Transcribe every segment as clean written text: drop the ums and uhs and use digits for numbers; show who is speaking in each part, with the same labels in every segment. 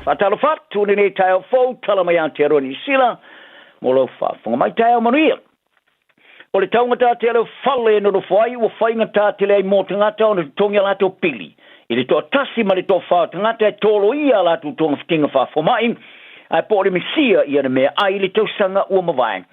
Speaker 1: Faatalofa atu i lenei taeao fou, tala mai Aotearoa Niu Sila mo lau faafofoga mai. Taeao manuia. O le taugata tele o fale e nonofo ai ua faigata tele ai mo tagata ona totogi a latou pili. I le toatasi ma le toafa o tagata e toloia a latou togafitiga faafomai, ae po o le misia ia na meaai i le tausaga ua mavae.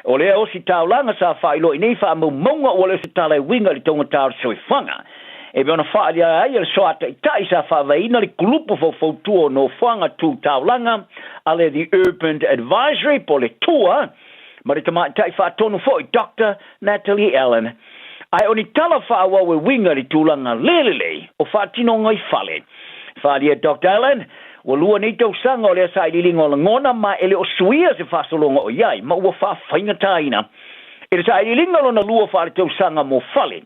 Speaker 1: O lea ositaulaga sa faailoa i nei faamaumauga ua le o se tala e uiga i le taugata o le soifuaga. E pei ona faaalia ai e le Soa Taitai sa faavaeina le Kulupu Faufautua o Nofoaga Tu Taulaga a le The Urban Advisory po o le TUA ma le Tamaitai Faatonu foi Doctor Natalie Allen. Ae o ni tala faaauau e uiga i le tulaga le lelei o faatinoga i fale. Faaalia e Doctor Allen, ua lua nei tausaga o lea sailiiliga o lagona ma e le o suia se faasologa o i ai ma ua faafaigataina i le sailiiliga lona lua faaletausaga mo fale.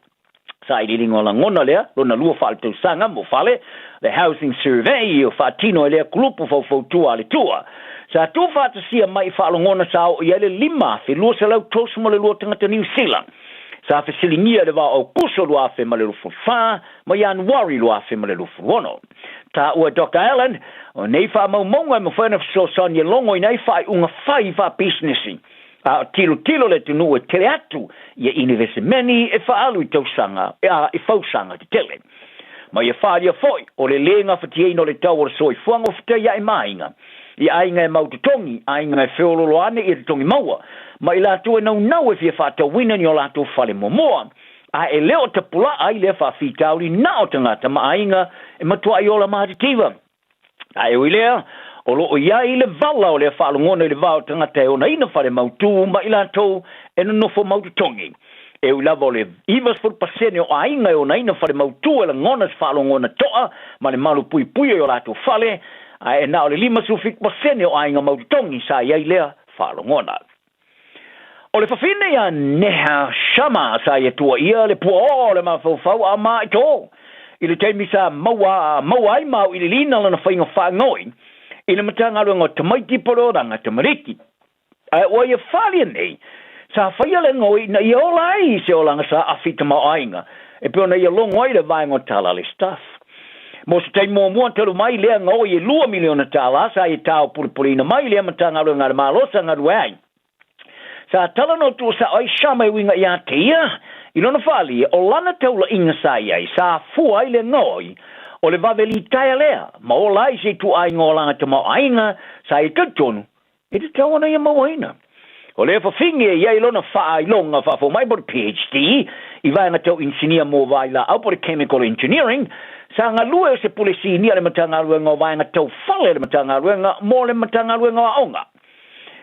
Speaker 1: Sailiiliga o lagona lea lona lua faaletausaga mo fale, The Housing Survey, o faatino e lea kulupu faufautua a le Tua. Sa tuufaatasia mai i faalogona sa oo i ai le 5,232 tagata Niu Sila. Sa fesiligia i le va o Aokuso 2024 ma Ianuari 2026. Taua e Doctor Allen, o nei faamaumauga e mafai ona fesoasoani e logoina ai faaiuga fai faapisinisi, a o tilotilo le atunuu e tele atu ia inivesemeni e faaalu i tausaga a i fausaga tetele. Ma ia faaalia foi o le lē gafatiaina o le tau o le soifuaga ua fetaia'i ma aiga, i aiga e mau totogi, aiga e feololo ane ia totogi maua, ma i latou e naunau e fia faatauina ni o latou fale muamua. A e le o tapulaa ai lea faafitauli na o tagata ma aiga e matuai ola matitiva. A e ui lea, o lo o i ai le vala o lea faalogona i le va o tagata e onaina fale mautū ma i latou e nonofo mau totogi. E ui lava o le 90% o aiga e onaina fale mautū e lagona se faalogona toa ma le malu puipuia i o latou fale, ae e na o le 57% o aiga mau totogi sa i ai lea faalogona. O le fafine ia Neha Sharma sa ia tuuaia le puaoo o le mafaufau a Maaitō i le taimi sa maua maua ai ma auiliiliina lana faiga faagaoi i le Matagaluega o Tamaiti po o le Olaga Tamariki. Ae ua ia falia nei, sa faia le gaoi ina ia ola ai i se olaga sa afi tamaoaiga e pei ona ia logo ai le vaega o tala a le Stuff. Mo se taimi muamua talu mai lea gaoi e $2 miliona sa ia taopulepuleina mai lea Matagaluega a le Malo sa galue ai. Sa talanoa tuusao ai Sharma e uiga ia te ia, i lona faaalia, o lana taulaiga sa i ai, sa fua ai le gaoi o le vave litaea lea, ma ola ai se ituaiga olaga tamaoaiga sa ia talitonu e tatau ona ia mauaina. O lea fafine e i ai lona faailoga faafomai po o le PhD i vaega tau inisinia mo vailaau po o le Chemical Engineering, sa galue o se pule sinia a le Matagaluega o Vaega Tau Fale a le Matagaluega mo le Matagaluega o Aoga.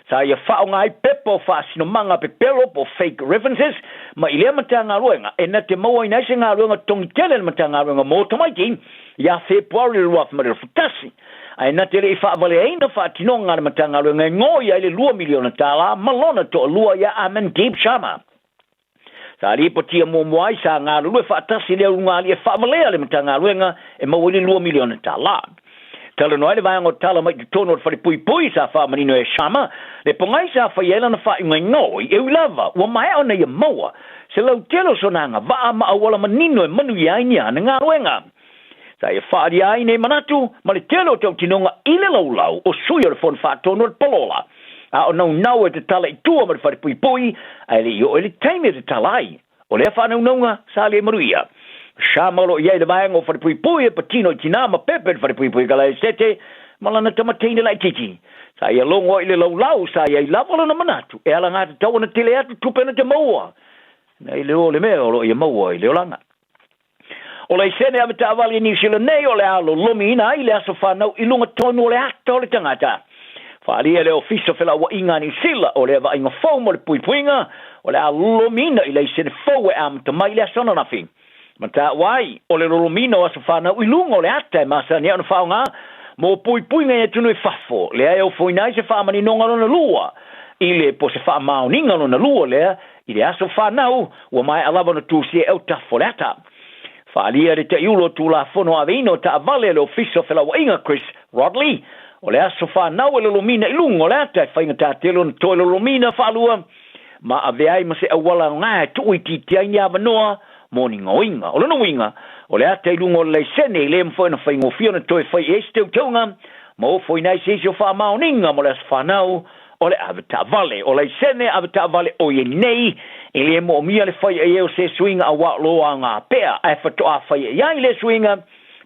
Speaker 1: Sa ia faaaoga ai pepa o faasinomaga pepelo po o fake references mai i lea Matagaluega e na te mauaina ai se galuega totogi tele a le Matagaluega mo tamaiti ia Fepuari 2021, ae na te le i faavaleaina faatinoga a le Matagaluega e goia ai le $2 miliona ma lona toalua ia Amandeep Sharma. Sa lipotia muamua ai sa galulue faatasi le ulugalii e faavalea le Matagaluega e maua ai le $2 miliona. Talanoa ai le vaega o tala mai totonu o le falepuipui sa faamanino e Sharma le pogai sa faia ai lana faaiuga i gaoi e ui lava ua maea ona ia maua se lautele o sona agavaa ma auala manino e manuia ai ni ana galuega. Sa ia faaalia ai nei manatu ma le tele o tautinoga i le laulau o sui o le Fono Faatonu o le Palola, a o naunau e tatala i tua ma le falepuipui, ae le i oo i le taimi e tatala ai. O lea faanaunauga sa le manuia. Sharma o lo o i ai le vaega o falepuipui e patino i tinā ma pepe i le falepuipui Kalaesete ma lana tama teine laitiiti. Sa ia logo ai i le laulau sa i ai lava lona manatu e alagatatau ona tele atu tupe na te maua nei le o le mea o lo o ia maua i le olaga. O laisene avetaavale i Niu Sila nei o le a lolomiina ai le aso fanau i luga tonu o le ata o le tagata. Faaalia le Ofisa o Felauaiga a Niu Sila o lea vaaiga fou mo le puipuiga o le a lolomiina i laisene fou e amata mai i le aso ananafi. Mataua ai, o le lolomiina o aso fanau i luga o le ata e masani ai ona faaaoga mo puipuiga i atunuu i fafo, lea e ofoina ai se faamaninoga lona lua i le po o se faamaoniga lona lua lea i le aso fanau ua maea lava ona tusia e autafa o le ata. Faaalia le taiulu o Tulafono Aveina o Taavale a le Ofisa o Felauaiga Chris Rodley, o le aso fanau e lolomina i luga o le ata e faigata tele ona toe lolomina faalua ma avea ai ma se auala aoga e tuuitiitia ai ni avanoa mo ni gaoiga. O lona uiga, o le ata i luga o le laisene e le mafai ona faigofie ona toe fai i ai se teuteuga ma ofoina ai se isi o faamaoniga mo le aso fanau o le avetaavale. O laisene avetaavale o i ai nei, e le moomia le faia i ai o se suiga auā o lo o aoga pea, ae faatoa faia i ai lea suiga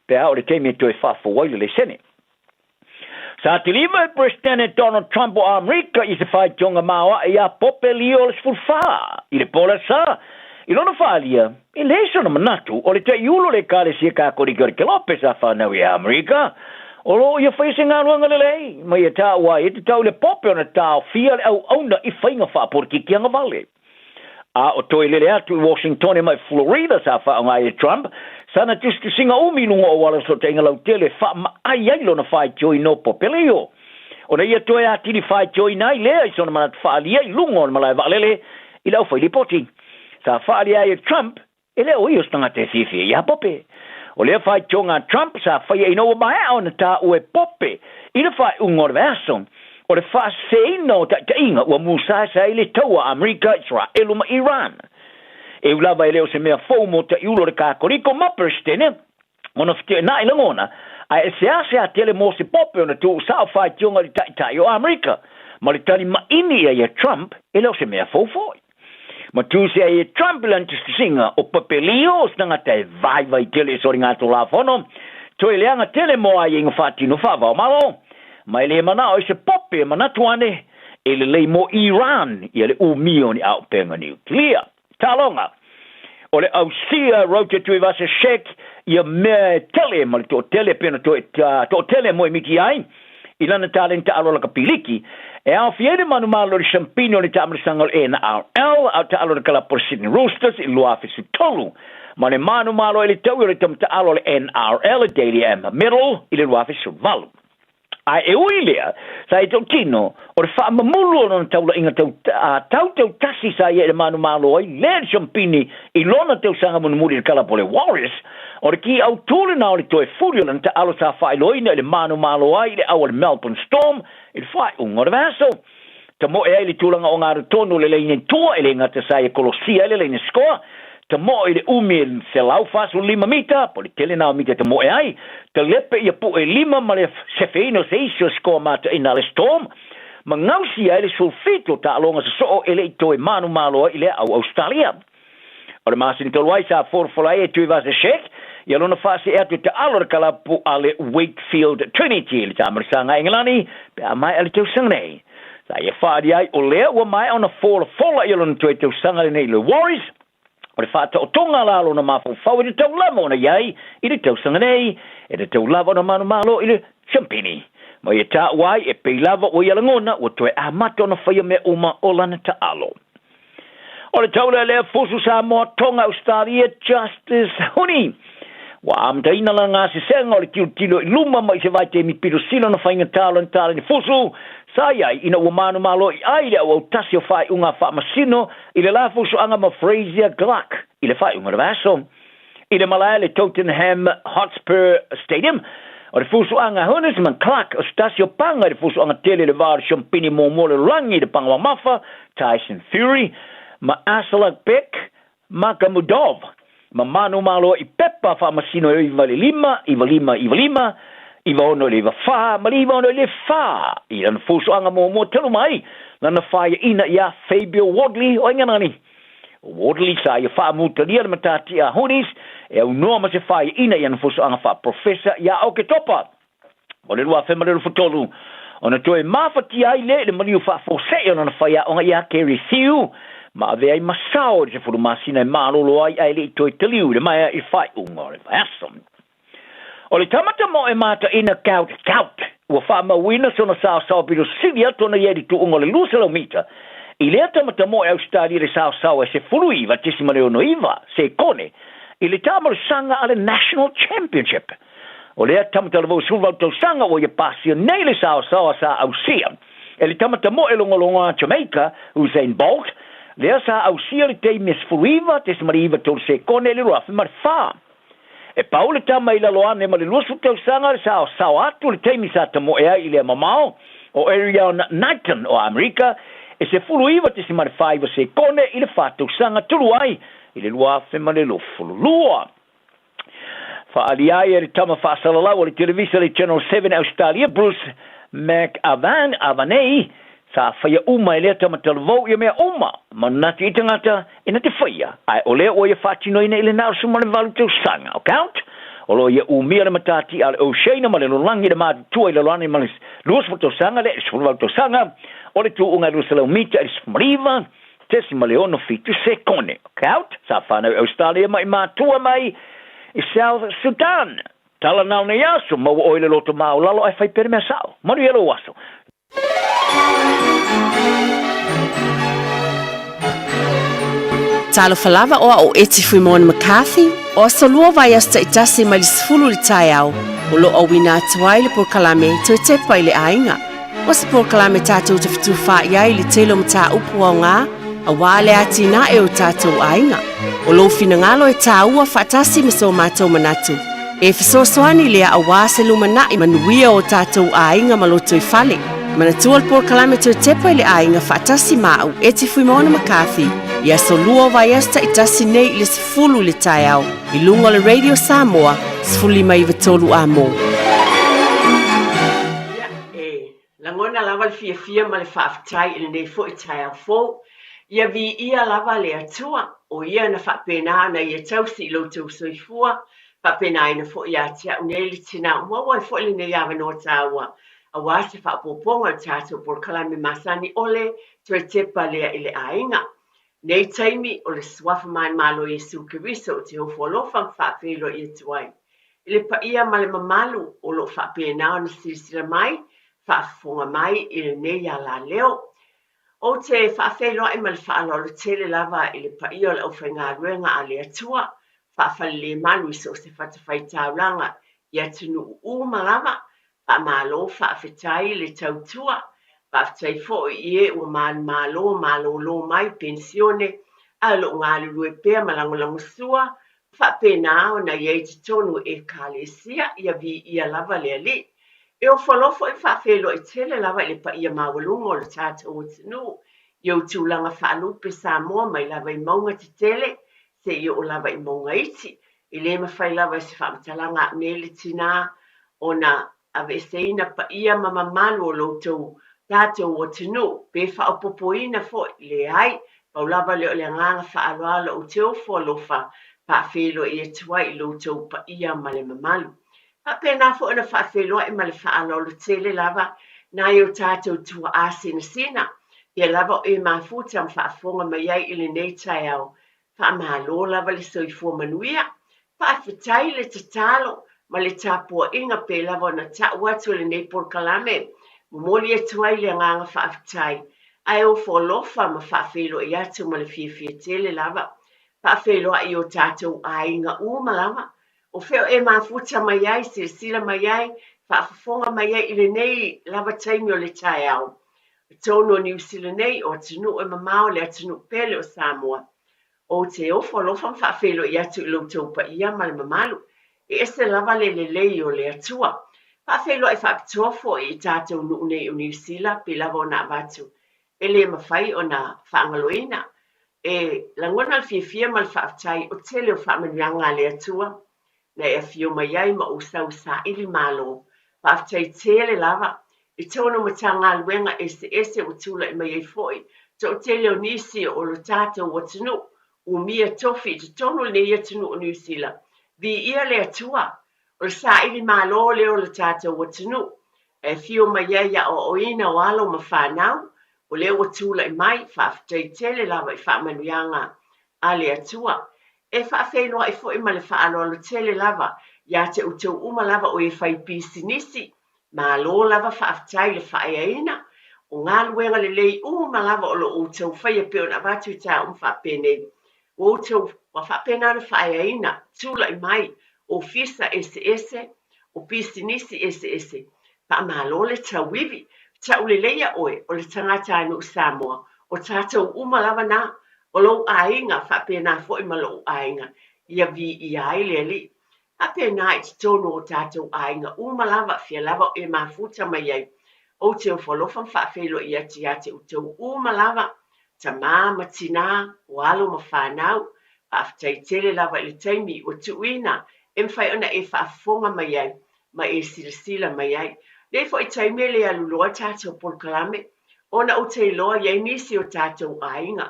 Speaker 1: pe a o le taimi e toe faafou ai le laisene. Sa tiliva e Peresetene Donald Trump o Amerika i se faitioga maoae iā Pope Leo le 14 i le po o le Asa. I lona faaalia, e leai sona manatu o le taiulu o le Ekalesia Kakolika o le Kelope sa fanau i Amerika, o lo o ia faia se galuega lelei, ma ia taua ai e tatau i le Pope ona taofia le auauna i faiga faapolokiki agavale. A o toe lele atu i Washingtone mai Florida sa faaaoga ai e Trump sana tusitusiga umi i luga o auala fesootaiga lautele e faamaai ai lona faitioina o Pope Leo. Ona ia toe atili faitioina ai lea i sona manatu faaalia i luga o le malae vaalele i le aufai lipoti. Sa faaalia ai e Trump E le o ia o se tagata e fiafia iā Pope. O lea faitioga a Trump sa faia ina ua maea ona taua e Pope i le faaiuga o le vaiaso o le faaseseina o taitaiga ua musaesa ai le taua a Amerika, Isaraelu ma Iran. E ui lava e le o se mea fou mo taiulu o le Kakoliko ma Peresetene ona feteenai lagona, ae e seasea tele mo se Pope ona tuusao faitioga i le taitai o Amerika ma le tali maini i ai a Trump e le o se mea fou foi. Ma tuse ai e Trump i lana tusitusiga o Papelio o se tagata e vaivai tele i soligatulafono, toe leaga tele mo aiaiga faatino faava-o-Malo, ma e le manao i se pope e manatu ane e lelei mo Iran ia le umia o ni aopenga niukilia. Taloga! O le ausia Roger Tuivasa-Sheck ia mea e tele ma le toatele pei ona toe toatele moemiti ai i lana talenta alo lakapi liki, e aofia ai le manumalo i le siampini o le taamilisaga o le NRL, a o taalo i le kalapu o le Sydney Roosters i le 2013, ma le manumalo i le taui o le tamataaalo a le NRL e Dally M Medal i le 2018. Ae e ui i lea, sa ia tautino, o le faamamulu o lona taulaiga tau, tau tautasi sa ia i le manumalo ai lea le siampini i lona tausaga mulimuli i le kalapu o le Warriors, o le ki autū lena o le toe fuli o lana taalo sa faailoaina i le manumalo ai i le au a le Melbourne Storm i le faaiuga o le vaiaso. Tamoe ai le tulaga ogatotonu o le laina i tua, e le gata sa ia kolosia ai le laina sikoa, tamoe i le umi e 145 mita, po o le tele na o mita e tamoe ai, talepe ia puʻe lima ma le sefeina o se isi o sikoa mataina a le Storm, ma gausia ai le 17 o taaloga sosoo e le i toe manumalo ai i le au Ausetalia. O le masina talu ai sa folafola ai e Tuivasa-Sheck ia lona faasee atu e taalo le kalapu a le Wakefield Trinity i le taamilisaga a Engelani pe a maea le tausaga nei. Sa ia faaalia ai o lea ua maea ona folafola ia lona toe tausaga lenei i le Warriors, o le faataotoga la lona mafaufau e tatau lava ona i ai i le tausaga nei, e tatau lava ona manumalo i le siampini. Ma ia taua ai e pei lava ua ia lagona ua toe amata ona faia mea uma o lana taalo. O le taulealea fusu Samoa Tonga Ausetalia Justice Huni ua amataina lana gasesega o le tilotilo i luma mai se vaitaimi pilosila ona faigata lona taleni fusu sa i ai ina ua manumalo i ai le auautasi o faaiuga a faamasino i le la fusuaga ma Frazier Gluck i le faaiuga o le vaiaso. I le malae le Tottenham Hotspur Stadium, o le fusuaga Hunis ma Clark o se tasi o paga i le fusuaga tele i le va o le siompini muamua o le lalolagi i le paga mamafa, Tyson Fury, ma Aslakbek Makhmudov, ma manumalo i pepa faamasino e 9 i le 5, 9 5 9 5, 96 i le 94 ma le 96 i le 4 i lana fusuaga muamua talu mai lana faiaina iā Fabio Wardley o Engelani. O Wardley sa ia faamutalia le matatia a Hoodies e aunoa ma se faiaina i ana fusuaga faaprofesa iā Oketopa o le 2023, ona toe mafatia ai lea i le maliu faafuasei o lana faiaoga iā Kerry Thew ma avea ai ma sao i le 10 masina e malolo ai ae le i toe taliu i le maea i le faaiuga o le vaiaso. O le tama tamoe mataina Gout Gout ua faamauina sona saosao pito sili atu ona i ai i le tuuga o le 200 mita i lea tama tamoe Ausetalia i le saosao e 19.69 sekone i le taamolosaga a le National Championship. O lea tama talavou 18 tausaga ua ia pasia nei le saosao a sa ausia e le tama tamoe logologo a Jamaica Usain Bolt, lea sa ausia le taimi e 19.93 sekone i le 2004. E pau le tama i lalo ane ma le 20 tausaga le saosao atu le taimi sa tamoe ai i lea mamao o Erriyon Knighton o Amerika e 19.49 sekone i le fa tausaga tulu ai i le 2022. Faaalia ai e le tama faasalalau o le televisa le Channel 7 Ausetalia, Bruce McAvaney, sa faia uma e lea tama talavou ia mea uma manatu i tagata e na te faia, ae o lea ua ia faatinoina i le na o le 18 tausaga. O Count, o lo o ia umia le matati a le Oceania ma le lalolagi le matutua i lalo ane ma le 20 tausaga le 18 tausaga, o le tuuga e 200 mita i le 19.67 sekone. Count, sa whanau i Australia mai matua mai i South Sudan. Tala nao nei aso, maua oe le loto maulalo ai fai pere mea sao. Manuia lou aso.
Speaker 2: Talofa lava o au o Eti Fuimona McCarthy, o aso lua vaiaso taitasi mai le 10 i le taeao, o lo o auina atu ai le polokalame Toe Tepa i le Aiga. O se polokalame tatou te fetufaai ai i le tele o mataupu aoga aua le atinae o tatou aiga. O lou finagalo e tāua faatasi ma so matou manatu. E fesoasoani lea aua se lumanai manuia o tatou aiga ma lotoifale. Manatua le polokalame Toe Tepa i le Aiga faatasi ma au Eti Fuimaono McCarthy i aso lua o vaiaso taitasi nei i le 10 i le taeao i luga o le Radio Samoa 15 93 Amo.
Speaker 3: Ia, e lagona lava le fiafia ma le faafetai i lenei foi taeao fou. Ia viia lava le Atua, o Ia na faapena ona Ia tausi i lo outou soifua, faapenaina foi ia te au nei le tinā ua maua ai foi lenei avanoa taua aua se faaopoopoga o le tatou polokalame masani ʻole toe tepa lea i le aiga. Nei taimi, o le Suafa Manumalo o Iesu Keriso ou te ofo alofa ma faafeiloai atu ai i le paia ma le mamalu o lo o faapena ona silasila mai, faafofoga mai i lenei alaleo. Ou te faafeiloai ma le faaaloalo tele lava i le paia o le aufaigaluega a le Atua, faafalelemalu i so o se fatafaitaulaga i atunuu uma lava, faamalo faafetai le tautua, faafetai foi i e ua manumalo malolo mai penisione ae o lo o galulue pea ma lagolagosua ma faapena ona i ai i totonu o Ekalesia, ia viia lava le Alii. E ofo alofa foi ma faafeiloai tele lava i le paia maualuga o le tatou atunuu i ou tulaga faalupe Samoa mai lava i mauga tetele seia oo lava i mauga iti. E le mafai lava e se faamatalaga a'u nei le tinā ona aveeseina paia ma mamalu o lo outou tatou atunuu pe faaopopoina foi, leai, pau lava lea o le agaga faaaloalo ou te ofo alofa faafeiloai atu ai i lo outou paia ma le mamalu. Faapena foi ona faafeiloai ma le faaaloalo tele lava nai o tatou tuaa sinasina, pea lava o e mafuta ma faafofoga mai ai i lenei taeao. Faamalo lava le soifua manuia. Faafetai le tatalo ma le tapuaiga pei lava ona tau atu e lenei polokalame. Momoli atu ai le agaga faafetai, ae ofo alofa ma faafeiloai atu ma le fiafia tele lava. Faafeiloai i o tatou aiga uma lava O fea o e mafuta mai ai, silasila mai ai, faafofoga mai ai i lenei lava taimi o le taeao? Totonu o Niu Sila nei, o atunuu e mamao le atunuu pele o Samoa. Ou te ofo alofa ma faafeiloai atu i lo outou paia ma le mamalu. E ese lava le lelei o le Atua. Faafeiloai faapitoa foi i tatou nuu nei o Niu Sila, pei lava ona avatu e le mafai ona faagaloina. E lagona le fiafia ma le faafetai o tele o faamanuiaga a le Atua na e afio mai ai ma ou sau saili malo. Faafetai tele lava i tonu Matagaluega eseese ua tulai mai ai foi toatele o nisi o lo tatou atunuu umia tofi i totonu o lenei atunuu o Niu Sila. Viia le Atua! O le saili malo lea o lo tatou atunuu e afio mai ai aoaoina o alo ma fanau, o lea ua tulai mai, faafetai tele lava i faamanuiaga a le Atua. E faafeiloai foi ma le faaaloalo tele lava ia te outou uma lava o e fai pisinisi, malo lava faafetai i le faaeaina, o galuega lelei uma lava o lo o outou faia pei ona avatu i taeao uma faapenei. Ua outou ua faapena ona faaeaina, tulai mai ofisa eseese, o pisinisi eseese, faamalo le tauivi, tauleleia oe o le tagatanuu Samoa, o tatou uma lava na, o lou aiga faapena foi ma lou aiga, ia viia ai le Alii. Faapena i totonu o tatou aiga uma lava, fia lava o e mafuta mai ai. Ou te ofo alofa ma faafeiloai atu ia te outou uma lava, tama ma tinā, o alo ma fanau, faafetai tele lava i le taimi ua tuuina e mafai ona e faafofoga mai ai ma e silasila mai ai. Nei foi taimi e le alu loa tatou polokalame ona ou te iloa i ai nisi o tatou aiga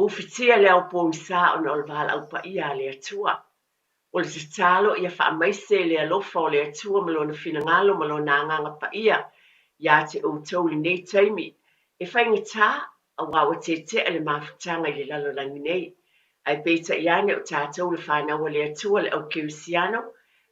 Speaker 3: ufitia le ao pogisa ona o le valaau paia a le Atua. O le tatalo ia faamaise le alofa o le Atua ma Lona finagalo ma Lona Agaga Paia ia te outou i lenei taimi e faigata aua ua tetea le mafutaga i le lalolagi nei. Ae peitai ane o tatou le fanau a le Atua le au kerisiano,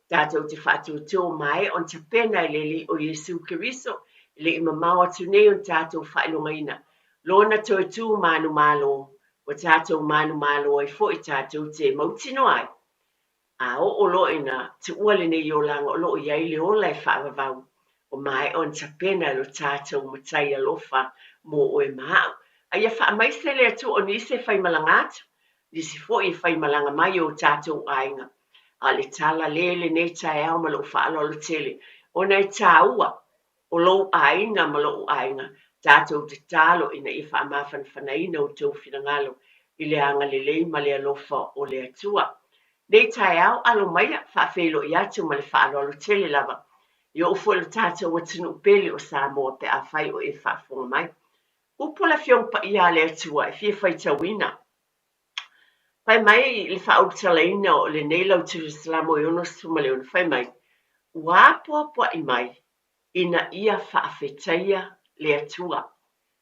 Speaker 3: tatou te faatuatua ua maea ona tapena e le Alii o Iesu Keriso e le i mamao atu nei ona tatou faailogaina Lona toe tu manumalo, ua tatou manumalo ai foi tatou te mautinoa ai. A oo loa ina tuua lenei olaga o lo o i ai le ola e faavavau, ua maea ona tapena e lo tatou Matai alofa mo oe ma au. A ia faamaise le Atua o nisi e faimalaga atu, nisi foi e faimalaga mai i o tatou aiga. A o le tala le i lenei taeao ma lou faaaloalo tele, ona e taua o lou aiga ma lo'u aiga, tatou tatalo ina ia faamafanafanaina outou finagalo i le agalelei ma le alofa o le Atua. Nei taeao, alo maia, faafeiloai atu ma le faaaloalo tele lava i oo foi lo tatou atunuu pele o Samoa pe afai o e faafofoga mai. Upu o le Afioga Paia a le Atua e fia faitauina. Fai mai le faaulutalaina o lenei lautusi o Salamo e 66, fai mai, Ua apoapoai mai ina ia faafetaia le Atua.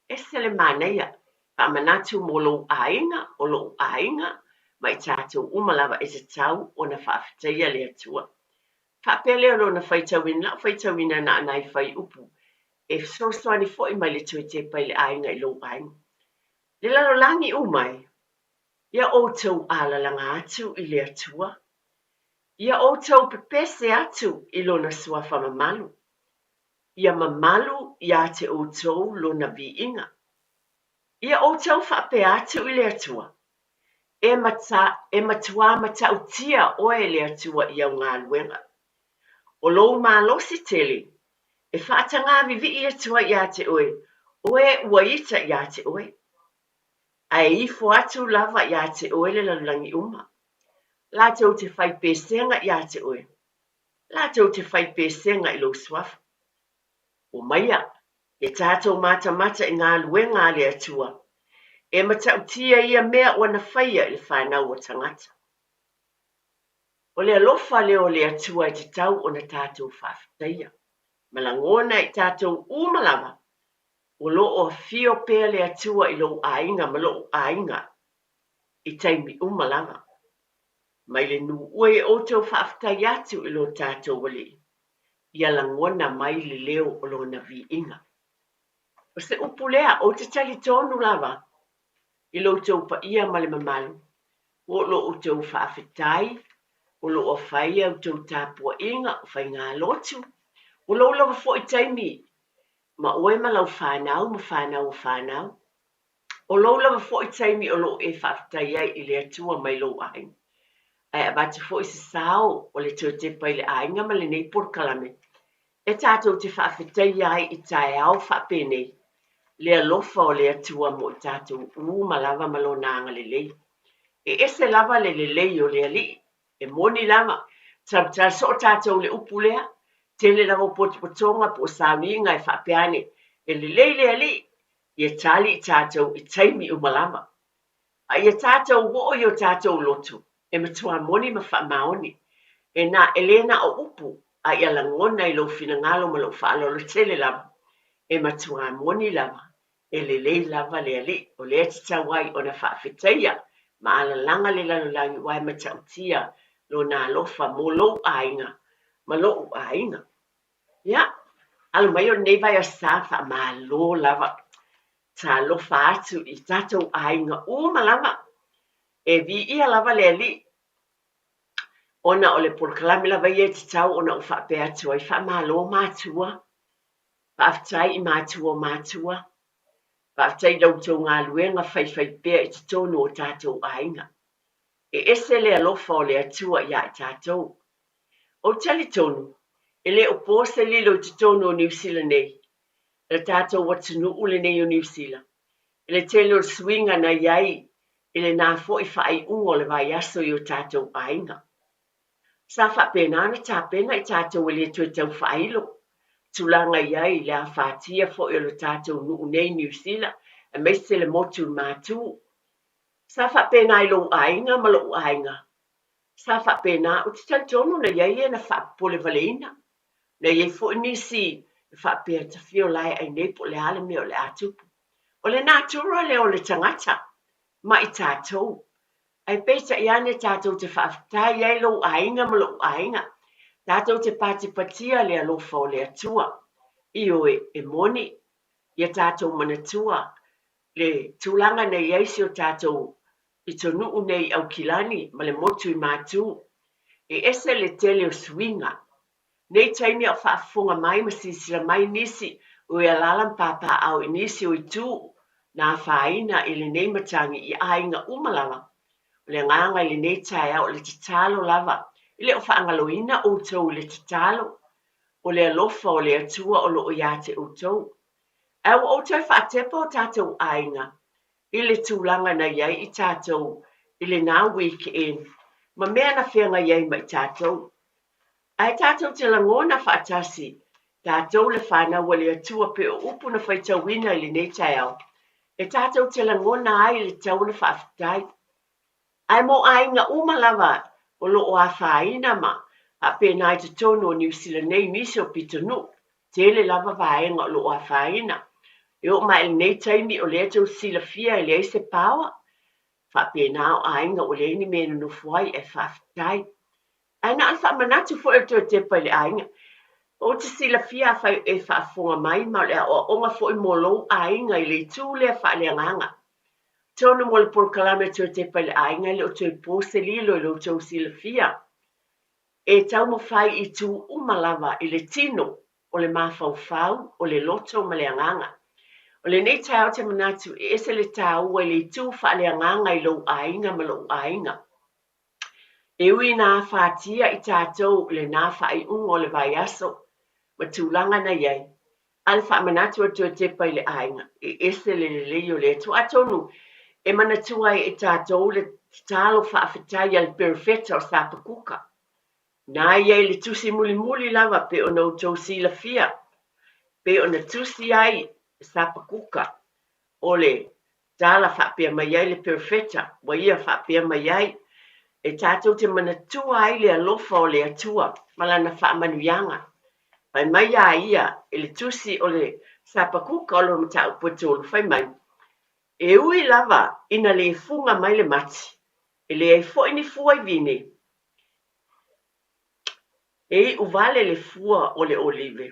Speaker 3: Ese le manaia, faamanatu mo lou aiga, o lo'u aiga, ma i tatou uma lava e tatau ona faafetaia le Atua. Faapea lea o lona faitauina, la'u faitauina na o nai fuaiupu e fesoasoani foi mai le toe tepa i le aiga i lou aiga. Le lalolagi uma e, ia outou alalaga atu i le Atua, Ia outou pepese atu i Lona suafa mamalu, ia mamalu ia te outou Lona viiga. Ia outou faapea atu i le Atua, E mata, e matuā matautia oe le Atua i au galuega. O lou malosi tele, e faatagā vivii atu ai ia te oe, o e ua ita ia te oe. Ae ifo atu lava ia te oe le lalolagi uma. Latou te fai pesega ia te oe. Latou te fai pesega i lou suafa. Omaia, ia tatou matamata i galuega a le Atua, e matautia ia mea ua na faia i le fanau a tagata. O le alofa lea o le Atua e tatau ona tatou faafetaia, ma lagona i tatou uma lava, o lo o afio pea le Atua i lou aiga ma lo'u aiga i taimi uma lava. Mai le nuu e outou faafetai atu i lo tatou Alii, ia lagona mai le leo o Lona viiga. O se upu lea, ou te talitonu lava i lo outou paia ma le mamalu, o lo outou faafetai, o lo o fai a outou tapuaiga, o faigalotu, o lou lava foi taimi ma oe ma lau fanau ma fanau o fanau. O lou lava foi taimi o lo o e faafetai ai i le Atua mai lou aiga. Ae avatu foi se sao o le toe tepa i le aiga ma lenei polokalame e tatou te faafetaia ai i taeao faapenei le alofa o le Atua mo i tatou uma lava ma Lona agalelei. E ese lava le lelei o le Alii E moni lava, tautala soo tatou i le upu lea, tele lava o potopotoga po o sauniga e faapea ane, e lelei le Alii, ia tali i tatou i taimi uma lava. A ia tatou oo i o tatou loto, e matua moni ma faamaoni, e na, e le na o upu, a ia lagona i lou finagalo ma lou faaaloalo tele lava, e matua moni lava E lelei lava le Alii, o lea e tatau ai ona faafetaia ma alalaga le lalolagi aua e matautia Lona alofa mo lou aiga ma lo'u aiga. Ia, alo mai o lenei vaiaso sa faamalo lava. Talofa atu i tatou aiga uma lava. E viia lava le Alii ona o le polokalame lava ia e tatau ona ou faapea atu ai, faamalo matua. Faafetai i matua o matua. Faafetai i la outou galuega faifaipea i totonu o tatou aiga. E ese le alofa o le Atua ia i tatou. Ou te talitonu, e le o po se lilo i totonu o Niu Sila nei, le tatou atunuu lenei o Niu Sila, i le tele o le suiga na i ai i lena foi faaiuga o le vaiaso i o tatou aiga. Sa faapena ona tapena i tatou e le toe tau faailo tulaga i ai le afatia foi o le tatou nuu nei i Niu Sila aemaise le motu i Matu. Sa faapena i lou aiga ma lou aiga. Sa faapena, ou te talitonu na i ai e na faapopolevaleina. Na i ai foi nisi e faapea tafio la e ai nei po o le a le mea o le a tupu. O le natura lea o le tagata ma i tatou. Ae peitai ane tatou te faafetai ai lou aiga ma lou aiga, tatou te patipatia le alofa o le Atua. Ioe, e moni, ia tatou manatua le tulaga na i ai si o tatou pitonuu nei i Aukilani ma le motu i Matu. E ese le tele o suiga. Nei taimi a o faafofoga mai ma silasila mai nisi o e alaala ma papaaao i nisi o itu na afaina i lenei matagi i aiga uma lava. O le agaga i lenei taeao o le tatalo lava, e le o faagaloina outou i le tatalo, o le alofa o le Atua o lo o ia te outou. Ae ua ou toe faatepa o tatou aiga i le tulaga na i ai i tatou i lena weekend ma mea na feagai ai ma i tatou. Ae tatou te lagona faatasi, tatou le fanau a le Atua pei o upu na faitauina i lenei taeao, e tatou te lagona ai le tatau ona faafetai. Ae mo aiga uma lava o lo o afaina ma faapena i totonu o Niu Sila nei nisi o pitonuu, tele lava vaega o lo o afaina. E oo mai i lenei taimi o lea tou te silafia e leai se power, faapena o aiga ua leai ni mea e nonofo ai ae faafetai. Ae na o le faamanatu foi o le toe tepa i le aiga. Ou te silafia afai o e faafofoga mai ma o le aoaoga foi mo lou aiga i le itu lea faaleagaga. Atonu mo le polokalame o toe tepa i le aiga e le o toe po se lilo i lo outou silafia. E taumafai i itu uma lava i le tino o le mafaufau, o le loto ma le agaga. O lenei taeao ou te manatu e ese le taua i le itu faaleagaga i lou aiga ma lou aiga. E ui ina afatia i tatou i lena faaiuga o le vaiaso ma tulaga na i ai, a le faamanatu a le toe tepa i le aiga, e ese le lelei o le Atua. Atonu e manatua ai e tatou le tatalo faafetai a le perofeta o Sapakuka, na ia i le tusi mulimuli lava pei ona outou silafia, pei ona tusi ai e Sapakuka o le tala faapea mai ai le Perofeta, ua ia faapea mai ai, e tatou te manatua ai le alofa o le Atua ma Lana faamanuiaga. Fai mai a ia i le tusi o le Sapakuka o lona mataupu e tolu, fai mai, E ui lava ina le fuga mai le mati, e leai foi ni fua i vine, e iu vale le fua o le olive.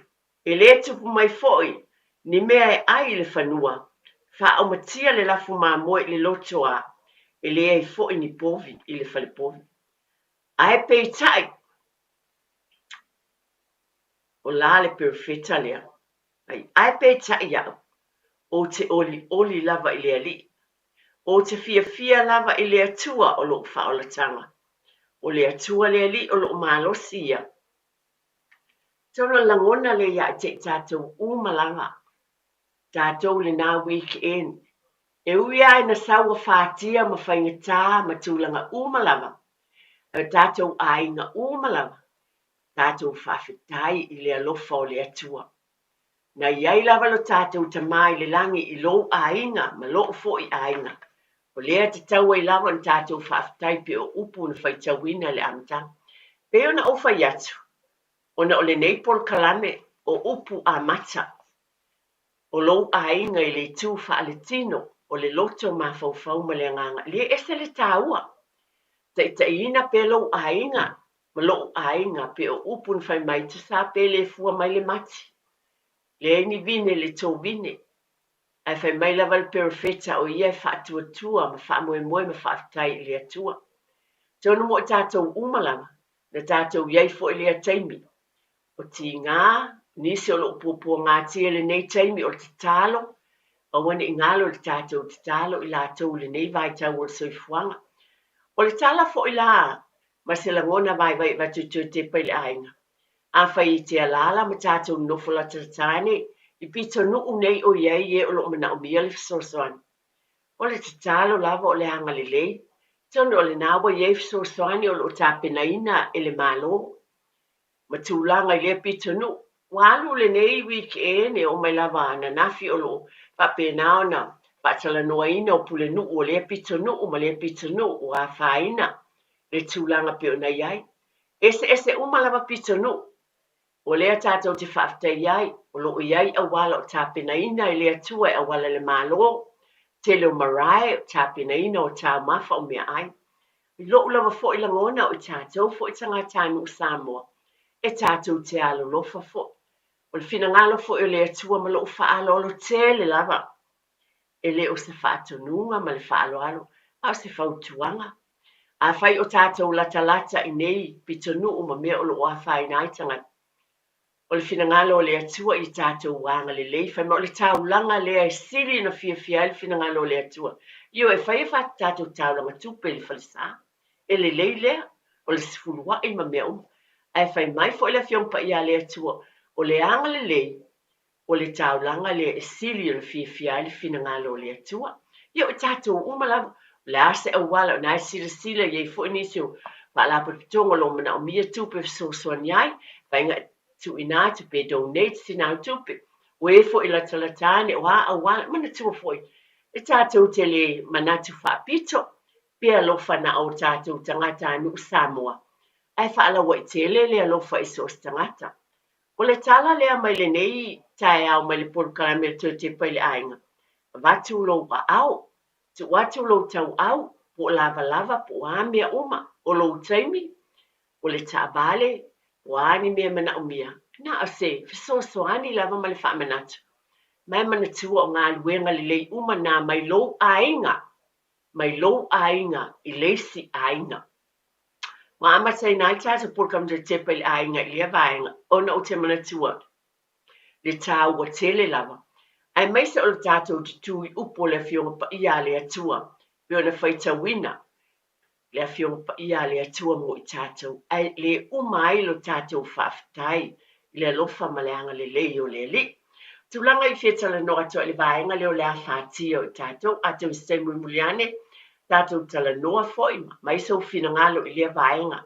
Speaker 3: E le tupu mai foi ni mea e ʻai i le fanua, faaaumatia le lafu mamoe i le lotoa, e leai foi ni povi i le falepovi. Ae peitai, o la le perofeta lea, ai, ae peitai au, ou te olioli lava i le Alii, ou te fiafia lava i le Atua o lou faaolataga. O le Atua le Alii o lou malosi ia. Atonu o le lagona lea ia te i tatou uma lava, tatou lena weekend, e ui lava ina sau afatia ma faigata ma tulaga uma lava, ae o tatou aiga uma lava, tatou faafetai i le alofa o le Atua. Na i ai lava lo tatou Tama i le lagi i lou aiga ma lou foi aiga. O lea e tatau ai lava ona tatou faafetai pei o upu na faitauina i le amataga. Pei ona ou fai atu, ona o lenei polokalame o upu amata o lou aiga i le itu faaletino o le loto mafaufau ma le agaga, e le ese le taua. Taitaiina pea lou aiga ma lou aiga pei o upu na fai mai, Tusa pe le fua mai le mati, leai ni vine le tovine. Ae fai mai lava le perofeta o ia e faatuatua ma faamoemoe ma faafetai i le Atua. Atonu mo i tatou uma lava, na tatou i ai foi lea taimi. O tiga, nisi o lo o puapuagatia i lenei taimi o le tatalo, aua ne i galo i le tatou tatalo i latou i lenei vaitau o le soifuaga. O le tala foi la ma se lagona vaivai e avatu e toe tepa i le aiga, afai e te alaala ma tatou nonofo latalata ane i pitonuu nei o i ai e o lo o manaomia le fesoasoani. O le tatalo lava o le agalelei, Atonu o lena ua i ai fesoasoani o lo o tapenaina e le Malo ma tulaga i lea pitonuu. Ua alu lenei wikeene e oo mai lava ananafi o lo o faapena ona faatalanoaina o pulenuu o lea pitonuu ma lea pitonuu ua afaina le tulaga pei ona i ai. E eseese uma lava pitonuu. O lea tatou te faafetai ai, o lo o i ai auala o tapenaina e le Atua e auala i le Malo, tele o marae o tapenaina o taumafa o meaai. I lou lava foi lagona o i tatou foi tagatanuu Samoa, e tatou te alolofa foi. O le finagalo foi o le Atua ma lou faaaloalo tele lava, e le o se faatonuga ma le faaaloalo, a o se fautuaga. Afai o tatou latalata i nei pitonuu ma mea o lo o afaina ai tagata, o le finagalo o le Atua ia tatou agalelei, fai mai o le taulaga lea e sili ona fiafia ai le finagalo o le Atua. Ioe, e fai e tatou taulaga tupe i le falesa, e lelei lea, o le sefuluai ma mea uma. Ae fai mai foi le Afioga Paia a le Atua, o le agalelei, O le taulaga lea e sili ona fiafia ai le finagalo o le Atua. Ia o tatou uma lava, o le a se auala, o lena e silasila i ai foi nisi o faalapotopotoga o lo o manaomia tupe e fesoasoani ai, faiga e tuuina atu pe donate sina au tupe, o e foi e latalata ane, o a auala, manatua foi, e tatou te le manatu faapito, pe alofa na o tatou tagatanuu Samoa, ae faalauaitele le alofa i so o se tagata. O le tala lea mai lenei taeao mai le polokalame o le Toe Tepa i le Aiga, avatu lou aao, tuu atu lou tauau, po o lavalava po o a mea uma, o lou taimi, o le taavale, po o a ni mea e manaomia, na o se fesoasoani lava ma le faamanatu. Ma e manatua o galuega lelei uma na mai lou aiga, mai lou aiga i le isi aiga. Ua amataina ai le tatou polokalame Toe Tepa i le Aiga i lea vaega ona ou te manatua le taua tele lava, aemaise o le tatou tutū i upu o le Afioga Paia a le Atua, pei ona faitauina le Afioga Paia a le Atua mo i tatou, ae le uma ai lo tatou faafetai i le alofa ma le agalelei o le Alii. Tulaga i fia talanoa atu ai i le vaega lea o le afatia o i tatou, atonu i se taimi mulimuli ane, tatou talanoa foi ma aumai sou finagalo i lea vaega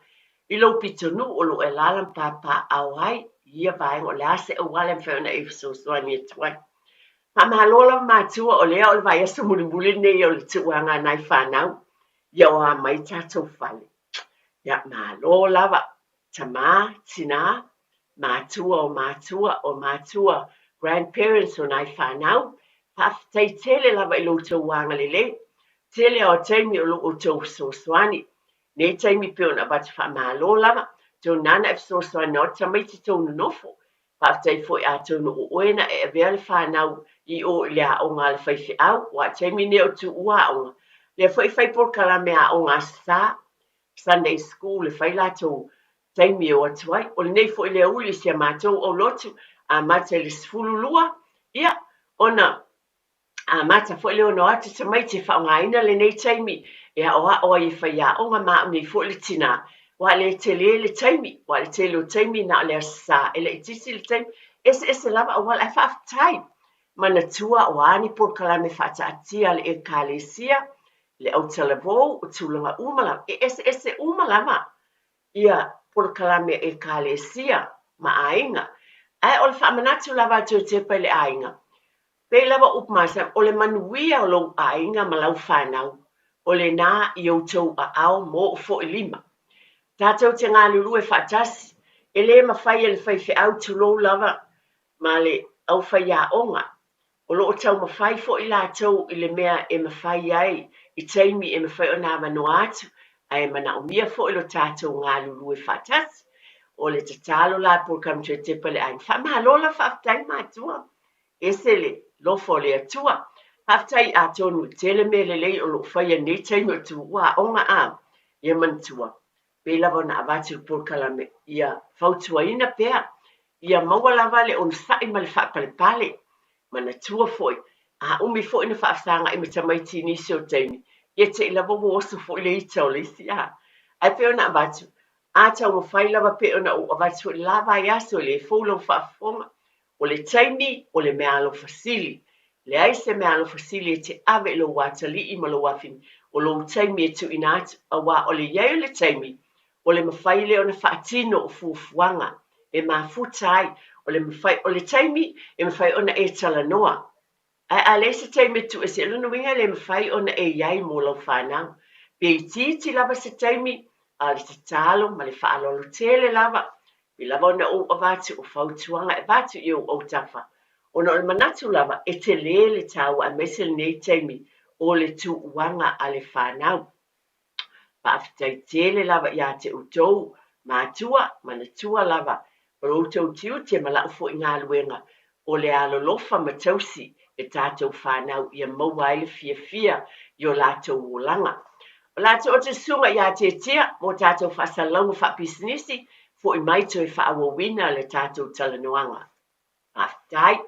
Speaker 3: i lou pitonuu o lo o e alaala ma papaaao ai i ia vaega, o le a se auala e mafai ona e fesoasoani atu ai. Faamalo lava matua, o lea o le vaiaso mulimuli lenei o le tuuaga a nai fanau, ia o a mai tatou fale. Ia malo lava, tama, tina, matua o matua, o matua, grandparents o nai fanau, faafetai tele lava i lo outou agalelei. Tele lava o taimi o lo outou fesoasoani. Nei taimi pei ona avatu faamalo lava, tou nana e fesoasoani na o tamaiti tou nonofo. Faafetai foi atonu o oe na e avea le fanau i o i le aoga a le faifeau, aua o taimi nei o tuua aoga, lea foi e fai polokalame aoga Aso Sa, Sunday School e fai latou taimi e o atu ai. O lenei foi le aoauli i si a matou aulotu, amata i le 12, ia, ona amata foi lea ona o atu tamaiti e faaaogaina lenei taimi e aoao ai e faiaoga ma au nei foi le tinā, aua e le tele le taimi, aua o le tele o taimi na o le Aso Sa e laitiiti le taimi, eseese lava auala, ae faafetai, manatua o a ni polokalame faataatia a le Ekalesia, le autalavou, o tulaga uma lava, e eseese uma lava ia polokalame a Ekalesia ma aiga. Ae o le faamanatu lava a Toe Tepa i le aiga, pei lava upu masani, o le manuia o lou aiga ma lau fanau, o lena i outou aao ma oo foi lima. Tatou te galulue faatasi, e le mafai e le faifeau tulou lava ma le aufaiaoga O lo o taumafai foi latou i le mea e mafai ai i taimi e mafai ona avanoa atu, ae manaomia foi lo tatou galulue faatasi. O le tatalo la a Polokalame Toe Tepa i le Aiga, faamalo lava faafetai matua, ese le lofa o le Atua. Faafetai atonu e tele mea lelei o lo o faia i lenei taimi o tuua aoga a ia manatua pei lava ona avatu le polokalame ia fautuaina pea ia maua lava le onosai ma le faapalepale. Manatua foi, a umi foi na faafesagai ma tamaiti i nisi o taimi, ia te i lava ua oso foi le ita o le isi a. Ae pei ona avatu, a taumafai lava pei ona ou avatu foi le la vaiaso e le fou lau faafofoga, o le taimi o le meaalofa sili. Leai se meaalofa sili e te ave i lou atalii ma lou afine. o lou taimi e tuuina atu, auā o le i ai o le taimi, o le mafai lea ona faatino o fuafuaga e mafuta ai, o le mafai, o le taimi e mafai ona e talanoa. Ae a leai se taimi e tuu ese, o lona uiga e le mafai ona e i ai mo lau fanau. Pe itiiti lava se taimi, a o le tatalo ma le faaaloalo tele lava, pei lava ona ou avatu o fautuaga e avatu i ou autafa, ona o le manatu lava e tele le taua aemaise lenei taimi o le tuuaga a le fanau. Faafetai tele lava ia te outou, matua, manatua lava o lo outou tiute ma la'u foi galuega o le alolofa ma tausi e tatou fanau ia maua ai le fiafia i o latou olaga. O le a tuu atu le susuga ia Tietia mo tatou faasalalauga faapisinisi, foi mai toe faaauauina le tatou talanoaga. Faafetai.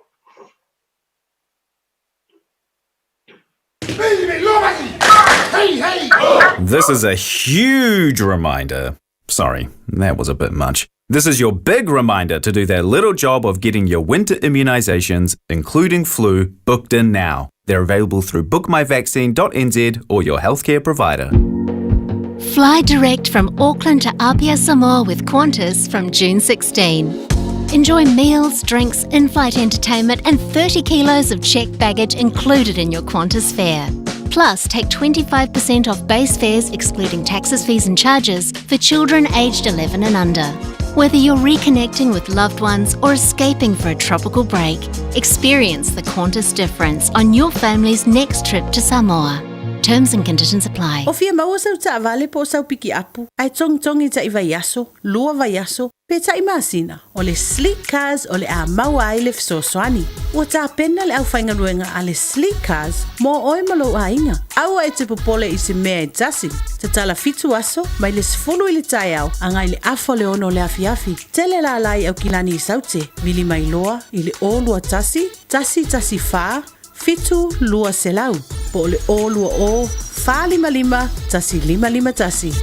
Speaker 4: This is a huge reminder. Sorry, that was a bit much. This is your big reminder to do that little job of getting your winter immunisations, including flu, booked in now. They're available through bookmyvaccine.nz or your healthcare provider.
Speaker 5: Fly direct from Auckland to Apia, Samoa with Qantas from June 16. Enjoy meals, drinks, in flight entertainment, and 30 kilos of checked baggage included in your Qantas fare. Plus, take 25% off base fares, excluding taxes, fees, and charges, for children aged 11 and under. Whether you're reconnecting with loved ones or escaping for a tropical break, experience the Qantas difference on your family's next trip to Samoa. Terms and conditions apply.
Speaker 6: O fia maua sau taavale po o sau pikiapu, ae togitogi taʻi vaiaso, lua vaiaso, pe taʻi masina, o le Sleek Cars o le a maua ai le fesoasoani. Ua tapena le aufaigaluega a le Sleek Cars mo oe ma lou aiga. Aua e te popole i se mea e tasi. Tatala fitu aso, mai le 10 i le taeao agai le afa o le ono o le afiafi. Tele lala i Aukilani i Saute, vili mai loa i le 021 114 7 200 po o le 020 455 1551.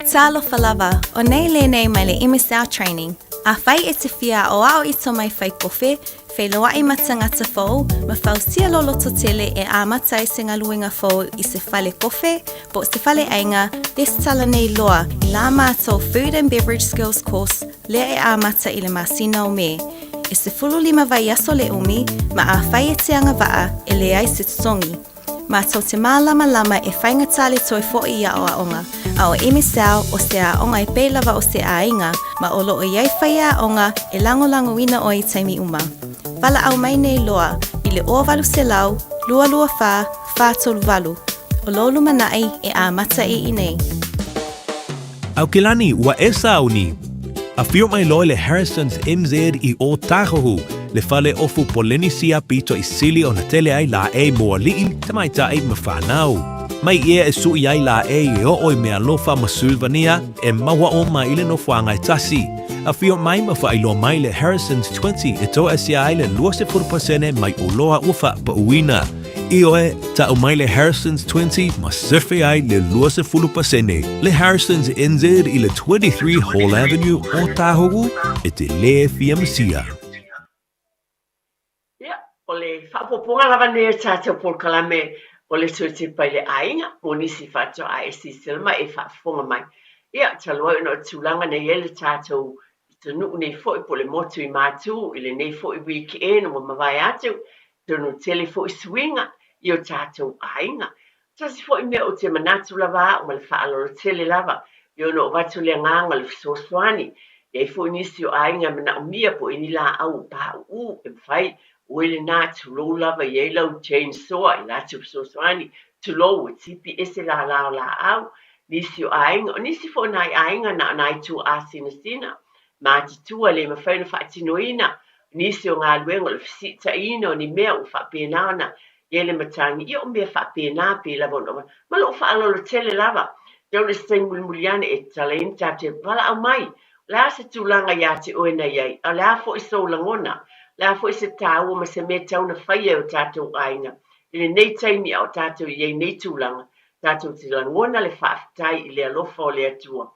Speaker 7: Talofa lava, ʻo nei lenei mai le MSL Training. Afai e te fia aʻoaʻo i tomai fai kofe, feiloaʻi ma tagata fou, ma fausia lou loto tele e amata ai se galuega fou i se fale kofe po o se fale ʻaiga, lesitala nei loa i la mātou Food and Beverage Skills Course lea e amata i le masina o Me. E 15 vaiaso le ʻumi, ma afai e te agavaʻa, e leai se totogi. Mātou te mālamalama e faigata le toe foʻi i aʻoaʻoga, a ʻo MSL o se aʻoga e pei lava o se ʻāiga, ma o loʻo i ai faiaʻoga e lagolagoina ʻoe i taimi uma. Walaʻau mai nei loa i le 0800 224 438. O lou lumanaʻi e ʻāmata i ʻinei.
Speaker 8: Aukilani, ua e sauni. Afio mai loa le Harrison's MZ i Ōtāhuhu, le fale ofu Polenisia pito i sili ona tele ai lāʻei mo aliʻi, tamaitai ma whānau. Mai ia e suʻi ai lāʻei e o'o i Mealofa ma Sylvania e maua o mai i le nofoaga e tasi. Afio mai ma faailoa mai le Harrison's 20 e toʻesia ai le 20% mai oloa ua faapauina. Ioe, ta'u mai le Harrison's 20 ma sefe ai le 20%. Le Harrison's NZ i le 23 Hall Avenue, Ōtāhuhu, e te lē fia masia.
Speaker 3: Ia, o le faaopoopoga lava lenei o le tatou polokalame o le Toe Tepa i le Aiga mo nisi faatoa e silasila mai e faafofoga mai. Ia, talu ai ona o le tulaga na i ai le tatou atunuu nei foi po o le motu i Matū i lenei foi wikeʻena ua mavae atu, Atonu tele foi suiga i o tatou aiga. Tasi foi mea ou te manatu lava au ma le faaaloalo tele lava i ona o avatu le agaga o le fesoasoani. E i ai foi nisi o aiga e manaomia po o i ni laau o pauu e mafai oe lena tulou lava i ai lau chain saw i latou fesoasoani, tulou ua tipi ese lala o laau. Nisi o aiga, o nisi foi o nai aiga na o nai tuaa sinasina matutua le mafai ona faatinoina nisi o galuega o le fesiitaiina o ni mea ua faapena ona i ai le matagi, ia o mea faapena pei lava ona ma lou faaaloalo tele lava. Tau i se taimi mulimuli ane e tatalaina tatou valaau mai, o le a se tulaga ia te oe na i ai, a o le a foi sou lagona, o le a foi se taua ma se mea tau na faia e o tatou aiga i lenei taimi a o tatou i ai nei tulaga, tatou te lagona le faafetai i le alofa o le Atua.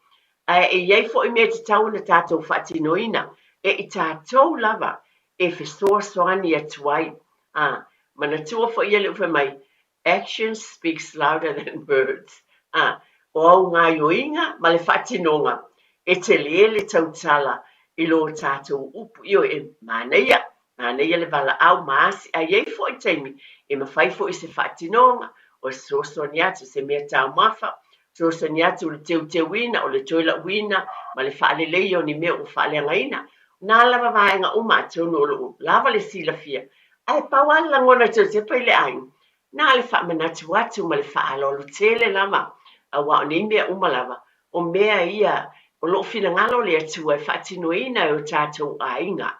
Speaker 3: Ae e i ai foi mea tatau ona tatou faatinoina e i tatou lava e fesoasoani atu ai. A, manatua foi ia le fai mai, Action speaks louder than words. A, o au gaioiga ma le faatinoga, e tele le tautala i lo tatou upu. Ioe, e manaia, manaia le valaau ma asi, a i ai foi taimi e mafai foi i se faatinoga, o se fesoasoani atu, se mea taumafa, fesoasoani atu i le teuteuina, o le toe lauina ma le faaleleia o ni mea ua faaleagaina. O na lava vaega uma atonu o lo o lava le silafia, ae pau lava le lagona e toe tepa i le aiga, na o le faamanatu atu ma le faaaloalo tele lava, aua o nei mea uma lava, o mea ia o lo o finagalo le Atua e faatinoina e o tatou aiga.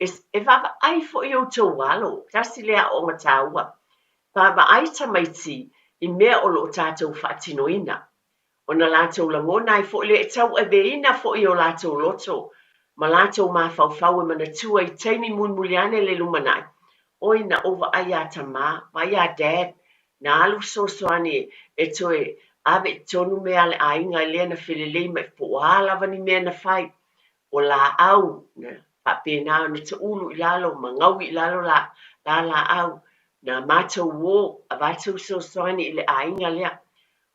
Speaker 3: E, e vaavaai foi outou alo, tasi lea aoaoga taua. Vaavaai tamaiti i mea o lo o tatou faatinoina. Ona latou lagona ai foi lea e tauaveina foi o latou loto ma latou mafaufau e manatua i taimi mulimuli ane le lumanai, Oi, na ou vaai iā Tamā, vaai iā Dad, na alu fesoasoani e toe ave i totonu mea a le aiga lea na felelei mai po o a lava ni mea na fai. O laau na faapena ona taulu i lalo ma gaui i lalo la laau, na matou o avatu fesoasoani i le aiga lea.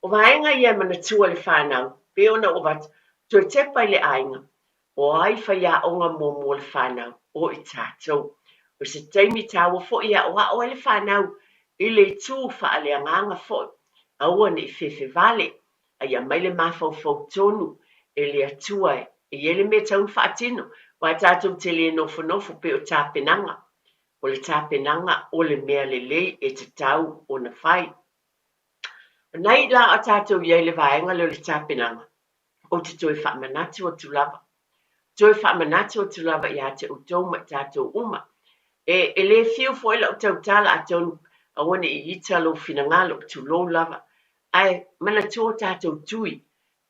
Speaker 3: O vaega ia e manatua e le fanau, pei ona ou avatu, toe tepa i le aiga, o ai faiaoga muamua o le fanau? O i tatou. O se taimi taua foi e aoao ai le fanau i le itu faaleagaga foi, aua ne i fefe vale, a ia aumai le mafaufau tonu e le Atua e i ai le mea e tatau ona faatino, aua tatou te le nofonofo pei o tapenaga. O le tapenaga o le mea lelei e tatau ona fai. O nai la a tatou i ai i le vaega lea o le tapenaga, ou te toe faamanatu atu lava, toe faamanatu atu lava ia te outou ma i tatou uma. E, e le fiu foi lau tautala atonu aua ne i ita lou finagalo, tulou lava. Ae manatua o tatou tui,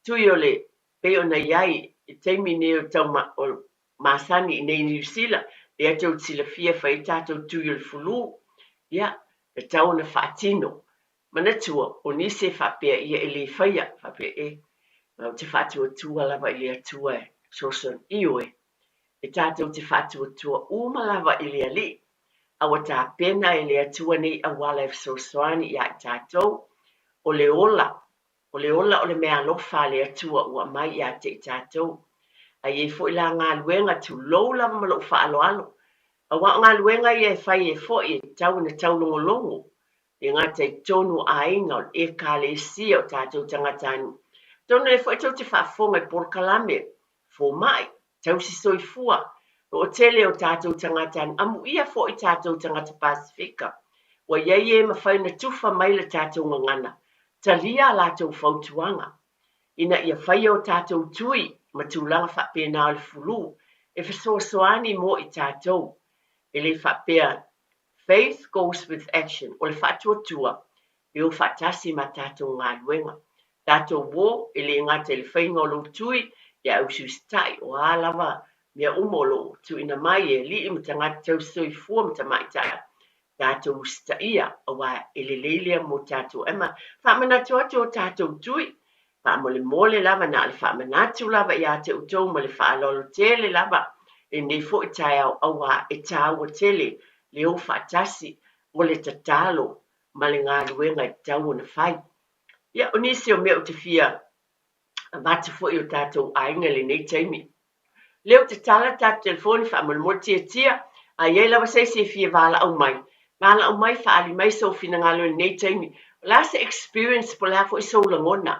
Speaker 3: tui o le, pei ona i ai i taimi nei o tau ma, o masani i nei i Niu Sila, lea tou te silafia e fai ai tatou tui o le fulu, ia, e tatau ona faatino. Manatua, o nisi e faapea ia e le faia, faapea e, ma ou te faatuatua lava i le Atua e fesoasoani. Ioe, e tatou te faatuatua uma lava i le Alii, a ua tapena e le Atua nei auala e fesoasoani iā i tatou, o le ola O le ola o le meaalofa a le Atua ua aumai ia te i tatou. A i ai foi la galuega, tulou lava ma lou faaaloalo, aua o galuega ia e fai ai foi e tatau ona taulogologo, e gata i totonu o aiga, o le Ekalesia, o tatou tagatanuu. Atonu o lea foi tou te faafofoga i polokalame fomai, tausi soifua, toatele o tatou tagata amuia foi tatou tagata Pasefika. Ua i ai e mafai ona tufa mai le tatou gagana, talia a latou fautuaga ina ia faia o tatou tui ma tulaga faapena o le fulu e fesoasoani mo i tatou. E le faapea faith goes with action, o le faatuatua e o faatasi ma tatou galuega. Tatou o, e le gata i le faiga o lou tui, ia usiusitai, o a lava mea uma o lo o tuuina mai e alii ma tagata tausisoifua ma tamaitai, tatou usitaia, aua e lelei lea mo tatou. Ae ma faamanatu atu o tatou tui, faamolemole lava, na o le faamanatu lava ia te outou ma le faaaloalo tele lava i lenei foi taeao, aua e taua tele le o faatasi o le tatalo ma le galuega e tatau ona fai. Ia, o nisi o mea ou te fia avatu foi i o tatou aiga i lenei taimi. Lea ou te tala le tatou telefoni faamolemole tiatia, a i ai lava se isi e fia valaau mai, valaau mai, faaali mai sou finagalo i lenei taimi. O le a se experience po o le a foi sou lagona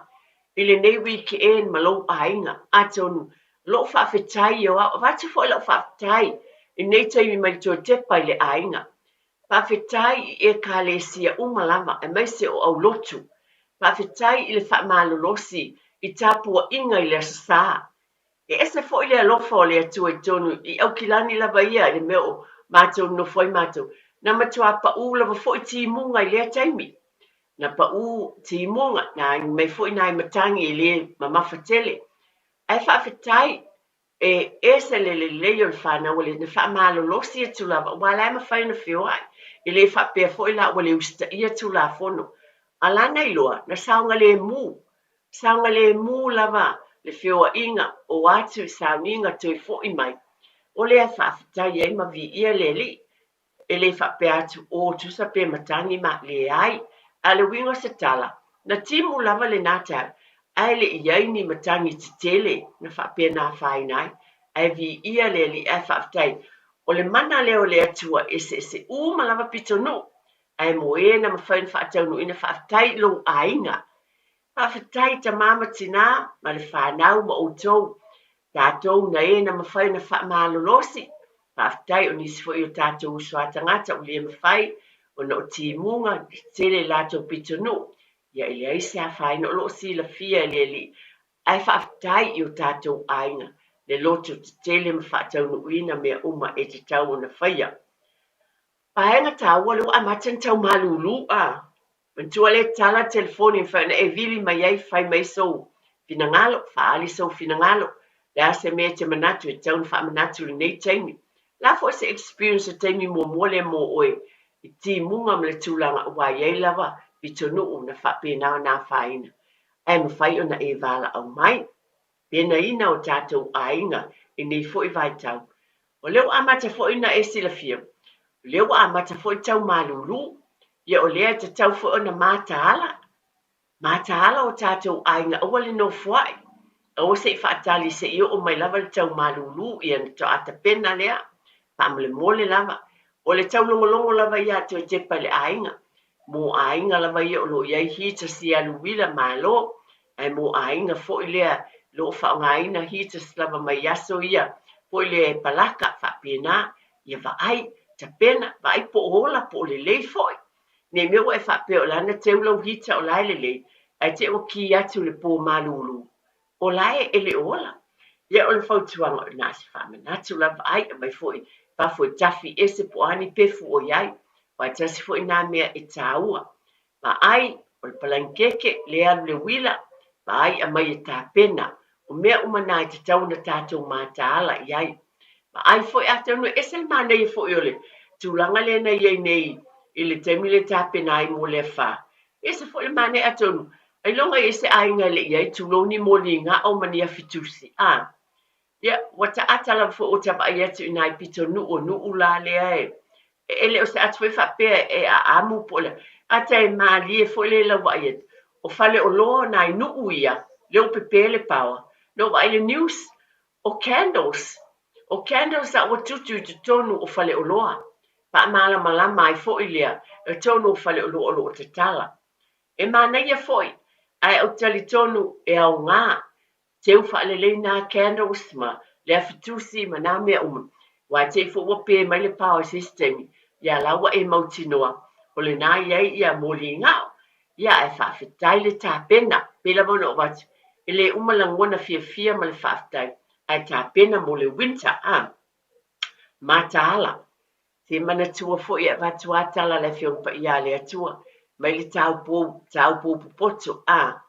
Speaker 3: i lenei weekend ma lou aiga? Atonu o lou faafetai ia o au, avatu foi lau faafetai i lenei taimi mai le toe tepa i le aiga. Faafetai i Ekalesia uma lava aemaise o aulotu. Faafetai i le faamalolosi i tapuaiga i le Aso Sa. E ese foi le alofa o le Atua i totonu i Aukilani lava ia i le mea o matou nonofo ai matou. Na matuā paū lava foi timuga i lea taimi. Na paū timuga, na agi mai foi nai matagi e le mamafa tele. Ae faafetai E ese le lelei o le fanau a le na faamalolosi atu lava aua la e mafai ona feoai. E le faapea foi la ua le usitaia Tulafono. A la na iloa, na saogalemu, saogalemu lava le feoaiga, o atu i sauniga toe foi mai. O lea e faafetai ai ma viia le Alii. E le faapea atu, o tusa pe matagi ma, leai. A o le uiga o se tala, na timu lava lena taeao, ae le i i ai ni matagi tetele na faapena afaina ai. Ae viia le Alii ae faafetai, o le mana lea o le Atua e eseese uma lava pitonuu, ae mo e na mafai ona faataunuuina faafetai i lou aiga. Faafetai tama ma tina ma le fanau ma outou, tatou na e na mafai ona faamalolosi. Faafetai o nisi foi o tatou uso a tagata ua le mafai ona o timuga tetele i latou pitonuu, ia e leai se afaina o lo o silafia e le Alii. Ae faafetai i o tatou aiga le loto tetele ma faataunuuina mea uma e tatau ona faia. Vaega taua lea ua amata ona tau malulu a. Manatua lea tala telefoni e mafai ona e vili mai ai fai mai sou finagalo, faaali sou finagalo, le a se mea e te manatu e tatau ona faamanatu i lenei taimi. Le a foi se experience o taimi muamua lea mo oe i timuga ma le tulaga aua e i ai lava pitonuu na faapena ona afaina ae mafai ona e valaau mai. Penaina o tatou aiga i nei foi vaitau. O lea ua amata foi ona e silafia, o lea ua amata foi tau malulu, ia o lea e tatau foi ona mataala, mataala o tatou aiga aua le nofoa'i, aua se i faatali se i oo mai lava le tau malulu ia ona to'a tapena lea, faamolemole lava. O le taulogologo lava ia a toe tepa i le aiga, mo aiga lava ia o lo o i ai heaters i alu uila, malo, ae mo aiga foi lea o lo o faaaogaina heaters lava mai aso ia foi lea e palaka, faapena, ia vaai, tapena, vaai po o ola po o lelei foi. Ne i mea ua e faapea o la na teu lau heater o la e lelei, ae te i ua ki atu i le po malulu, o la e le o ola. Ia o le fautuaga, na o se faamanatu lava, ai, aumai foi fafo e tafi ese po o a ni pefu o i ai, aua e tasi foi na mea e taua. Vaai, o le palanikeke, lea alu le uila, vaai aumai e tapena. O mea uma na e tatau ona tatou mataala i ai. Vaai foi, atonu e ese le manaia foi o le tulaga lea na i ai nei i le taimi lea e tapena ai mo le afa. E ese foi le manaia atonu, ailoga i ai se aiga e le i ai, tulou ni moli gao ma ni afi tusi, a. Ia, ua taata lava foi ua ta vaai atu i nai pitonuu o Nu'u la lea e, e le o se atu foi faapea e aamu po o le a, ata e malie foi lea i lau vaai atu, o faleoloa o nai nu'u ia, lea ua pepe le paoa, na ou vaai i le news, O candles, o candles a ua tutu i totonu o faleoloa, faamalamalama ai foi lea i totonu o faleoloa o lo o tatala. E manaia foi, ae ou te talitonu e aoga, teu faalelei nā candles ma le afi tusi ma nā mea uma, aua e te i foi ua pe mai le pao i se isi taimi, ia la ua e mautinoa o lena i ai ia moli gao. Ia ae faafetai le tapena, pei lava ona ou avatu, e le uma lagona fiafia ma le faafetai, ae tapena mo le winter, a. Mataala. Se manatua foi e avatu a tala le Afioga Paia a le Atua, mai le taupou, taupou popoto, a.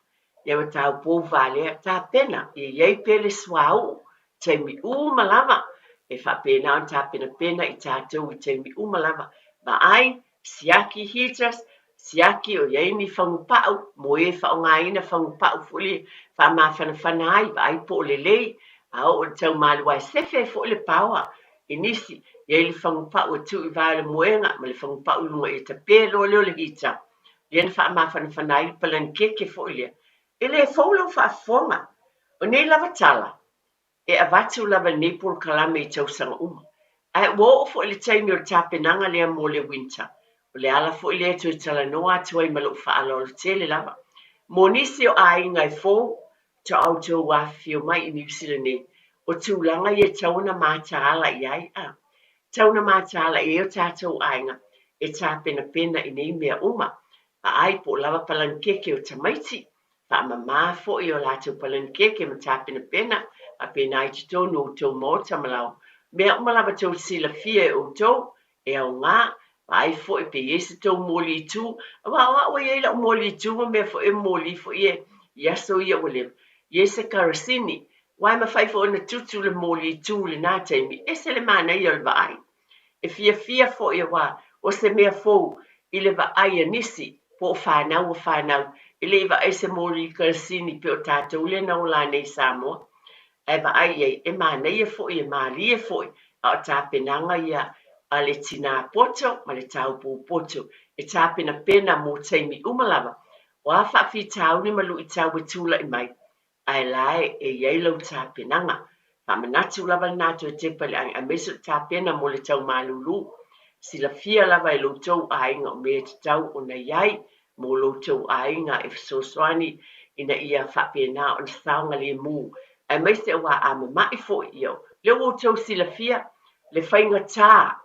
Speaker 3: Ia ma taupou valea, tapena, ia i ai pea le suauu, taimi uma lava, e faapena ona tapenapena i tatou i taimi uma lava. Vaai, siaki heaters, siaki o i ai ni fagupa'u mo e faaaogaina fagupa'u foi lea faamafanafana ai, vaai po o lelei, a oo i le tau malu ae sefe ai foi le paoa i nisi, i ai le fagupa'u e tuu i vae o le moega ma le fagupa'u i luga ia tape loa lea o le heater, lea na faamafanafana ai le palanikeke foi lea. E le fou lau faafofoga. O nei lava tala, e avatu lava lenei polokalame i tausaga uma. Ae ua oo foi le taimi o le tapenaga lea mo le winter. O le ala foi lea e toe talanoa atu ai ma lou faaaloalo tele lava. Mo nisi o aiga e fou, faatoa outou afifio mai i Niu Sila nei, o tulaga ia e tatau ona mataala i ai, a. Tatau ona mataala i ai o tatou aiga e tapenapena i nei mea uma. Vaai po o lava palanikeke o tamaiti, faamama foi o latou palanikeke ma tapenapena faapena i totonu o outou maota ma laoa. Mea uma lava tou te silafia e outou, e aoga, vaai foi pe i ai se tou moli i tu, aua o au e i ai lau moli i tu ma mea foi e moli foi e i aso ia ua leva, i ai se karasini, aua e mafai foi ona tutu le moli i tu i lena taimi, ese le manaia o le vaai. E fiafia foi aua o se mea fou i le vaai a nisi po o fanau a fanau e le i vaai se moli karasini pei o tatou lea na ola nei i Samoa. Ae vaai i ai, e manaia foi, e malie foi, a o tapenaga ia a le tinā poto ma le taupou poto e tapenapena mo taimi uma lava, o a faafitauli ma luitau e tulai mai, ae la e i ai lau tapenaga. Faamanatu lava lena toe tepa i le aiga aemaise o le tapena mo le tau malulu. Silafia lava e lo outou aiga o mea e tatau ona i ai mo lo outou aiga e fesoasoani ina ia faapena ona saogalemu, aemaise aua a mama'i foi, ia, lea ua outou silafia le faigata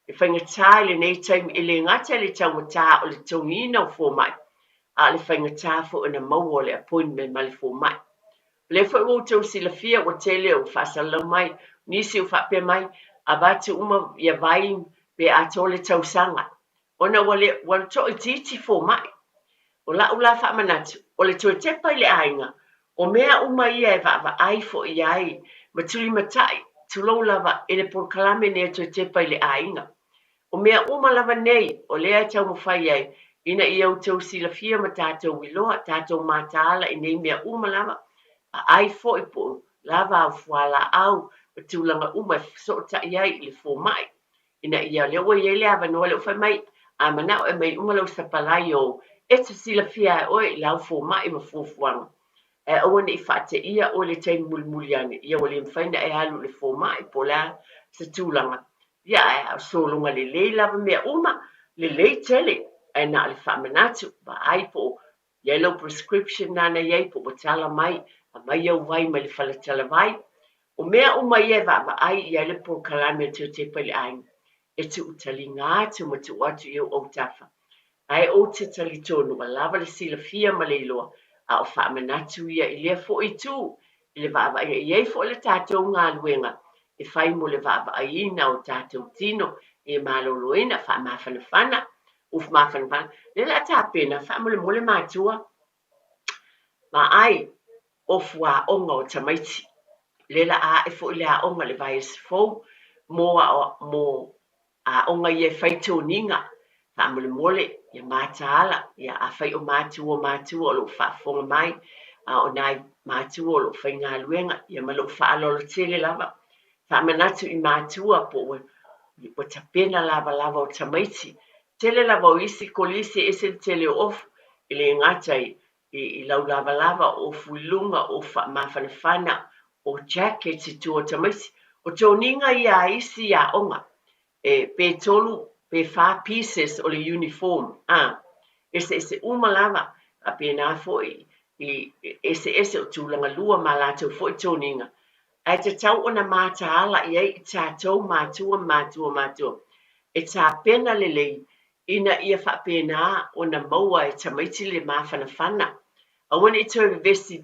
Speaker 3: Le faigata i lenei taimi e le gata i le taugata o le totogiina o fomai, a o le faigata foi ona maua o le appointment ma le fomai. O lea foi ua outou silafia ua tele o faasalalau mai, nisi ua faapea mai, avatu uma ia vai pe atoa le tausaga, ona ua le ua toaitiiti fomai. O la'u la faamanatu, o le toe tepa i le aiga, o mea uma ia e vaavaai foi i ai ma tulimata'i, tulou lava, i le polokalame nei e toe tepa i le aiga. O mea uma lava nei, o lea e taumafai ai, ina ia outou silafia ma tatou iloa, tatou mataala i nei mea uma lava, vaai foi po o lava au fualaau ma tulaga uma e fesootai ai i le fomai. Ina ia, lea ua i ai le avanoa lea ua fai mai, a manao e aumai uma lau sapalai o e te silafia e oe i lau fomai ma fuafuaga, ae aua ne i faateia oe i le taimi mulimuli ane, ia ua le mafai ona e alu i le fomai po o le a se tulaga, ia ae a sologa lelei lava mea uma, lelei tele, ae na o le faamanatu, vaai po o i ai lau prescription na na i ai po ua tala mai, aumai au vai mai le fale talavai. O mea uma ia e vaavaai i ai le polokalame a le Teotepa i le aiga, e tuu taliga atu ma tuu atu i ou autafa. Ae ou te talitonu ua lava le silafia ma le iloa, a o faamanatu ia i lea foi itu i le vaavaaiga. E i ai foi le tatou galuega e fai mo le vaavaaiina o tatou tino ia maloloina, faamafanafana, Uf mafanafana. Lea le a tapena faamolemole matua ma ai ofu aoga o tamaiti. Lea la a ae foi le aoga le vaiaso fou mo mo aoga ia e fai toniga. Faamolemole ia mataala ia afai o matua o matua o lo o faafofoga mai a o nai matua o lo o faigaluega ia ma lou faaaloalo tele lava. Faamanatu i matua po ua ua tapena lavalava o tamaiti. Tele lava o isi kolisi e ese le tele o ofu, e le gata i i lau lavalava, o ofu i luga, o ofu faamafanafana, o jackets i tua o tamaiti. O toniga ia a isi aoga, e pe tolu pe fa pieces o le uniform, a eseese uma lava, faapena foi i eseese o tulaga lua ma latou foi toniga. Ae tatau ona mataala i ai i tatou matua matua matua e tapena lelei ina ia faapena ona maua e tamaiti le mafanafana. Aua ne i toe vevesi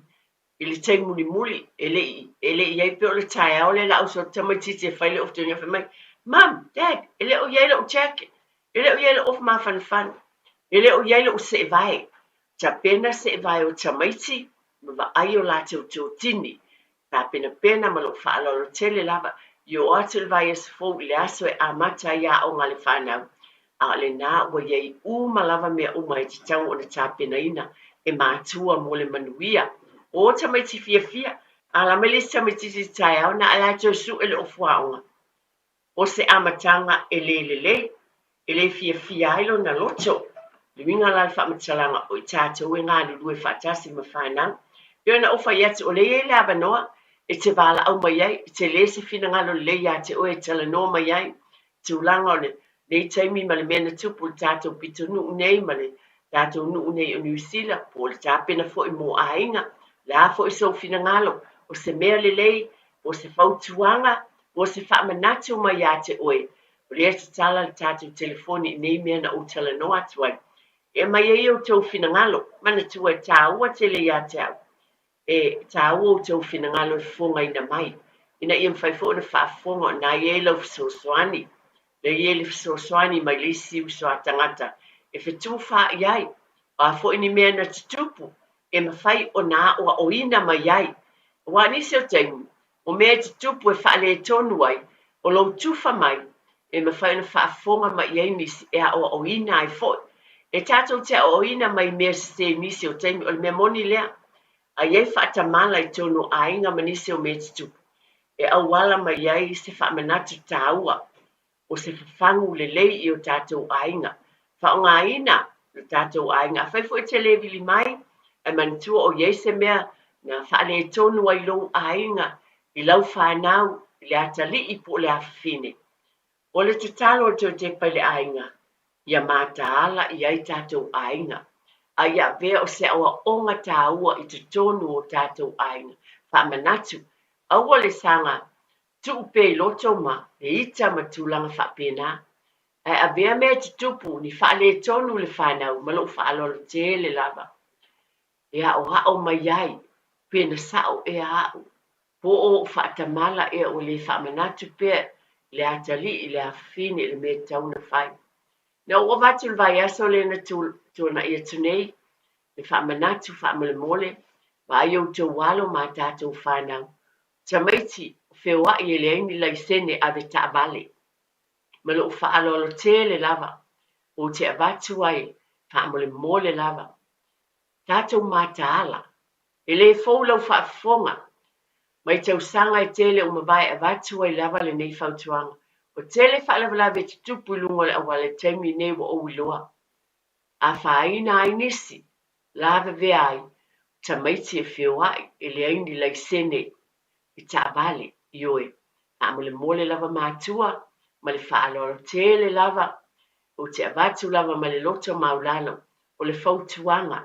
Speaker 3: i le taimi mulimuli e le i e le i i ai pei o le taeao lea la uso atu tamaitiiti e fai le ofu toniga fai mai, Mum, Dad, e le o i ai lou jacket, e le o i ai lou ofu mafanafana, e le o i ai lou seevae. Tapena seevae o tamaiti ma vaai o latou totini tapenapena ma lou faaaloalo tele lava i oo atu i le vaiaso fou i le aso e amata ai aoga a le fanau, a o lena ua i ai uma lava mea uma e tatau ona tapenaina e matua mo le manuia o tamaiti fiafia. Ala mai le isi tamaitiiti i le taeao na a la e toe sue le ofu aoga. O se amataga e le lelei, e le fiafia ai lona loto. Le uiga la o le faamatalaga, o i tatou e galulue faatasi ma fanau. Pei ona ou fai atu, o lea e i ai le avanoa e te valaau mai ai, e tele se finagalo lelei ia te oe e talanoa mai ai, tulaga o lenei taimi ma le mea na tupu i le tatou pitonuu nei ma le tatou nuu nei o Niu Sila, po o le tapena foi mo aiga, o le a foi sou finagalo, o se mea lelei, po o se fautuaga, po o se faamanatu mai ia te oe, o lea e tatala le tatou telefoni i nei mea na ou talanoa atu ai. E aumai ai outou finagalo, manatua e tāua tele ia te au, e tāua outou finagalo e fofogaina mai, ina ia mafai foi ona faafofoga o na i ai lau fesoasoani, lea i ai le fesoasoani mai le isi uso a tagata e fetufaai ai, o a foi ni mea na tutupu e mafai ona aoaoina mai ai. Aua o nisi o taimi, o mea e tutupu e faaletonu ai, o lou tufa mai e mafai ona faafofoga mai i ai nisi e aoaoina ai foi. E tatou te aoaoina mai mea sese i nisi o taimi, o le mea moni lea. A i ai faatamala i totonu o aiga ma nisi o mea e tutupu, e auala mai ai se faamanatu taua. O se fafagu lelei i o tatou aiga. Faaaogaina lo tatou aiga. Afai foi e te le vili mai, ae manatua o i ai se mea na faaletonu ai lou aiga i lau fanau, i le atalii po o le afafine. O le tatalo a le Toetepa i le aiga, ia mataala i ai tatou aiga, a ia avea o se aoaoga taua i totonu o tatou aiga. Faamanatu, aua le saga tuu pea i loto ma le ita ma tulaga faapena, ae avea mea e tutupu ni faaletonu i le fanau ma lou faaaloalo tele lava e aoao mai ai pe na sao ea au po o ou faatamala ea ua le faamanatu pea i le atalii i le afafine i le mea e tatau ona fai. Na ou avatu i le vaiaso lea na tuanai atu nei le faamanatu faamolemole, vaai outou alo ma a tatou fanau Tamaiti o feoai e leai ni laisene ave taavale. Ma lou faaaloalo tele lava, ou te avatu ai faamolemole lava. Tatou mataala, e le fou lau faafofoga. Mai tausaga e tele ua mavae avatu ai lava lenei fautuaga. Ua tele faalavelave e tutupu i luga o le auala i le taimi nei ua ou iloa. Afaina ai nisi, lavevea ai tamaiti e feoai e leai ni laisene i taavale, ioe, faamolemole lava matua ma le faaaloalo tele lava, ou te avatu lava ma le loto maulalo o le fautuaga,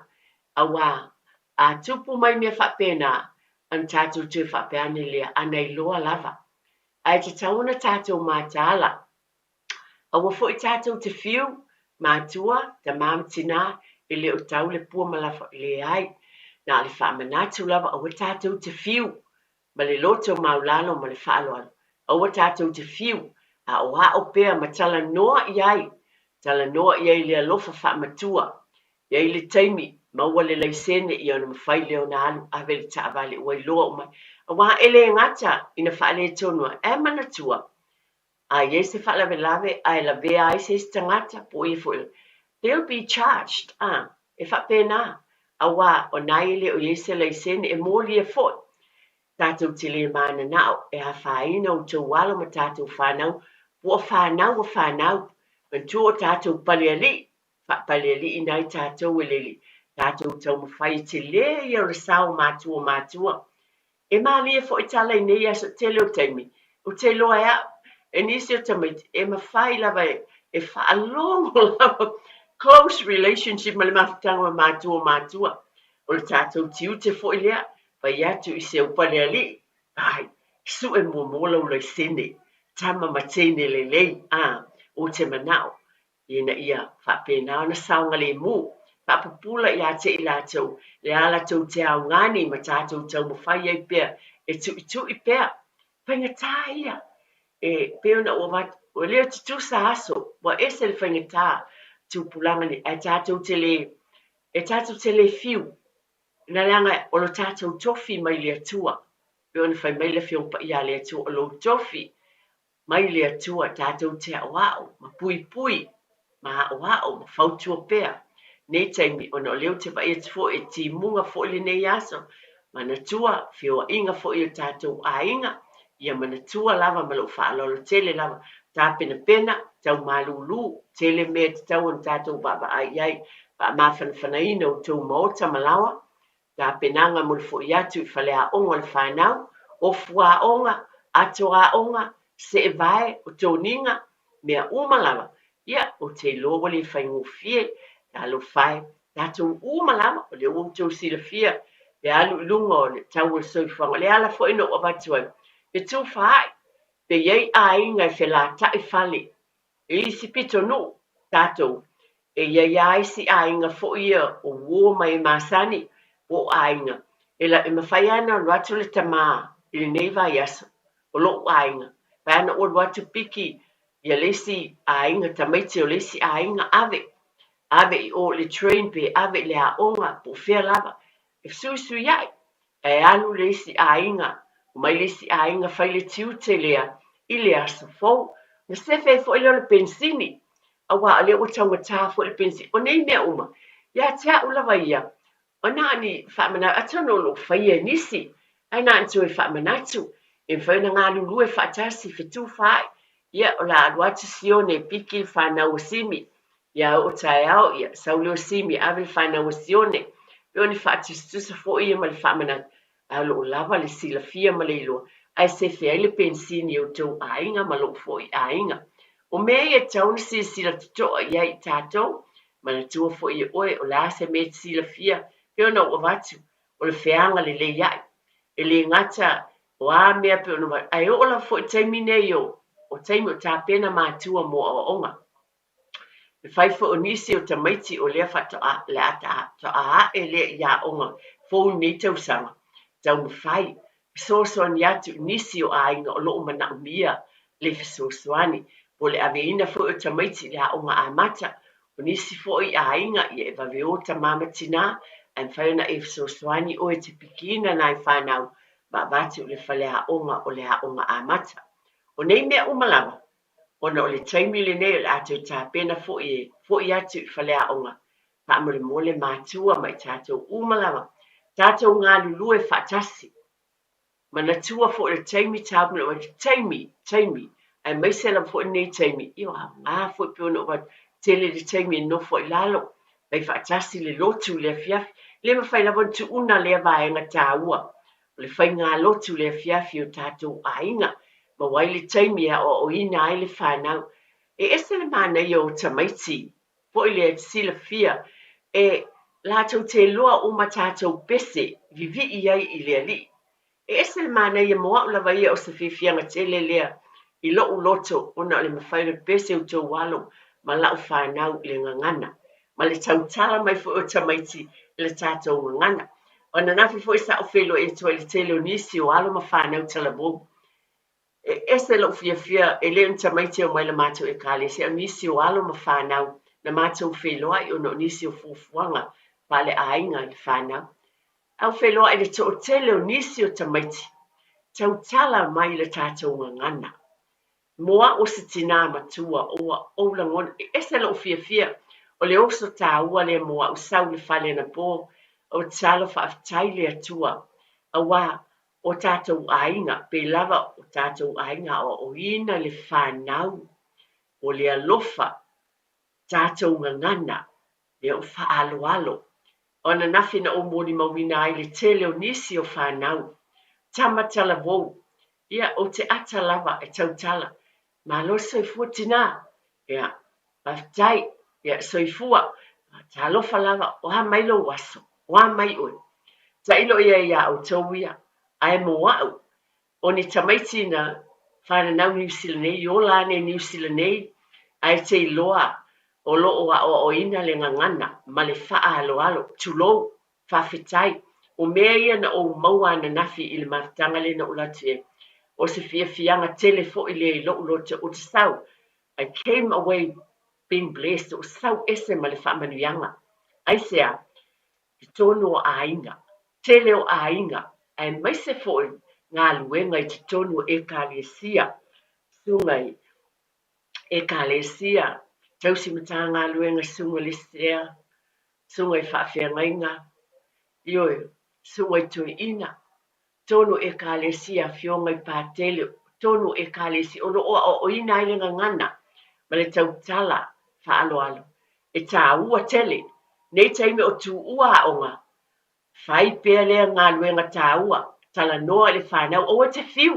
Speaker 3: auā a tupu mai mea faapena, ana tatou toe faapea ane lea, ana iloa lava. Ae tatau ona tatou mataala Aua foi tatou te fiu, matua, tama ma tina, e le o tau le pua ma lafa, leai, na o le faamanatu lava, aua tatou te fiu ma le loto maulalo ma le faaaloalo, aua tatou te fiu, aoao pea ma talanoa i ai, talanoa i ai i le alofa faamatua, i ai le taimi, maua le laisene ia ona mafai lea ona alu ave le taavale ua iloa uma ai. Aua e le gata ina faaletonu ai, ae manatua, A i ai se faalavelave ae lavea ai se isi tagata po o ia foi, they'll be charged, a, e faapena, auā o na e le o i ai se laisene e molia foi. Tatou te le mananao e afaina outou alo ma tatou fanau, po o fanau a fanau, manatua o tatou palealii, faapalealiiina ai tatou e le tatou taumafai e tele ia o le sao o matua o matua. E malie foi tala i nei aso tele o taimi, ou te iloa e au, e nisi o tamaiti, e mafai lava e faalogo lava close relationship ma le mafutaga ma matua o matua. O le tatou tiute foi lea, fai atu i se upalealii, ai, sue muamua lau laisene, tama ma teine lelei, a, ou te manao ina ia faapena ona saogalemu, faapupula ia te i latou le ala tou te aoga nei ma tatou taumafai ai pea e tuitui pea. Faigata ia e pei ona ou avatu, ua le o tutusa aso, ua ese le faigata tupulaga nei, ae tatou te le, e tatou te le fiu, na leaga o lo tatou tofi mai le Atua, pei ona fai mai le Afioga Paia a le Atua, o lou tofi mai le Atua tatou te aoao ma puipui ma aoao ma fautua pea nei taimi ona o lea ou te vaai atu foi e timuga foi lenei aso manatua feoaiga foi o tatou aiga ia manatua lava ma lou faaaloalo tele lava tapenapena tau malūlū tele mea e tatau ona tatou vaavaai i ai faamafanafanaina outou maota ma laoa Tapenaga mo le foi atu i faleaoga o le fanau, ofu aoga, ato aoga, seevae, o toniga, mea uma lava, ia, ou te iloa ua le faigofie, talofa e, tatou uma lava, o lea ua outou silafia le alu i luga o le tau o le soifuaga. O le ala foi na ou avatu ai, fetufaai, pe i ai aiga e felataʻi fale I isi pitonuu tatou, e i ai lava isi aiga foi ia o uo ma e masani po o aiga e e mafai lava ona alu atu le tama i lenei vaiaso o lo'u aiga, mafai lava ona ou alu atu piki ia le isi aiga, tamaiti o le isi aiga ave, ave i o i le train pe ave i le aoga po o fea lava, e fesuisuia'i Ae alu le isi aiga, omai le isi aiga fai le tiute lea i le aso fou. Ona sefe ai foi lea o le penisini, aua o lea ua taugata foi le penisini. O nei mea uma, ia te au lava ia, o na o ni faamanatu, atonu o lo o faia e nisi, ae na ona toe faamanatu, e mafai ona galulue faatasi, fetufaai. Ia, o le a alu atu Sione e piki le fanau a Simi. Ia oo taeao, ia, sau lea o Simi e ave le fanau a Sione. Pei o ni faatusatusa foi ia ma le faamanatu, ae o lo o lava le silafia ma le iloa, ae sefe ai le penisini e outou aiga ma lou foi aiga. O mea ia e tatau ona silasila totoa i ai i tatou. Manatua foi e oe, o le a se mea e te silafia, pei ona ou avatu, o le feaga lelei aʻe. E le gata o a mea pei ona avatu, ae oo lava foi i le taimi nei o, o taimi o tapena matua mo aoaoga. E fai foi o nisi o tamaiti o lea faatoa, le a toa ae lea i aoga fou i lenei tausaga, taumafai, fesoasoani atu i nisi o aiga o lo o manaomia le fesoasoani, po o le aveina foi o tamaiti i le aoga amata. O nisi foi aiga, ia e vave o tama ma tinā, ae mafai ona e fesoasoani oe e te pikiina nai fanau ma avatu i le faleaoga o le aoga amata. O nei mea uma lava, ona o le taimi lenei o le a toe tapena foi e foi atu i faleaoga, faamolemole matua ma i tatou uma lava, tatou galulue faatasi. Manatua foi o le taimi tāu mea o taimi, taimi, aemaise lava foi lenei taimi, ia o aoga foi pei ona ou avatu, tele le taimi e nofo ai i lalo, fai faatasi le lotu i le afiafi. E le mafai lava ona tuuna lea vaega taua o le faigalotu i le afiafi o tatou aiga, maua ai le taimi e aoaoina ai le fanau. E ese le manaia o tamaiti foi lea e silafia e latou te iloa uma tatou pese vivii ai i le Alii. E ese le manaia mo au lava ia o se fiafiaga tele lea i lo'u loto ona o le mafai ona pese outou alo ma la'u fanau i le gagana ma le tautala mai foi o tamaiti i le tatou gagana. O ananafi foi sa ou feiloai atu ai i le tele o nisi o alo ma fanau talavou. E ese lou fiafia, e le o ni tamaiti e omai i la matou Ekalesia, a o nisi o alo ma fanau na matou feiloai ona o nisi o fuafuaga faaleaiga i le fanau. Ae ua feiloai i le toatele o nisi o tamaiti, tautala mai i le tatou gagana. Mo au o se tinā matua, ua ou lagona, e ese lou fiafia, o le oso tāua lea mo au sau i le fale anapo, o tatalo faafetai i le Atua, auā o tatou aiga, pei lava o tatou aiga aoaoina le fanau o le alofa, tatou gagana, lea ua faaaloalo. O ananafi na ou molimauina ai le tele o nisi o fanau, tama talavou, ia, ou te ata lava e tautala, Malo le soifua tinā, ia, faafetai, ia, soifua, talofa lava, o a mai lou aso, o a mai oe. Tailo ia iā outou ia, ae mo a'u, o ni tamaiti na fananau Niu Sila nei, i ola ane i Niu Sila nei, ae te iloa o lo o aoaoina le gagana ma le faaaloalo, tulou, faafetai. O mea ia na ou maua ananafi i le mafutaga lea na ou alu atu i ai, o se fiafiaga tele foi lea i lou loto ou te sau, I came away being blessed, ou sau ese ma le faamanuiaga. Aisea? Totonu o aiga, tele o aiga, aemaise foi galuega i totonu o Ekalesia, susuga i Ekalesia, tausi Matagaluega, susuga i le Sea, susuga i faafeagaiga, ioe, susuga i toeaina, tonu Ekalesia, afioga i Patele, tonu Ekalesia o lo o aoaoina ai le gagana ma le tautala faaaloalo. E tāua tele nei taimi o tuua aoga, fai pea lea galuega tāua, talanoa i le fanau, aua e te fiu,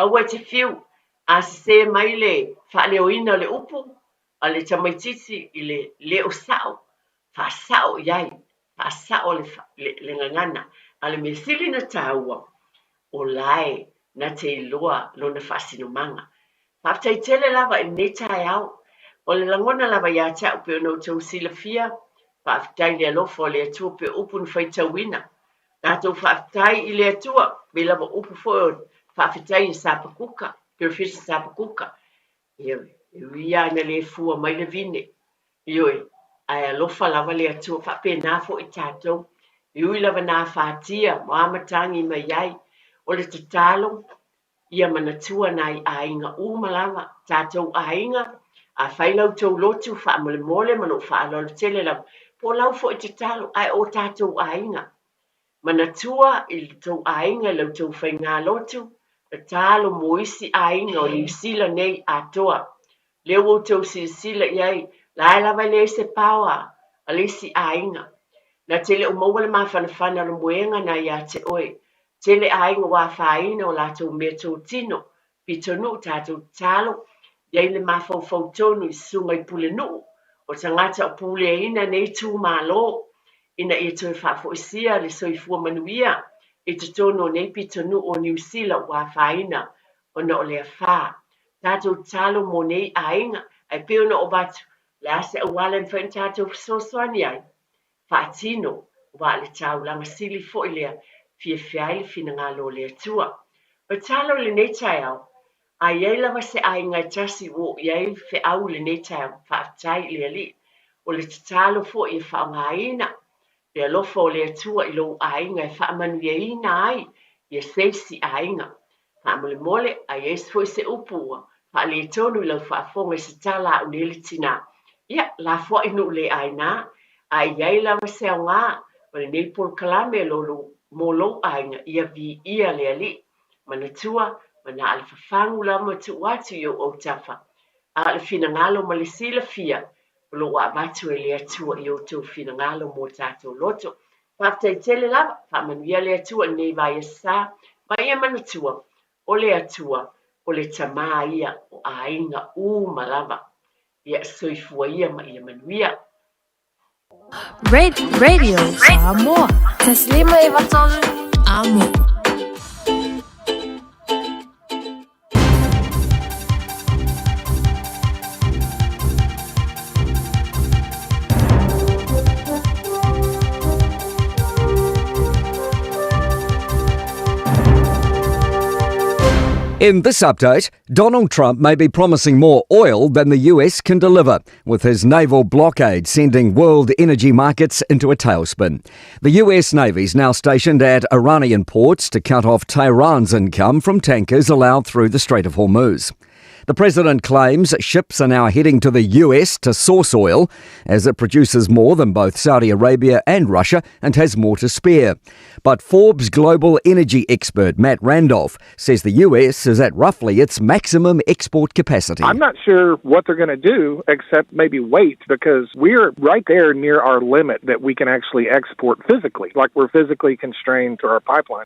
Speaker 3: aua e te fiu, a sesē mai le faaleoina o le upu a le tamaitiiti i le leo sa'o, faasa'o i ai, faasa'o le, le, le gagana. A o le mea sili ona tāua, o lae na te iloa lona faasinomaga. Faafetai tele lava i lenei taeao. O le lagona lava ia te au pei ona outou silafia, faafetai i le alofa o le Atua pei o upu na faitauina. Tatou faafetai i le Atua, pei lava o upu foi o faafetai a Sapakuka, Perofeta Sapakuka. Ioe, e ui lava ina le fua mai le vine, ioe, ae alofa lava le Atua, faapena foi tatou, e ui lava na afatia ma a matagi mai ai, o le tatalo, ia manatua nai aiga uma lava, tatou aiga, afai la outou lotu faamolemole ma lou faaaloalo tele lava, po o lau foi tatalo, ae o tatou aiga, Manatua i lo tou aiga i la outou faigalotu, Tatalo mo isi aiga o Niu Sila nei atoa. Lea ua outou silasila i ai, la e lava e leai se paoa a le isi aiga. Na te le o maua le mafanafana o le moega na ia te oe. Tele aiga ua afaina o latou meatotino, pitonuu tatou tatalo, i ai le mafaufau tonu i susuga i pulenuu o tagata o puleaina nei itumalo ina ia toe faafoisia le soifua manuia i totonu o nei pitonuu o Niu Sila ua afaina ona o le afa. Tatou tatalo mo nei aiga, ae pei ona ou avatu, o le a se auala e mafai ona tatou fesoasoani ai? Faatino, aua o le taulaga sili foi lea, fiafia ai le finagalo o le Atua. Tatalo i lenei taeao, a i ai lava se aiga e tasi ua oo i ai feau i lenei taeao, faafetai i le Alii. O le tatalo foi e faaaogaina le alofa o le Atua i lou aiga e faamanuiaina ai ia se isi aiga. Faamolemole, a i ai foi se upu ua faaletonu i lau faafofoga i se tala a au nei le tina, ia, lafoai nuu le aina, a i ai lava se aoga o lenei polokalame mo lou aiga, ia viia le Alii. Manatua, ma na o le fafagu lava ma tuu atu i ou autafa, a o le finagalo ma le silafia o lo o avatu e le Atua i outou finagalo mo tatou loto. Faafetai tele lava, faamanuia le Atua i lenei vaiaso sa, ma ia manatua, o le Atua, o le Tama ia o aiga uma lava. Ia soifua ia ma ia manuia.
Speaker 9: Radio Samoa. 153 Amo.
Speaker 10: In this update, Donald Trump may be promising more oil than the US can deliver, with his naval blockade sending world energy markets into a tailspin. The US Navy's now stationed at Iranian ports to cut off Tehran's income from tankers allowed through the Strait of Hormuz. The president claims ships are now heading to the US to source oil as it produces more than both Saudi Arabia and Russia and has more to spare. But Forbes global energy expert Matt Randolph says the US is at roughly its maximum export capacity.
Speaker 11: I'm not sure what they're going to do except maybe wait because we're right there near our limit that we can actually export physically, like we're physically constrained to our pipeline.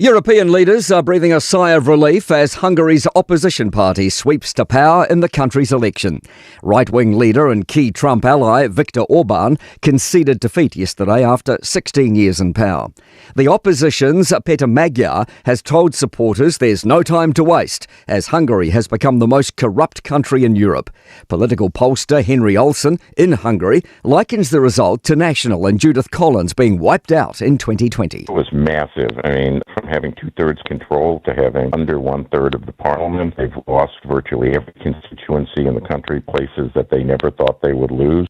Speaker 10: European leaders are breathing a sigh of relief as Hungary's opposition party sweeps to power in the country's election. Right wing leader and key Trump ally Viktor Orban conceded defeat yesterday after 16 years in power. The opposition's Peter Magyar has told supporters there's no time to waste as Hungary has become the most corrupt country in Europe. Political pollster Henry Olsen in Hungary likens the result to National and Judith Collins being wiped out in 2020.
Speaker 12: It was massive. I mean, from having two thirds control to having under one third of the parliament, they've lost virtually every constituency in the country, places that they never thought they would lose.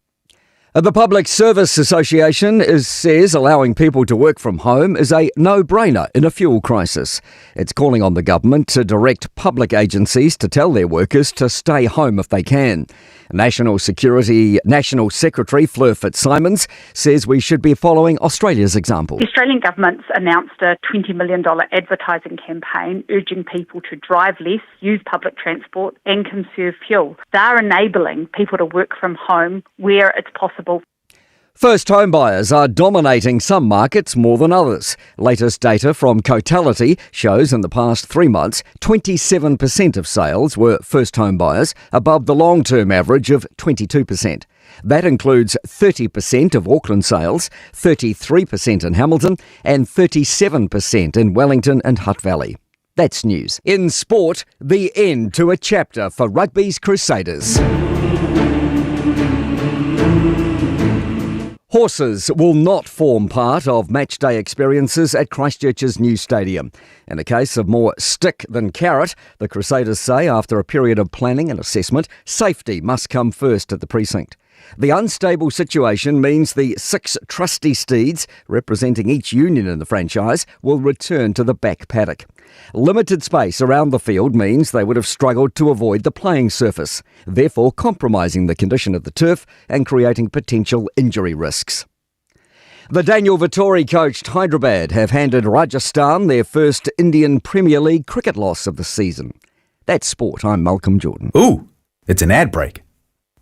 Speaker 10: The Public Service Association is, says allowing people to work from home is a no-brainer in a fuel crisis. It's calling on the government to direct public agencies to tell their workers to stay home if they can. National Security National Secretary Fleur Fitzsimons says we should be following Australia's example.
Speaker 13: The Australian government's announced a $20 million advertising campaign urging people to drive less, use public transport and conserve fuel. They're enabling people to work from home where it's possible.
Speaker 10: First home buyers are dominating some markets more than others. Latest data from Cotality shows in the past 3 months, 27% of sales were first home buyers, above the long term average of 22%. That includes 30% of Auckland sales, 33% in Hamilton, and 37% in Wellington and Hutt Valley. That's news. In sport, the end to a chapter for rugby's Crusaders. Horses will not form part of matchday experiences at Christchurch's new stadium. In a case of more stick than carrot, the Crusaders say after a period of planning and assessment, safety must come first at the precinct. The unstable situation means the six trusty steeds representing each union in the franchise will return to the back paddock. Limited space around the field means they would have struggled to avoid the playing surface, therefore compromising the condition of the turf and creating potential injury risks. The Daniel Vettori coached Hyderabad have handed Rajasthan their first Indian Premier League cricket loss of the season. That's sport. I'm Malcolm Jordan.
Speaker 4: Ooh, it's an ad break.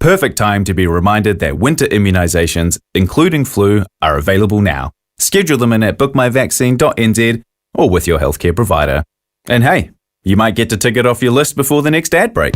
Speaker 4: Perfect time to be reminded that winter immunisations, including flu, are available now. Schedule them in at bookmyvaccine.nz or with your healthcare provider. And hey, you might get to tick it off your list before the next ad break.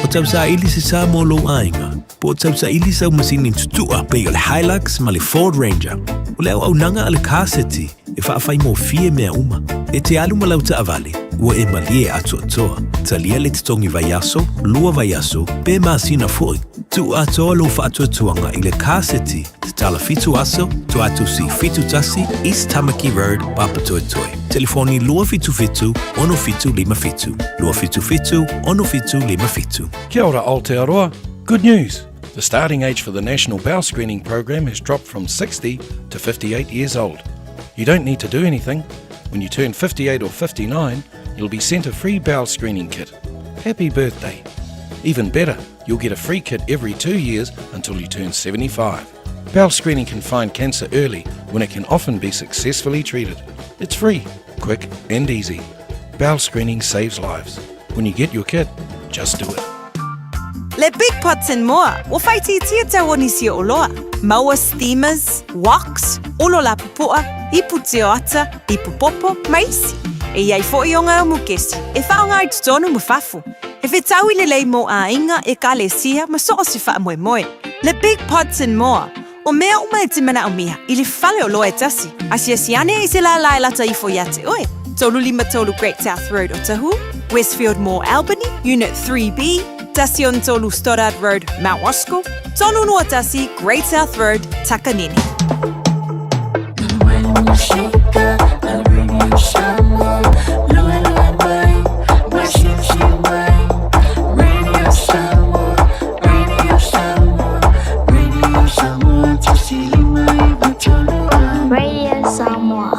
Speaker 8: O tausaili se sa mo lou aiga, po o tausaili sau masini tutua pei o le Hilux ma le Ford Ranger. O le auaunaga a le Car City e faafaigofie mea uma. E te alu ma lau taavale, ua e malie atoatoa. Talia le totogi vaiaso, lua vaiaso, pe masina foi. Tuu atoa lou faatuatuaga i le Car City, tatala fitu aso, Toatusi 71, East Tamaki Road, Papatoetoe. Telefoni 277 6757, 277 6757.
Speaker 14: Kia ora Aotearoa. Good news! The starting age for the National Bowel Screening Program has dropped from 60 to 58 years old. You don't need to do anything. When you turn 58 or 59, you'll be sent a free bowel screening kit. Happy birthday! Even better, you'll get a free kit every two years until you turn 75. Bowel screening can find cancer early when it can often be successfully treated. It's free, quick, and easy. Bowel screening saves lives. When you get your kit, just do it.
Speaker 15: Le Big Pots and More, ua faaitiitia tau o nisi o oloa. Maua steamers, woks, olo lapupoa, ipu tioata, ipu popo, ma isi. E i ai foʻi o ngā mukesi, e faaaoga i totonu ma fafo. E fetaui lelei mo aiga, ekalesia, ma so o se faamoemoe. Le Big Pots and More, o mea uma e te manaomia i le fale oloa e tasi. Asiasi ane i se lālā e lata ifo iā te oe. 33 Great South Road Otahuhu, Westfield Mall Albany, Unit 3B, tasi ono tolu Stoddard Road, Mount Roskill, tolu lua tasi Great South Road, Takanini.
Speaker 16: Radio Samoa.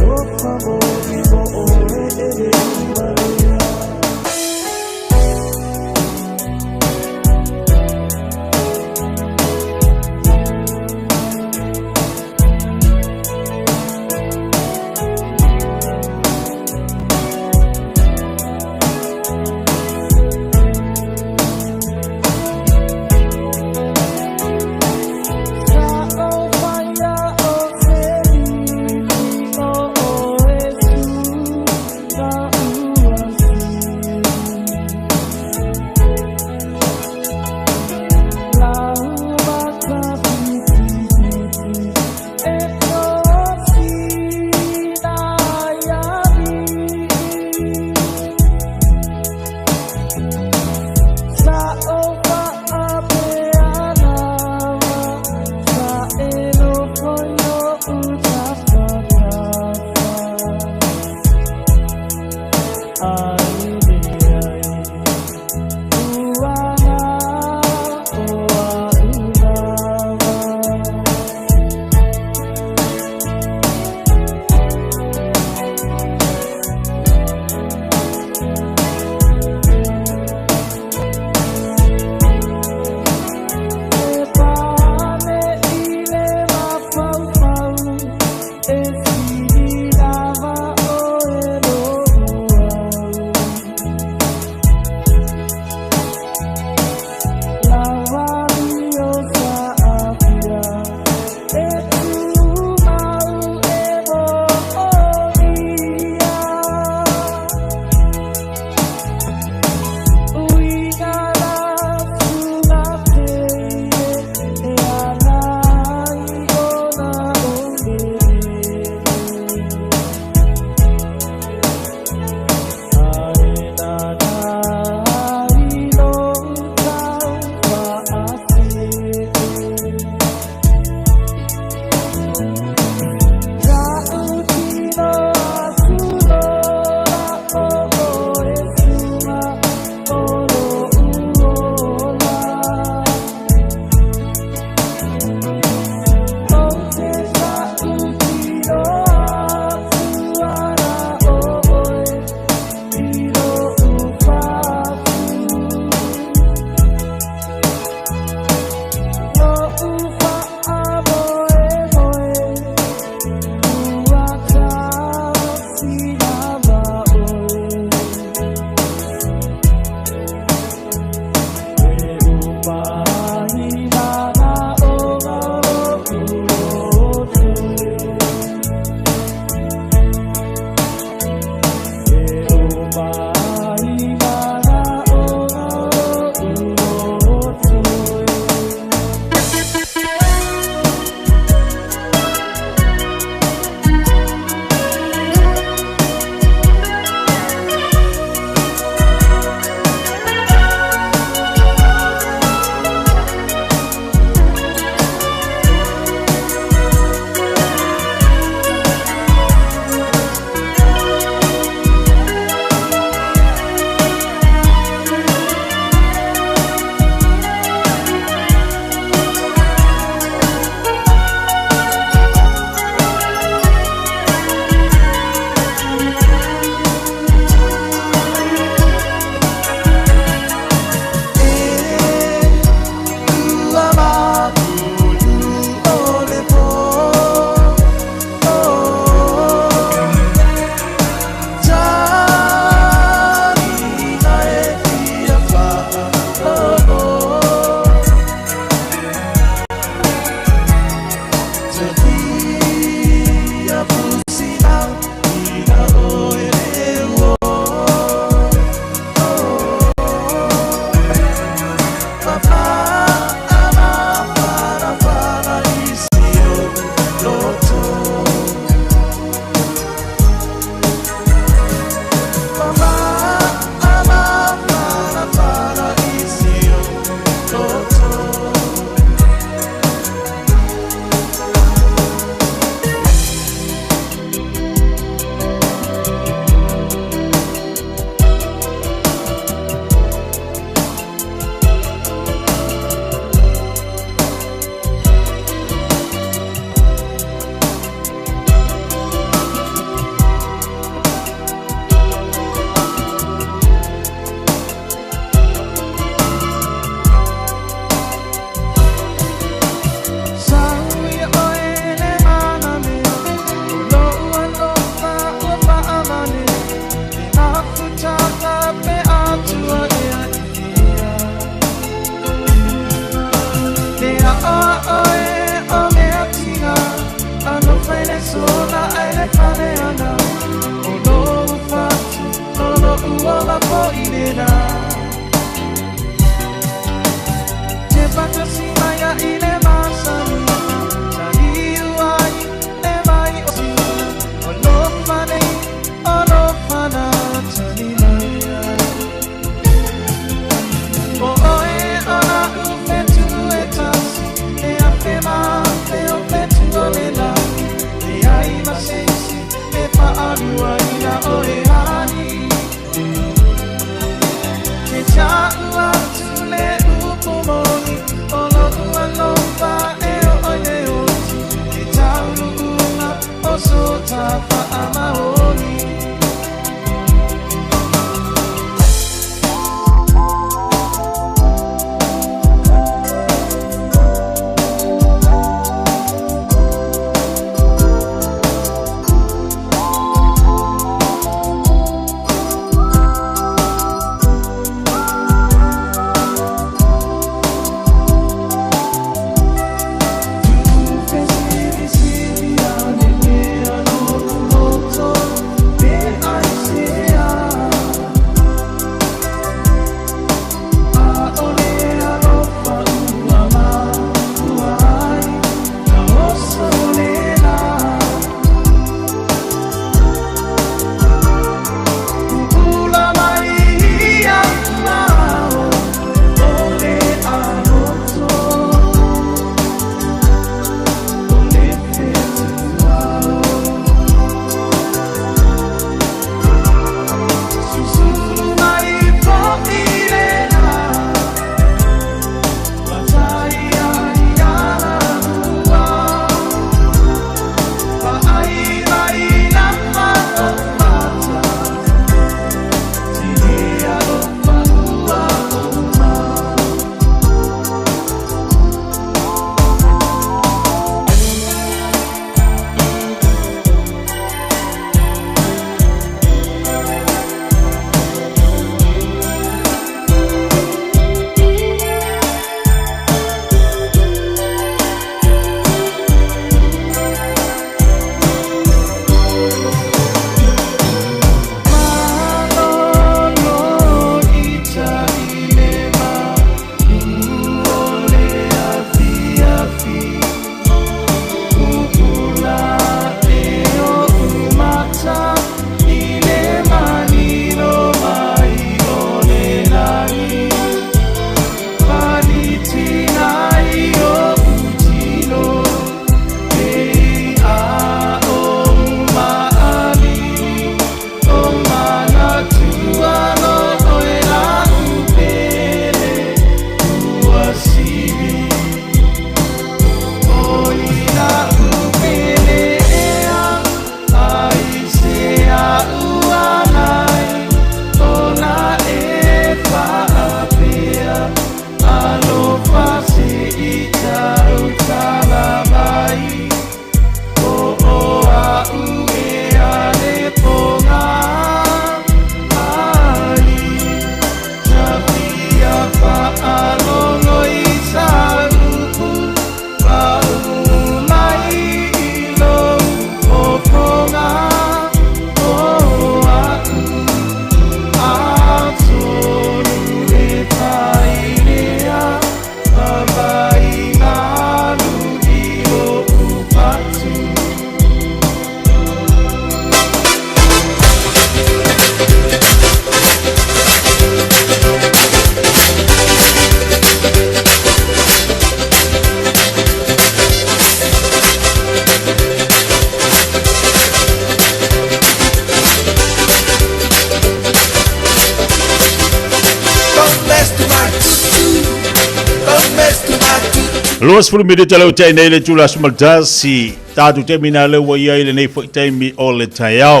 Speaker 17: 20 minute leo tai nei le tula sumaltasi tātou taimi na lea ua i ai lenei fo'i taimi o le taeao.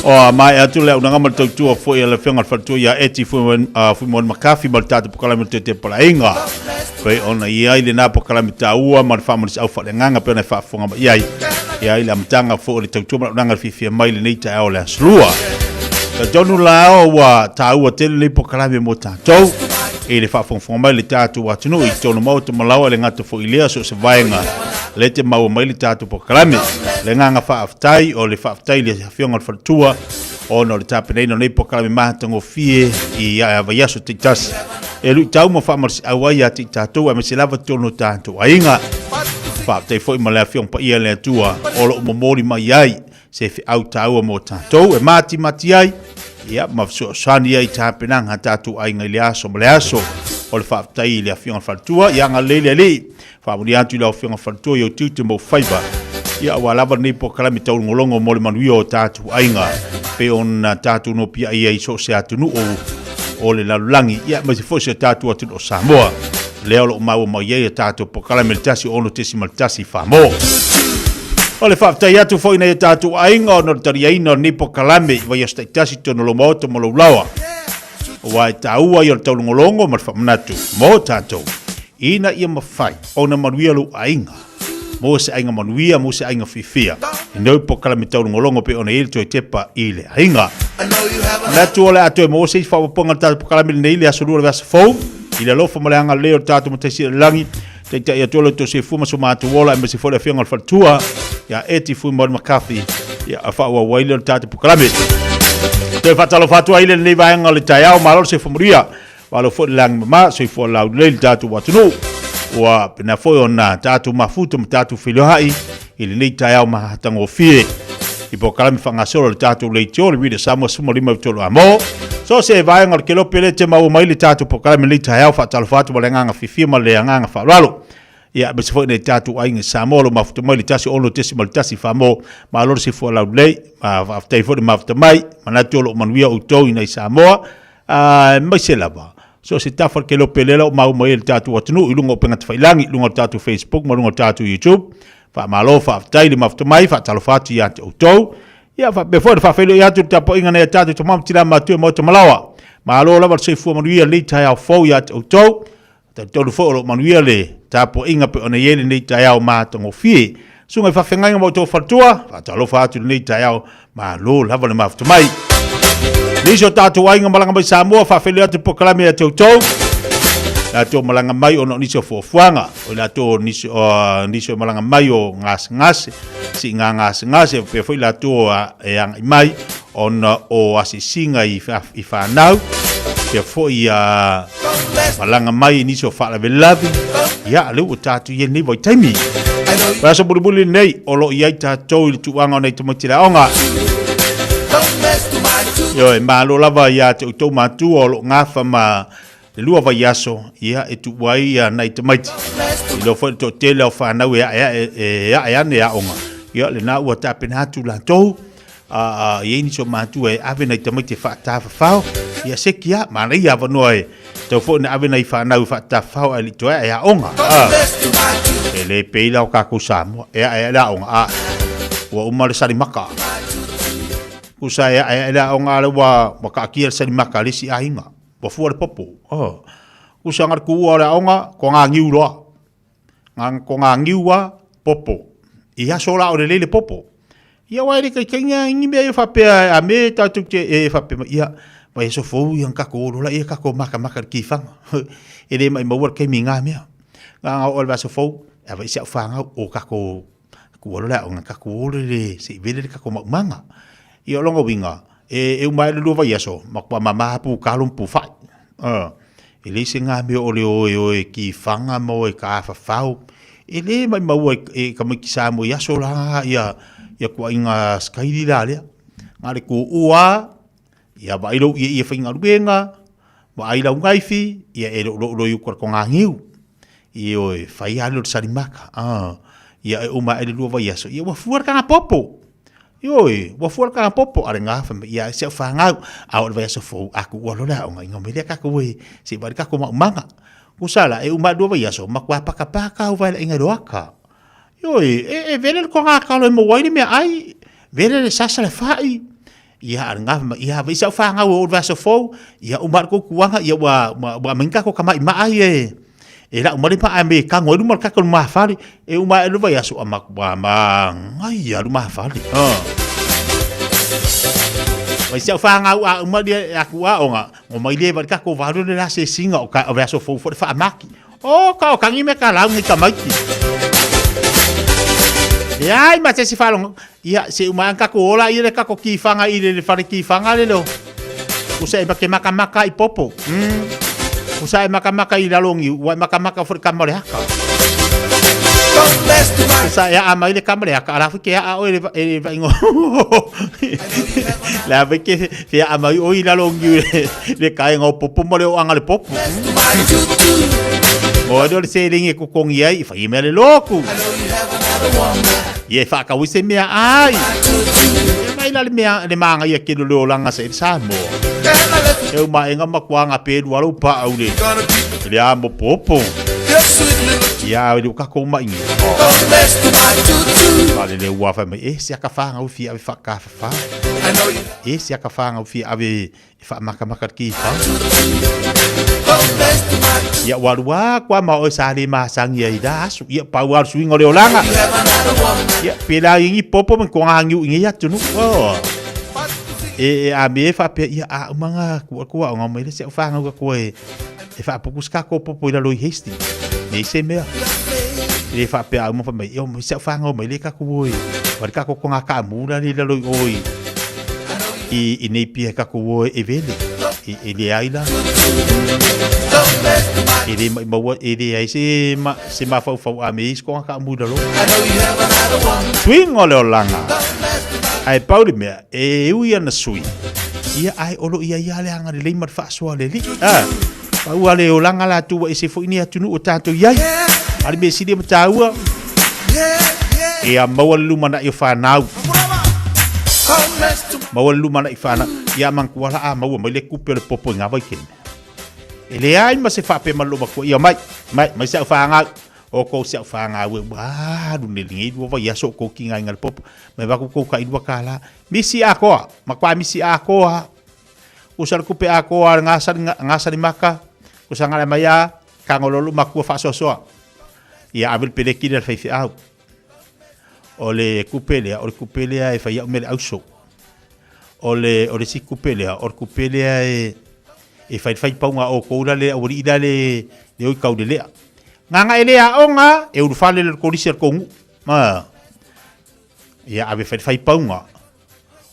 Speaker 17: O a mai atu le aunaga ma le tautua fo'i a le Afioga i le Faletua ia Eti Fuimoane Makafi ma le tatou pokalame o le Tete Palaiga. Pei ona i ai lenā pokalame taua ma le faamalosiau faaleagaga pei ona e faafofoga mai ai. E ai le amataga foi o le tautua ma le aunaga i le fiafia mai lenei taeao o le aso Lua. Talitonu la ua taua tele lenei pokalame mo tatou. i le faafogafoga mai le tatou atunuu i totonu maota ma laoa e le gata foi i lea so o se vaega lea te maua mai le tatou polokalame. Le agaga faafetai o le faafetai i le Afioga i le Faletua ona o le tapenaina o nei polokalame matagofie i vaiaso taitasi e luitau ma faamalosiau ai ia te i tatou aemaise lava totonu o tatou aiga. Faafetai foi ma le Afioga Paia a le Atua o lo o momoli mai ai se feau taua mo tatou e matimati ai ia ma fesoasoani ai i tapenaga a tatou aiga i le aso ma le aso. O le faafetai i le Afioga i le Faletua, ia agalelei le Alii. Faamanuia atu i lau Afioga Faletua i ou tiute ma ou faiva, ia aua lava lenei polokalame taulogologo mo le manuia o tatou aiga, pei ona tatou nopiai ai i so o se atunuu o le lalolagi, ia aemaise foi si o tatou atunuu o Samoa, lea o lo o maua mai ai a tatou polokalame i le 106.1 Samoa. O le faafetai atu foi i nai o tatou aiga ona o le taliaina o lenei polokalame i vaiaso taitasi i totonu o lou maota ma lou laoa. Aua e taua ia o le taulogologo ma le faamanatu mo tatou, ina ia mafai ona manuia lou aiga, mo se aiga manuia, mo se aiga fiafia. E noi polokalame taulogologo pei ona i ai le toe tepa i le aiga. Manatu o le a toe maua se isi faaopoopoga i le tatou polokalame lenei i le aso Lua o le vaiaso fou, i le alofa ma le agalelei o le tatou Matai Sili i le Lagi, Taitai atu lo outou soifua ma so matou ola, aemaise foi le afioga i le faletua ia Eti Fuimauli McCarthy, ia a faaauau ai lea o le tatou polokalame. Toe faatalofa atu ai i lenei vaega o le taeao, malo le soifua manuia, malo foi le lagi mama, soifua laulelei le tatou atunuu. Ua pena foi ona tatou mafuta ma tatou feiloai i lenei taeao matagofie i polokalame faagasolo a le tatou leitio, le Radio Samoa 15 Amo. So se vaega o le kelope le te maua mai le tatou polokalame lenei taeao, faatalofa atu ma le agaga fiafia ma le agaga faaaloalo. Ia, aemaise foi nai tatou aiga i Samoa o lo o mafuta mai le 106.1 Samoa, malo le soifua laulelei, ma faafetai foi le mafuta mai, manatu o lo o manuia outou i nai Samoa, aemaise lava so se tafa o le kelope lea o maua mai ai le tatou atunuu i luga o upega tafailagi, i luga o le tatou Facebook ma luga o le tatou YouTube. Faamalo, faafetai le mafuta mai, faatalofa atu ia te outou. Ia, faapea foi le faafeiloai atu i le tapuaiga nai a tatou tama ma tina matua i Maota Malaoa. Malo lava le soifua manuia lenei taeao fou ia te outou. Talitonu foi o lo o manuia le tapuaiga pei ona i ai lenei taeao matagofie. Susuga i faafeagaiga ma outou faletua, faatalofa atu i lenei taeao, malo lava le mafuta mai. Nisi o tatou aiga malaga mai Samoa, faafeiloai atu le polokalame ia te outou. Latou malaga mai ona o nisi o fuafuaga, o latou nisi, o, nisi o malaga mai o gasegase, siiga gasegase, faapea foi latou e agai mai ona o asiasiga i, i fanau, faapea foi a malaga mai i nisi o faalavelave, ia, lea ua tatou i ai lenei vaitaimi. O le aso mulimuli lenei o lo o i ai tatou i le tuuaga o nai tamaiti le aoga. Ioe, malo lava ia te outou matua o lo o gafa ma le lua vaiaso, ia, e tuu ai ia nai tamaiti. I loa foi le toatele o fanau e ae ae, e ae ane aoga, ia, lena ua tapena atu latou, a i ai nisi o matua e ave nai tamaiti e faatafafao, ia seki a, manaia avanoa e tau foi na ave nai fanau e faatafafao ae le i toe ae aoga. E le pei la o kākou Samoa, e ae ae le aoga, a ua uma le salimaka. Kusa e ae ae le aoga ale ua, ua kaatia le salimaka a le isi aiga, ua fua le popo. Kusa nga le kuua o le aoga, ko ngā niu loa. Ngā, ko ngā niu a popo. I aso la o le lele popo. Ia wai le kaikainga ingi mea ia whapea a me tātou te e whapea mai ia vai aso fou ia kako olo la ia kako maka maka le kiwhanga. E le mai maua le kaimi ngā mea. Ngā ngā o le aso fou a vai se au whangau o kako ku olo la o ngā kako olo le se i vele le kako maumanga. Ia o longa winga e, e umai le lua vai aso ma kua mama pu kalum pu whai. E leai se ngā mea o le oe oe ki whanga ma oe ka awhawhau. E le mai maua e ka mai ki Samoa i aso la ia, ia kua i ngā skairi la lea. Ngā le ko ua, ia vai lou ia ia whainga ruenga, ma ai lau ngaiwhi, ia e lo lo lo i ukura ko ngā ngiu. I oe, whai a leo le sarimaka. Ia e uma e le lua vai aso. Ia ua fua le kanga popo. Ioe, ua fua le kanga popo a le gafa mai ia se au whangau, a o le vaiaso fou, a ku ua lola o ngai ngome lea kako e, se wari kako maumanga. Kusala, e uma lua vaiaso, ma kua paka paka au vaela inga roaka. Ioe, e, e vele le konga kalo e mawai le mea ai, vele le sasa le whai. Ia a le gafa mai ia vai se au whangau o le vaiaso fou, ia uma le kukuanga, ia ua, ua, ua mainga ko kama i maa e, E lau male pa me kango e luma le kaka luma fale e uma e luma ia so ama kwa ma ngai a luma fale. Ah. Mai si au whāngau a uma lia e aku a onga, ngo mai le wari kako waru le la se singa o ka o aso fou fo le whaamaki. O ka o kangi me ka lau ngi tamaiti. E ai ma se si whalongo, ia se uma ang kako ola i le kako ki whanga i le whare ki whanga le lo. Usa e make maka maka i popo. Usa e maka maka i lalongi, ua e maka maka fo le kama o le haka. Usa e a mai le kama le haka, ala fui ke a o e le e le vaingo. Le a ke fe a mai o i lalongi le le kainga o popo ma le o anga le popo. O le se lengi ko kongi ai, i whai mea le loku. Ia e whaakawi se mea ai. E mai la le mea le maanga ia ke le olanga se Samoa. E o maenga makuanga pelu alo pa au le. Le a mo popo. Ia le ka ko mai. Vale le ua fa mai e se aka whanga ufi ave whaka wha. E se aka whanga ufi ave e whaamakamaka ki wha. Ia walua kwa ma o sa le masangi ai da asu. Ia pau al suinga le olanga. Ia pela ingi popo me ko ngangi ingi ia tunu. Oh. E a me fa pe ia a umanga ku ku a ngā mai le se whanga ka koe e wha puku ska ko popo i lalo i Hastings. Nei se mea. Le fa pe a uma fa mai o se whanga mai le ka ku oi. Wari ka ko ko ngā ka mura le lalo i oi. I nei pia ka ku oi e vele. E le aila. E le mai maua e le ai se ma se ma fau fau a me isko ngā ka mura lo. Swing o le olanga. Ai pau le mea e ui ana sui. Ia ai olo ia ia le anga le leima le whaasoa le li. Ah. Pau ale olanga la tua e se fo ini atunu o tātou iai. Ali me sili ma tāua. E a maua le luma na i o whanau. Maua le luma na i whanau. Ia mankuala a maua mai le kupe o le popo i ngā vai kene. E le ai ma se whape ma loma kua. Ia mai, mai, mai se au whangau. O kou se au whangau e wā, rune lingi rua vai aso kou ki ngai ngā le popo. Mai waku kou ka ilua ka la. Misi a koa, ma kwa misi a koa. Usa le kupe a koa le ngā sari maka. Usa ngā le mai a, ka ngololu makua whaasoasoa. Ia ave le pele kiri le whaiwhi au. O le kupe lea, o le kupe lea e whai au me le auso. O le, o le si kupe lea, o le kupe lea e, e whai whai paunga o koura le, o ri ira le, le oi kau le lea. Ngā ngā e lea onga, e uru whale le korisi al kongu. Ma, ia ave whai whai paunga.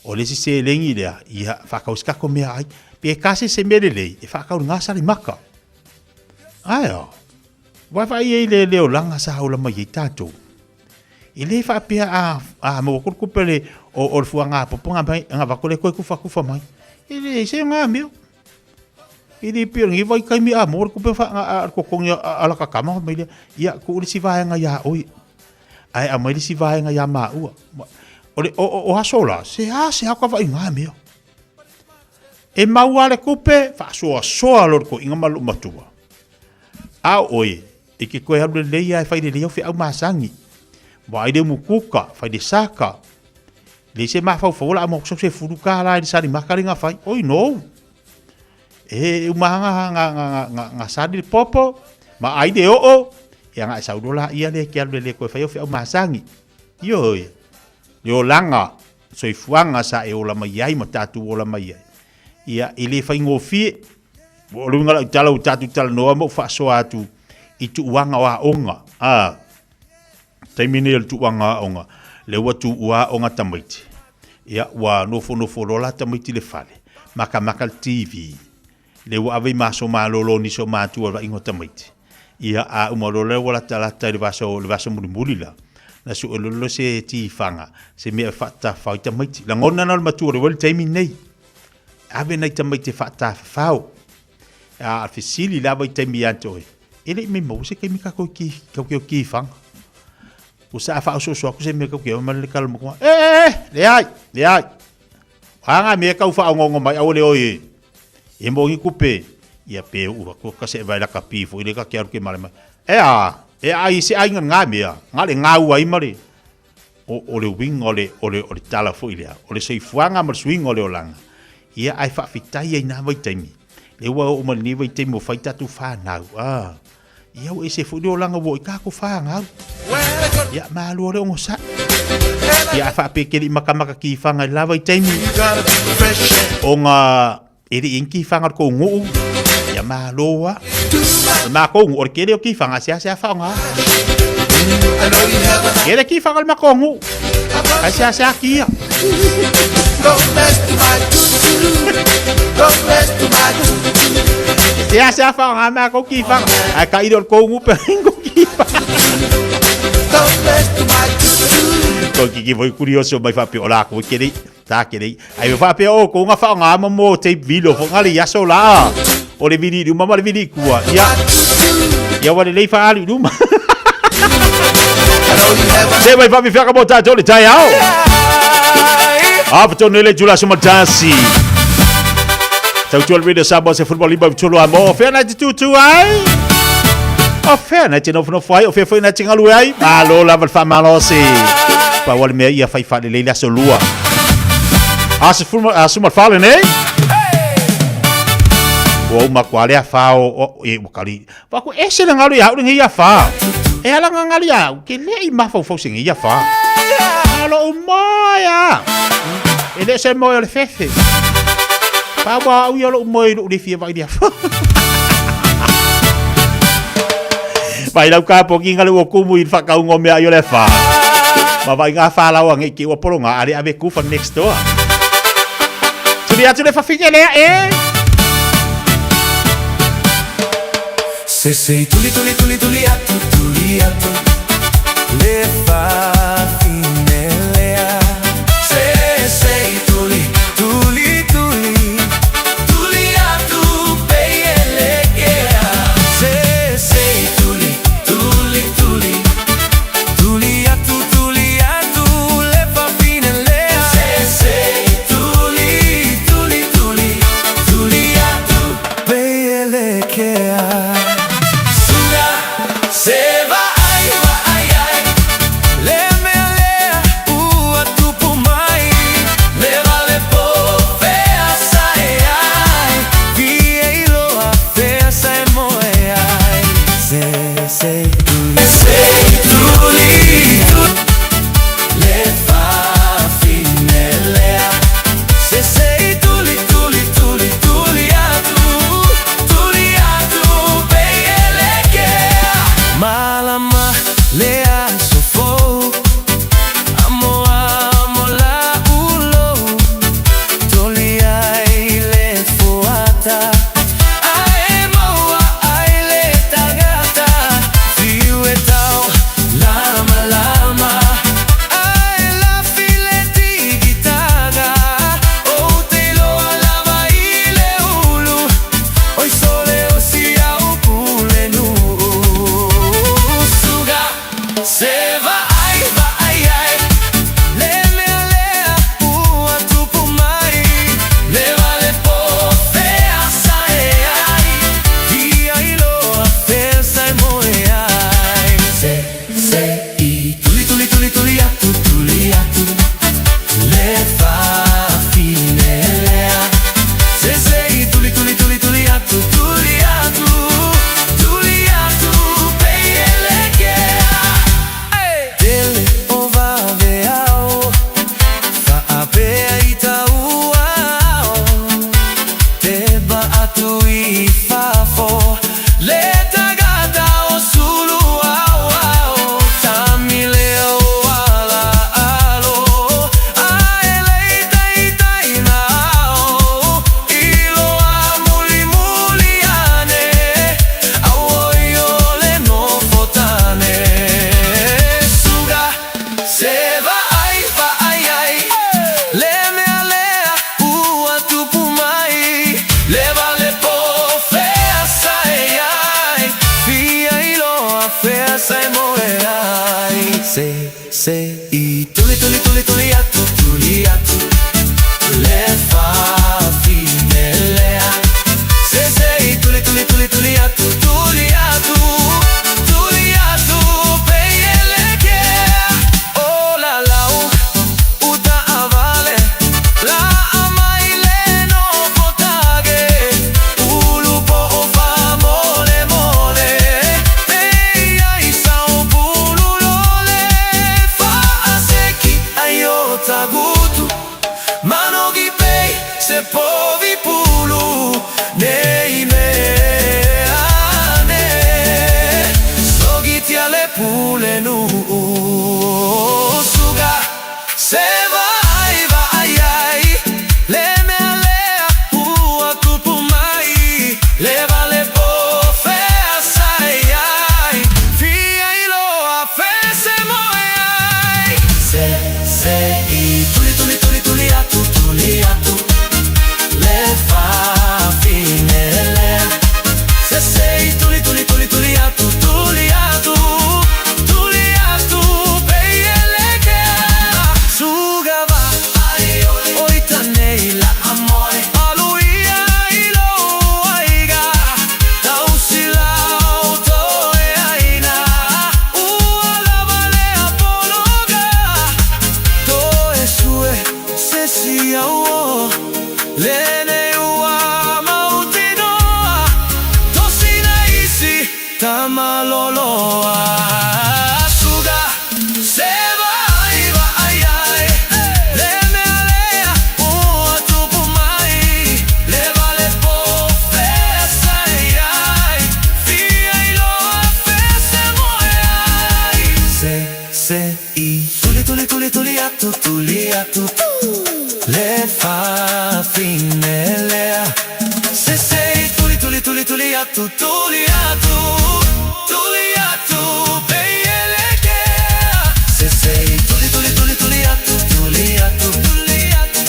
Speaker 17: O le si se lengi lea, ia whakau skako mea ai. Pe e kase se mere lei, e whakau ngā sari maka. Aia, wai whai e le leo langa sa haula mai e tātou. E le whaapea a maua kuru kupele o le fua ngā popo ngā mai, ngā wakole koe kufa kufa mai. E le se ngā meo. E le pia ngi vai kai mi a mōre kupe wha ngā a kokongi a laka kama mai lea. Ia ku uri si vaenga ia oi. Ai a mai le si vaenga ia mā ua. O le o aso la, se a se haka vai ngā meo. E maua le kupe, whaasoa soa lor ko inga malu matua. A oi, e ke koe alu le leia e whai le leo whiau masangi. Wa ai le mukuka, whai le saka. Le se mawhau whaola a mokso se furuka la e le sari makari ngā whai. Oi no. E umahanga ngā sari le popo, ma ai le oo, e anga e saurola ia le ke alu le le koe whai o whiau masangi. Io e, le olanga, soifuaga sa e ola mai ai ma tatou ola mai ai. Ia, e le faigofie, o le uiga lau tala ua tatou talanoa ma ou faasoa atu i tuuaga o aoga. A, taimi nei o le tuuaga o aoga, lea ua tuua aoga tamaiti. Ia, ua nofonofo loa la tamaiti i le fale, makamaka le TV, lea ua ave i ma aso malolo o nisi o matua o le vaaiga o tamaiti. Ia, a uma loa lea ua latalata i le vaaso, le vaaso mulimuli la, na sue loa lea se tifaga, se mea e faatafafao ai tamaiti. Lagona na o le matua o le ua i le taimi lenei. Ave nai tamaiti e faatafafao. A, a fesili lava i taimi ia te oe, e le i mai maua se taimi kākou ki, kau ke o tifaga. Ua sa faaosoaso atu se mea kau ke o ma le kala mo e, e, e, leai, leai. A ngā mea kau whaongongo mai aua le oi e. E mo ngi kupe. Ia pe ua ko ka se vai la ka pi fo ile ka ke aru ke male mai. E a, e a i se ai ngā mea, ngā le ngā ua i mare. O, o le winga o le, o le, o le tala fo ile o le soifuaga ma le suiga o le olaga. Ia ai faafetai ai nā vaitaimi. Le ua oo mai lenei vaitaimi ua fai tatou fanau. A, ia ua ese foi le olaga ua oo i kākou fanau. Ia, malo le ogosaʻi. Ia, a faapea e te le i makamaka kifaga i le la vaitaimi, ona e le i i ai ni kifaga o le tou nuu, ia malo lava. O le matou nuu, o le tele o kifaga e seasea faaaoga. Tele kifaga o le matou nuu, ae seasea kia. Seasea faaaoga matou kifaga, ae tailo o le tou nuu pe ai ni tou kifaga. Toeitiiti foi kurioso mai faapea o latou e tele ta tele. Ai faapea o outou na faaaoga ma mo tape vilo foi na le i aso la. O le vili i luma ma le vili i tua. Ia, ia ua lelei faaalu i luma. Se mai faafefeaka mo tatou le taeao. A fatonu le itula aso ma le tasi. Tautua le Radio Samoa se 15 i tolu a mo. O fea na te tūtū ai? O fea na te nofonofo ai? O fea foi na te galue ai? Malo lava le faamalosi. Pau o le mea ia fai faalelei le aso lua. Aso fulu aso ma le fa lenei. Ua uma atu lava le afa o, o, e, ua kali. Fa ku ese le galu ia au lenei afa. E ala nga galu ia au, ke le i mafaufau se nei afa. Alo o moe a. E le se moe o le fefe. Pa ua au ia lou moe i lou le fia vai le afa. Vai lau ka po ki ngale ua kumu i whakaunga o mea i o le afa. Ma vai ngā whālau ange i ke ua polo ngā ale ave kufa next door. Tuli atu le whawhine lea e!
Speaker 18: Se se tuli tuli tuli tuli atu tuli atu le fafine lea Se se tuli tuli tuli tuli atu pei e lekea Se se tuli tuli tuli tuli atu tuli atu le fafine lea Se se tuli tuli tuli tuli atu pei e lekea Suga se vaai vaai ai le mea lea ua tupu mai le vale po fea sa e ai fia iloa fea sa e moe ai Se se tuli se tuli tuli le fafine lea Se se tuli tuli tuli tuli atu tuli atu pei e lekea Malama le aso fou amo amo la ulou Toli ai le fuata ae maua ai le tagata Fiu e tau lama lama ae lafi le tigitaga Ou te iloa lava i le ulu Oi sole o si au pulenuu Suga se vaai vaai ai le mea lea ua tupu mai Le vale po fea sa e ai Fia iloa fea sa e moe ai Se se i tuli tuli tuli tuli atu tuli atu le fafine lea Se se i tuli tuli tuli tuli atu tuli atu tuli atu pei e lekea Tele o vaveao faapea i tauao Teba atu i fafo le tagata o sulu aoao Tamile o ala alo ae lei taitai na ao Iloa mulimuli ane auoi o le nofo tane Suga se vaai vaai ai le mea lea ua tupu mai Le vale po fea sa e ai Fia iloa fea sa e moe ai Se se i tuli tuli tuli tuli atu tuli atu le fafine lea Se se i tuli tuli tuli tuli atu tuli atu tuli atu pei e lekea O la lau uta avale la amai le nofo tage Ulu po o fa mole mole pei ai sau pulu lo. le nuu. Suka se vaai vaai ai le mea lea ua tupu mai, le vale po feasai ai, fia iloa fea se moe ai. Se se i tuli tuli tuli tuli atu tuli atu le fafine lea. Se se i tuli tuli tuli tuli atu tuli atu tuli atu peielekea. Suga va oita nei la amoe aluia ilo aiga tausilau toe aina ua lava lea pologa toe sue se si auo lenei ua mautinoa tosina isi tamaloloa. Suga se vaai vaai ai le mea lea ua tupu mai, le vale po feasai ai, fia iloa fea se moe ai. Se se i tuli tuli tuli tuli atu tuli atu le fafine lea. Se se i tuli tuli tuli tuli atu tuli atu tuli atu peielekea. Se se i tuli tuli tuli tuli atu tuli atu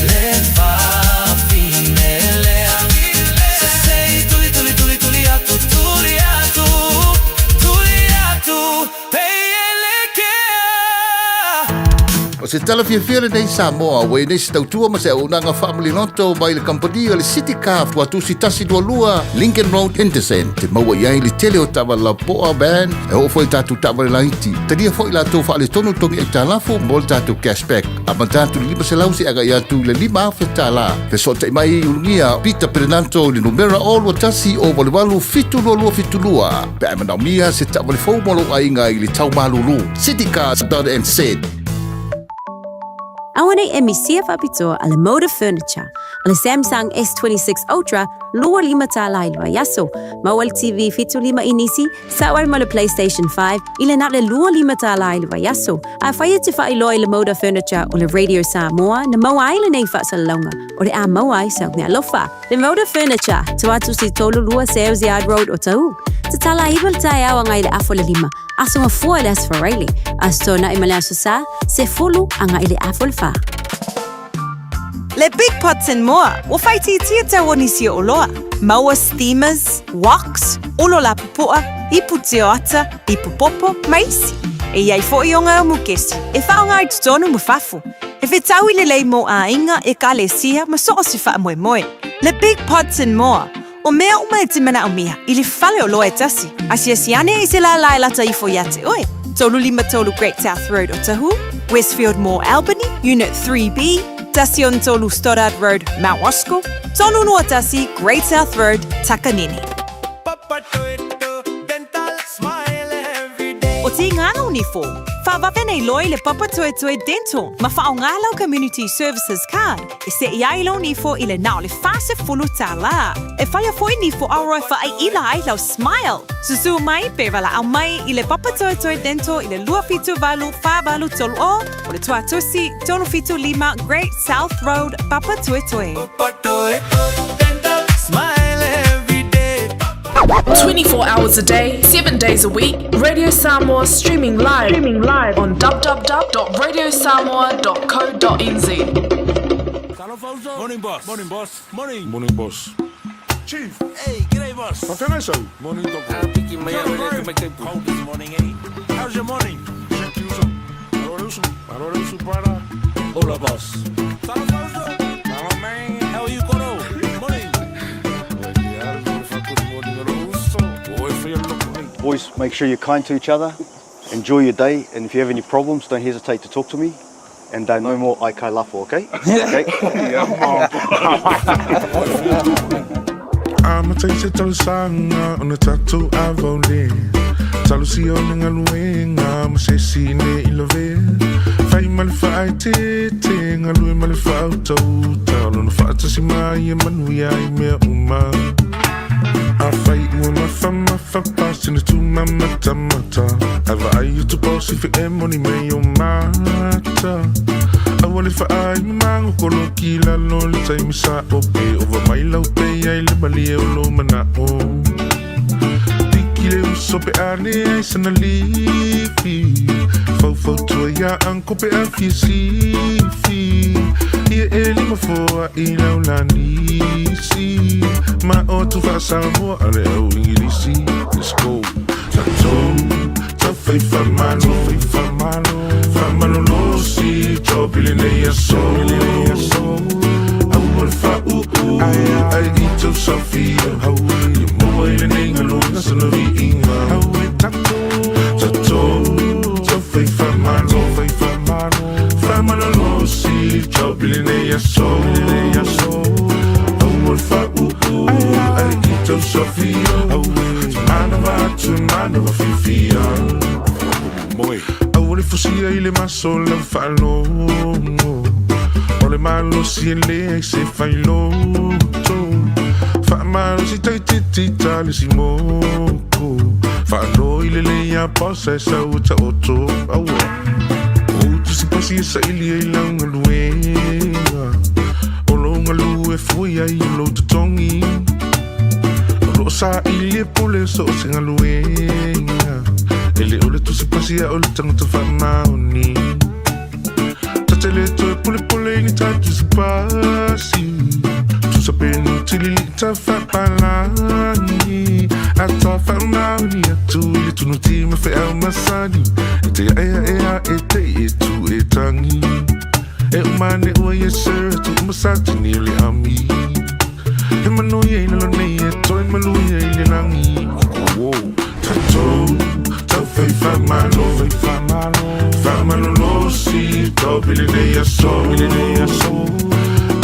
Speaker 18: le fafine lea. Se se i tuli tuli tuli tuli atu tuli atu tuli atu peielekea.
Speaker 19: O se tala fiafia lenei Samoa, ua i nei se tautua ma se auaunaga faamaliloto mai le kamupani o le City Car Tuatusi 122 Lincoln Road Henderson. Te maua i ai le tele o taavale lapoa van e oo foi i tatou taavale laiti. Talia foi latou faaletonu togi aitalafu mo le tatou cashback. Amata atu i le 500 seia agai atu i le $5,000. Fesootai mai i Ulugia Peter Perenanto i le numera 021 088 7272 pe a e manaomia se taavale fou mo lou aiga i le tau malulu. Citycars.nz.
Speaker 20: Auanei e misia faapitoa a le Moda Furniture, o le Samsung S26 Ultra 25 tālā i le vaiaso, maua le TV 75 inisi, sao ai ma le PlayStation 5 i le na o le 25 tālā i le vaiaso. Afai e te faailoa i le Moda Furniture o le Radio Samoa na maua ai lenei faasalalauga, o le a maua ai sau meaalofa. Le Moda Furniture, Tuatusi 32 Sales Yard Road, Otahuhu. Tatala 9 le taeao agai i le afa o le 5, Aso Gafua i le Aso Faraile, Aso Toonai ma le Aso Sa, 10 agai i le afa o le 4.
Speaker 15: Le Big Pots and More, ua faaitiitia tau o nisi o oloa. Maua steamers, woks, olo lapupoa, ipu tioata, ipu popo, ma isi. E i ai foi o ngā mukesi e faaaoga i totonu ma fafo. E fetaui lelei mō āinga, ekalesia ma so o se faamoemoe. Le Big Pots and More, O mea uma e te manaomia i le fale oloa e tasi, asiasi ane i se lālā e lata ifo iā te oe. 33 Great South Road Otahuhu, Westfield Mall Albany, Unit 3B, 13 Stoddard Road, Mount Roskill, 321 Great South Road, Takanini. O te nganga o Nifo, whawawe nei loa i le Papatoetoe Dental ma whaonga lau Community Services Card e seʻi ai lou nifo i le na o le 40 tālā. E whaia foi nifo aoa e whaaila ai lau smile. Susu mai pe walaʻau mai i le Papatoetoe Dental i le 278 4830 o le Tuatusi 375 Great South Road, Papatoetoe.
Speaker 9: 24 hours a day, 7 days a week, Radio Samoa streaming live, streaming live on www.radiosamoa.co.nz.
Speaker 21: Morning, boss. Morning, boss. Morning. Morning, boss. Chief. Hey, g'day, boss. Morning, doctor. Cold this morning, eh? How's your morning? Hola, boss. Hello, man. How are you, Koro? Morning.
Speaker 22: Boys, make sure you're kind to each other. Enjoy your day, and if you have any problems, don't hesitate to talk to me. And no more aikai lafo, okay? Okay.
Speaker 21: Amata i se talosaga ona tatou avaole Talosia o le galuega ma se isi ne i lavea Fai ma le faaeteete galue ma le faautauta O lona faatasi mai e manuia ai mea uma. Afai ua mafamafa pasina tumamatamata Ae vaai atu paosi fe e moni mai o mata. Aua le faai mamango koloki lalo le taimi sa o pe ova mai lau pe ai le malie o lo mana'o. Tiki le uso pe ane ai sana lifi. Faufautua ia anko pe a fia sifi. Ia e lima foa i lau lanisi. Ma o tu faasamoa a le au ingilisi. Let's go. Tatou, taufai faamalo, faamalolosi, job i lenei aso. Aua le faauu, ai i tau saofia. Ia maua i lenei galuega sana viiga. Tatou, taufai faamalo, faamalolosi, job i lenei aso. Aua le faauu, ai i tau saofia. Manava atu, manava fiafia. Aua le fusia i le maso lau faalogo. O le malosi e leai se failoto. Faamalosi taititi ta le simoko. Faalo i le lei a posa e sau e taoto. Aua. O tusipasi e saili ai lau galuega. O lou galu e fui ai o lou totogi. O loo saili e pule so o se galuega. E le o le tusipasi a o le tagata faamaoni. Tatele toe pulepule i ni ta tusipasi. Tusa penu tilili ta faapalagi. A ta faamaoni atu i le tunuti ma feau masani. E te aea ea e te i e tu e tangi. E umane ua yes sir tu umasatini o le ami. He manu ia i lalo nei e toe malu ia i le langi. Wow. Tatou, taufai faamalo, faamalolosi, job i lenei aso.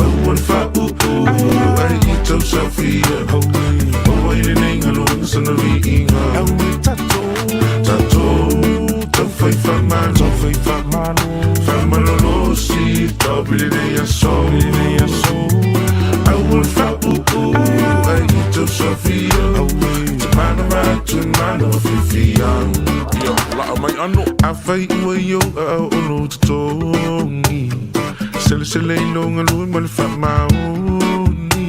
Speaker 21: Aua le faauu, ai i tau saofia. Maua i lenei galuega sana viiga. Tatou, taufai faamalo, faamalolosi, job i lenei aso. Aua le faauu, ai i tau saofia. Te manava atu, manava fiafia. Ia, laa mai ano. Afai ua i ou aao o lou totogi. Selesele i lou galue ma le faamaoni.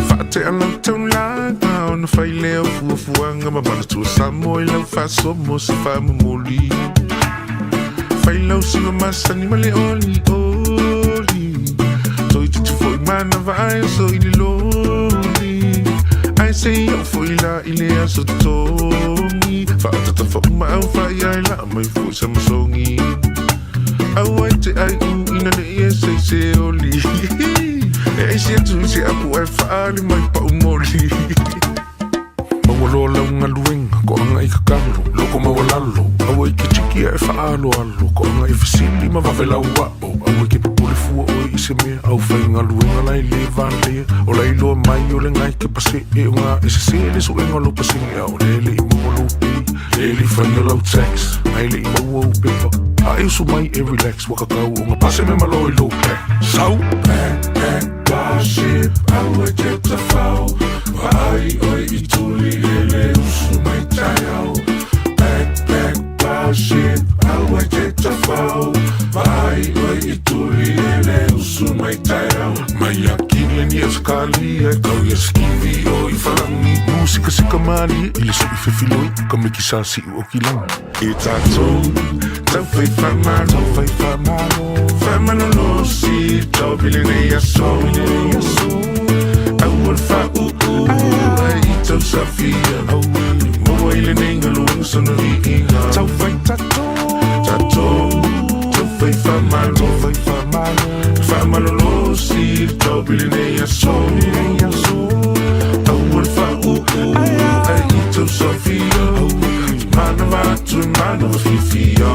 Speaker 21: Faatea lau taulaga ona fai lea o fuafuaga ma manatua Samoa i lau faasoa mo se faamomoli. Fai lau siva masani ma le olioli. Toititi foi manava ae so i le loli. Ae se i oo foi la i le aso totogi. Faatata fauma au faaiai laa mai foi sa masogi. Aua e te ai u ina ne i e sei se oli. E aisi atu i se apu ai faali mai pau moli. Maua loa lau galuega koaga i kakalo loko maualalo. Aua i ke tiki ae faaaloalo koaga i fesili ma vave lau a'o. Aua ke popole fua oe i se mea au faigaluega lai lē valea. O lai loa mai o le gai ke pase'e o gā e sesē le suega o lou pasege a o lea le'i maua lou pei. Le li whainga lau tax, ai le i maua u pepa. A e usu mai e relax, wakakau o ngā pase me malo i low back. Sau! Back, back, starship, aua te tawhau. Vaai oi i tuli e le usu mai taiao. Back, back, starship, aua te tawhau. Vaai oi i tuli e le usu mai taiao. Mai a kile ni e skali e kau ia skivi o i whalangi. Musika sika mali i le sui fefiloi ka miki sa si o kilangi. E tātou, tauwhai whamalo, faamalolosi, job i lenei aso. Aua le faauu, ai i tau saofia. Maua i lenei galuega sana viiga. Taufai tatou, taufai faamalo, faamalolosi, job i lenei aso. Aua le faauu, ai i tau saofia. Manava atu, manava fiafia.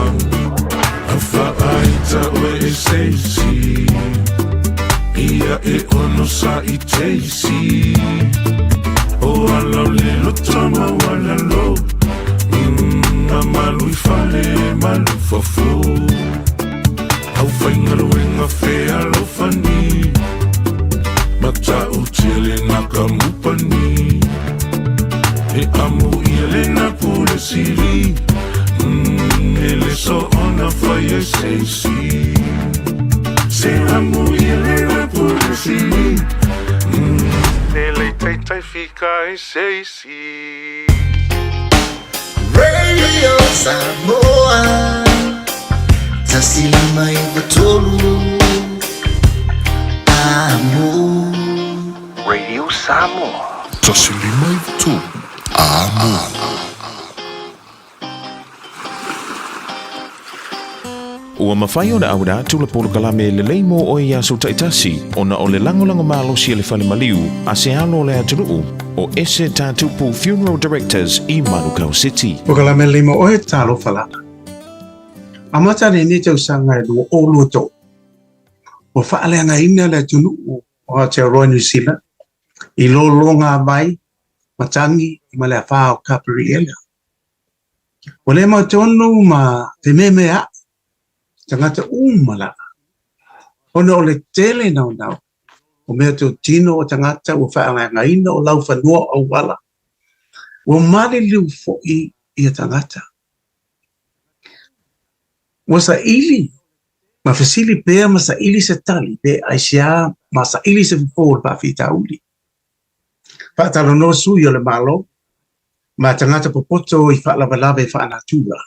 Speaker 21: Au faaita oe e seisi. Ia e ono sa i teisi. O alau le loto ma walalo. A malu i fale, malu fafo. Au whaingaluenga fe alofani. Mata o tia le naka mupani. pule sili E le soona fai e se isi Se amu ia le le pule sili E le taitai fika e se isi
Speaker 1: Radio Samoa 159 Amo
Speaker 2: Radio Samoa.
Speaker 21: 159 Amo.
Speaker 23: Ua mafai ona auina atu le polokalame lelei mo oe i aso taitasi ona o le lagolago malosi a le fale maliu a se alo o le atunuu o Ese Tatupu Funeral Directors i Manukau City.
Speaker 24: Polokalame lelei mo oe, talofa lava. Amata lenei tausaga e 2023, ua faaleagaina le atunuu o Aotearoa New Zealand i lologa vai matagi ma le afā o Kaperiela. Ua le mautonu ma fememea'i tagata uma lava ona o le tele naunau o meatotino o tagata ua faaleagaina o laufanua o auala. Ua maliliu fo'i ia tagata. Ua saili ma fesili pea ma saili se tali pe aisea ma saili se fofō o le faafitauli. Faatalanoa sui o le Malo ma tagata popoto i faalavelave faanatura.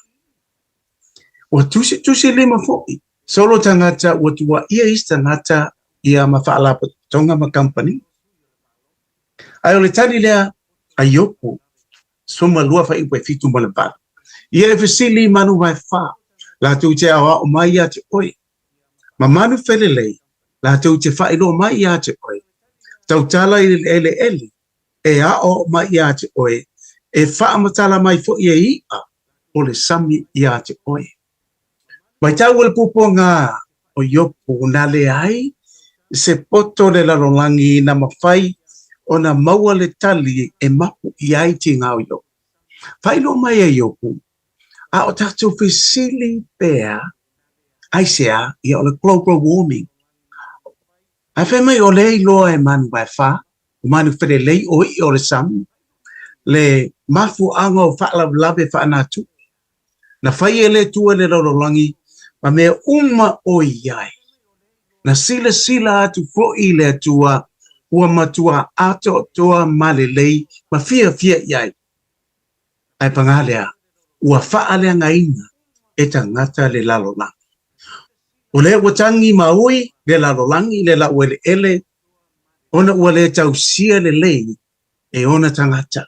Speaker 24: Ua tusitusilima fo'i solo tagata ua tuuaia isi tagata ia ma faalapotopotoga ma kamupani. Ae o le tali lea a Iopo 12 fuaiupu e 7 ma le 8. Ia e fesili i manu vaefa, latou te aoao mai iā te oe. Ma manu felelei, latou te faailoa mai iā te oe. Tautala i le eleele, e aoao mai iā te oe, e faamatala mai fo'i e i'a o le sami iā te oe. Matau le puapuaga o Iopo na leai se poto o le lalolagi na mafai ona maua le tali e mapu i ai tiga o Iopo. Faailoa mai e Iopo, a o tatou fesili pea aisea ia o le global warming. Ae fai mai o lea e iloa e manu vaefa, o manu felelei o i'a o le sami, le mafuaaga o faalavelave faanatura. Na fai e le Atua le lalolagi ma mea uma o i ai. Na silasila atu fo'i le Atua ua matuā atoatoa ma lelei ma fiafia i ai. Ae pagā lea, ua faaleagaina e tagata le lalolagi. O lea ua tagi ma ui le lalolagi le laueleele ona ua le tausia lelei e ona tagata.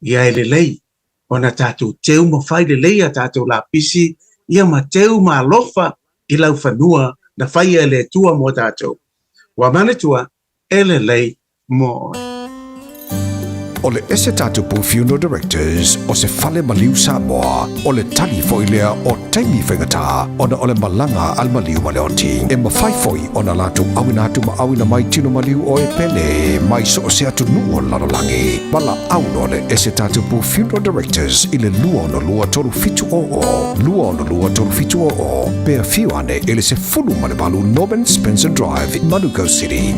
Speaker 24: Ia e lelei ona tatou teu ma fai lelei a tatou lapisi ia ma teu ma alofa i laufanua na faia e le Atua mo tatou. Ua manatua e lelei mo oe.
Speaker 25: O le Ese Tatupu Funeral Directors o se fale maliu Samoa, o le tali fo'i lea o taimi faigata ona o le malaga a le maliu ma le oti. E mafai fo'i ona latou auina atu ma auina mai tino maliu o e pele mai so o se atunuu o le lalolagi. Valaau loa le Ese Tatupu Funeral Directors i le 262 3700, 262 3700, pe afio ane i le 18 Norman Spencer Drive, Manukau City.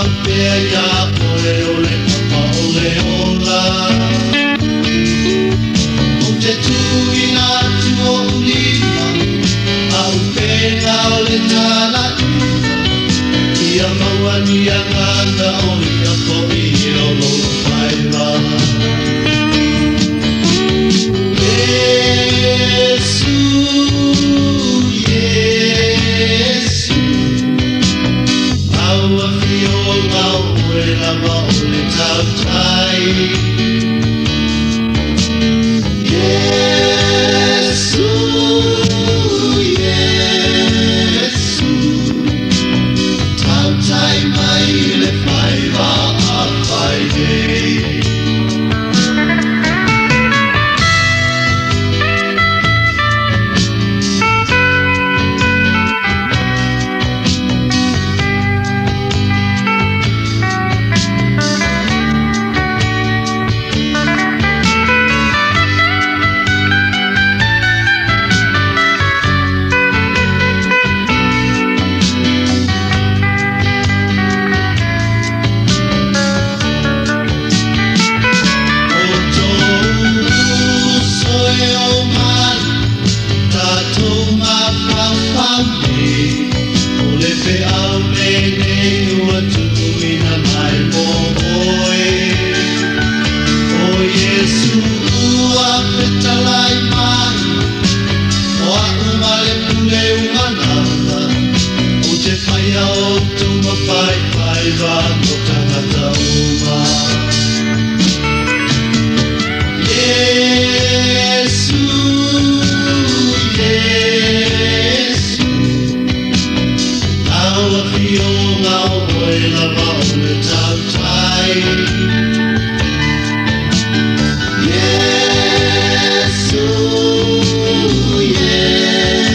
Speaker 18: mau pea iā oe o le papa o le ola. Ou te tuuina atu oʻu lima, a upega o le talaiga, ia maua ni agaga o ia foʻi o lou faiva. Iesu, Iesu, Lau Afioga o oe lava o le tautai. Iesu, Iesu, tautai mai i le faiva a fai nei. O tōu uso e o malu, tātou mafaufau nei, o le feau lenei ua tuuina mai mo oe. O Iesu ua fetalai mai, o a'u ma le pule umalava, ou te faia outou ma faifaiva mo tagata uma. Iesu, Iesu, Lau Afioga o oe lava o le tautai. Iesu,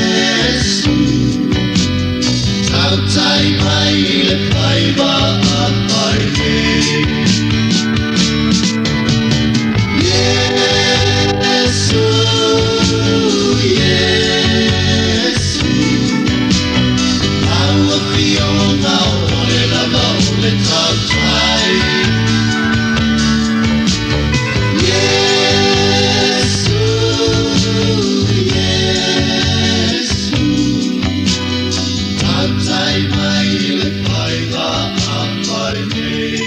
Speaker 18: Iesu, tautai mai i le faiva a fai nei. Iesu, Iesu, Lau Afioga o oe lava o le tautai. Iesu, Iesu, tautai mai i le faiva a fai nei.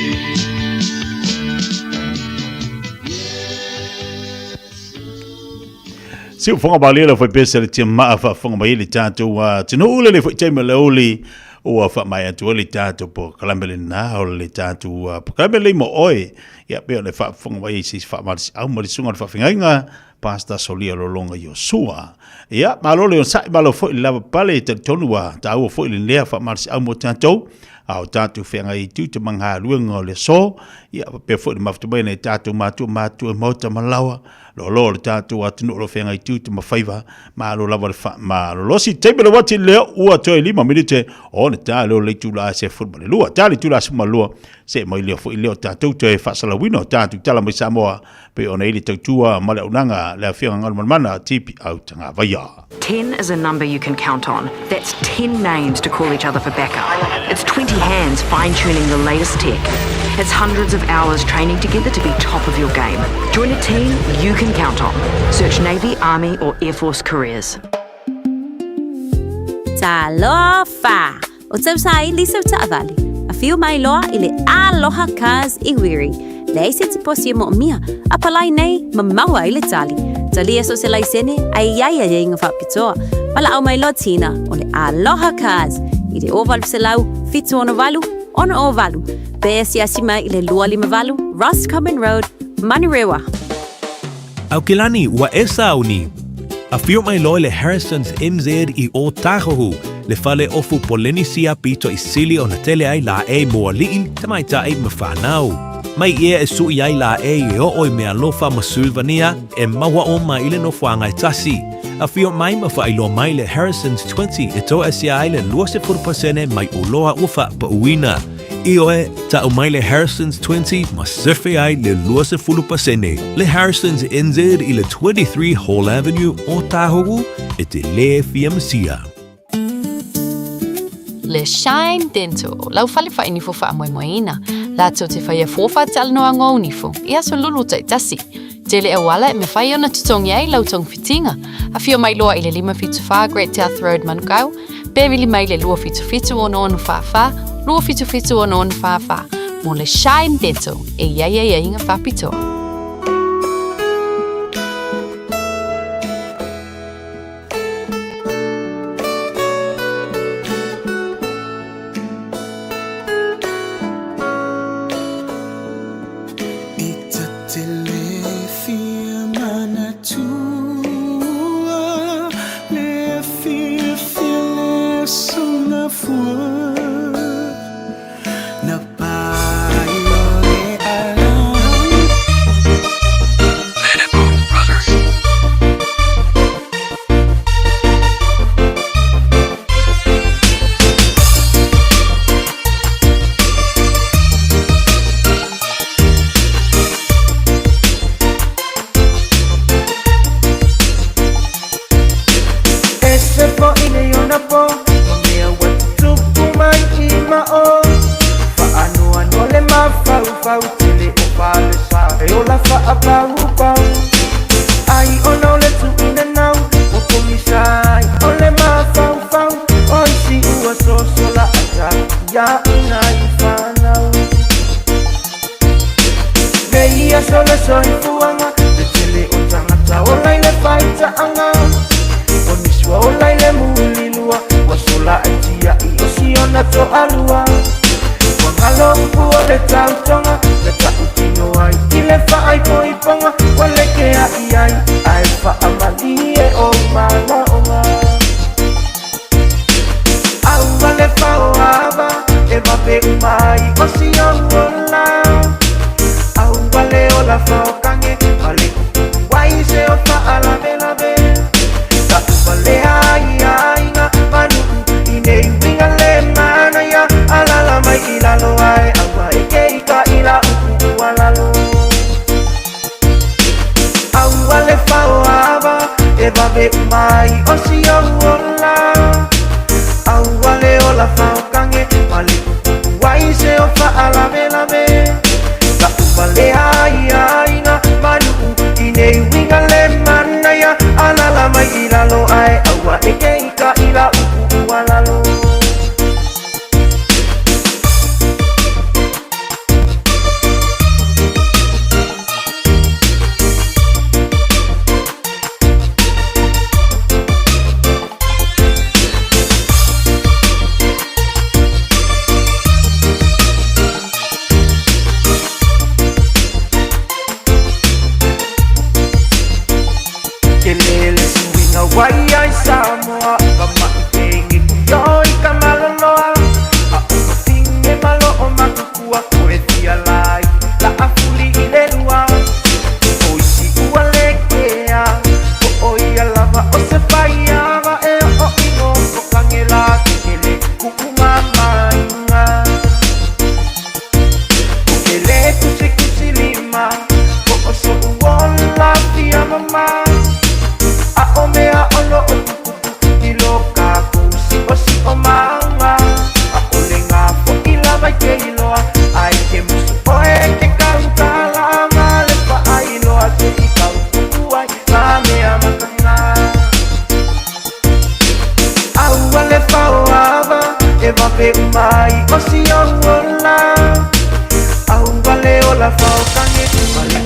Speaker 17: Si o fonga balia la foi pesa le tia maa fa fonga mai le tātou a tino ule le foi taima le oli ua fa mai atu le tātou po kalame le nā o le tātou po kalame le mo oe ia pe o le fa fonga mai si fa ma au ma le sunga le fa fingainga Pasta Solia Lolonga Iosua. Ia, malo le on sai malo foi le lava pale te tonu wa tāua foi le lea fa ma au mo tātou a o tātou whenga i tu te mangā luenga o le so ia pe foi le mafuta mai nei tātou mātua mātua mauta malawa lo lo le tātou atunu o lo whenga i tu te mawhaiva malo lava le fa malo losi teime le wati leo ua toe 5 minute o ne tā leo le tula se fut ma le lua tā le tula se ma lua se mai leo foi leo tātou toe whaasalawina o tātou tala mai Samoa pe ona i le tautua ma le auaunaga le afioga Galumalemana Tipi au Tagavaia.
Speaker 3: 10 is a number you can count on. That's 10 names to call each other for backup. It's 20 hands fine tuning the latest tech. It's hundreds of hours training together to be top of your game. Join a team you can count on. Search Navy, Army, or Air Force careers.
Speaker 20: Talofa! O tausaili sau taavale. Afio mai loa i le Aloha Cars i Wiri. Leai se tiposi e moomia, a palai nei ma maua ai le tali. Talia so se laisene, a i ai aiaiga faapitoa. Valaau mai loa Tina o le Aloha Cars i le 0800 768 608 pe asiasi mai i le 258 Roscommon Road, Manurewa.
Speaker 8: Aukilani, ua e sauni. Afio mai loa le Harrison's NZ i Ōtāhuhu, le fale ofu Polenisia pito i sili ona tele ai laʻei mo aliʻi, tamaitai ma whānau. Mai ia e suʻi ai laʻei e oo i Mealofa ma Sulvania e maua oma i le nofoaga e tasi. Afio mai ma faailoa mai le Harrison's 20 e toasia ai le 20% mai oloa ua faapauina. Ioe, ta'u mai le Harrison's 20 ma sefe ai le 20%. Le Harrison's NZ i le 23 Hall Avenue, Ōtāhuhu, e te lē fia masia.
Speaker 5: Le Shine Dental, lau fale whainifo whaamoemoeina. Lātou te whaia fōwha talanoa ngō nifo, i aso lulu taitasi. Tele auala e mawhai ona tutongi ai lau togafitiga. Afio mai loa i le 574 Great South Road Manukau, pe vili mai le 277 6644, 277 6644, mo le Shine Dental e i ai aiaiga faapitoa.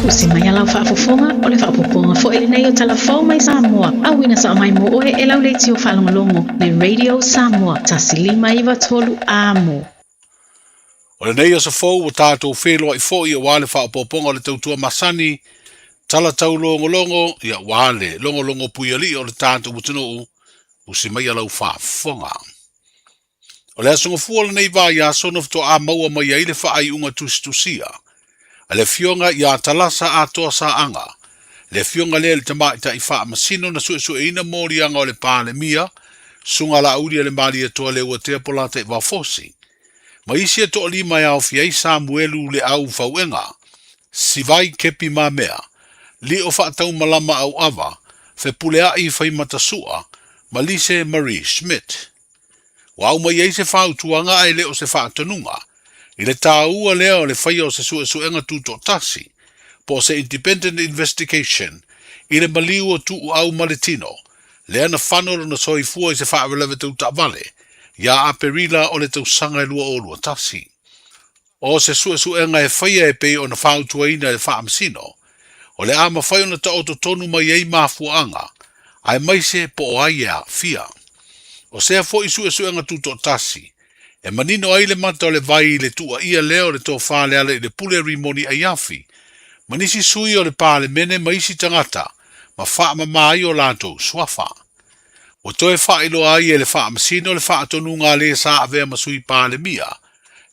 Speaker 6: Usi mai a lau faafofoga, o le faaopoopoga foi lenei o Tala Fou mai Samoa, auina sao mai mo oe e lau leitio faalogologo le Radio Samoa 1 5 93 Amo.
Speaker 7: O lenei aso fou ua tatou feloai foi auā le faaopoopoga o le tautua masani, tala taulogologo, ia auā le logologo puialii o le tatou atunuu, usi mai a lau faafofoga. O le aso Gafua o lenei vaiaso na faatoā maua mai ai le faaiuga tusitusia a le Afioga ia Talasa Atoa Saaga, le afioga lea i le tamaitai faamasino na suesueina moliaga o le Palemia, Susuga Laaulialemalietoa Leuatea Polataivao Fosi, ma isi e toalima e aofia ai Samuelu Leau Fauega, Sivai Kepi Mamea, Lio Faataumalama Auava, Fepuleai Faimatasua, ma Lise Marie Schmidt. Ua aumai ai se fautuaga ae le o se faatonuga, i le taua lea o le faia o se suesuega tutoatasi, po o se independent investigation, i le maliu o Tuuau ma le tino, lea na fano lona soifua i se faalavelave tau taavale ia Aperila o le tausaga e 2021. O se suesuega e faia e pei ona fautuaina e le Faamasino, o le a mafai ona taoto tonu mai ai mafuaaga, aemaise po o ai e aafia. O sea foi suesuega tutoatasi, e manino ai le mata o le vai i le tuuaia lea o le Tofa Lealailepule Rimoni Aiafi, ma nisi sui o le Palemene ma isi tagata ma faamama ai o latou suafa. Ua toe faailoa ai e le Faamasino le faatonuga a le sa avea ma Sui Palemia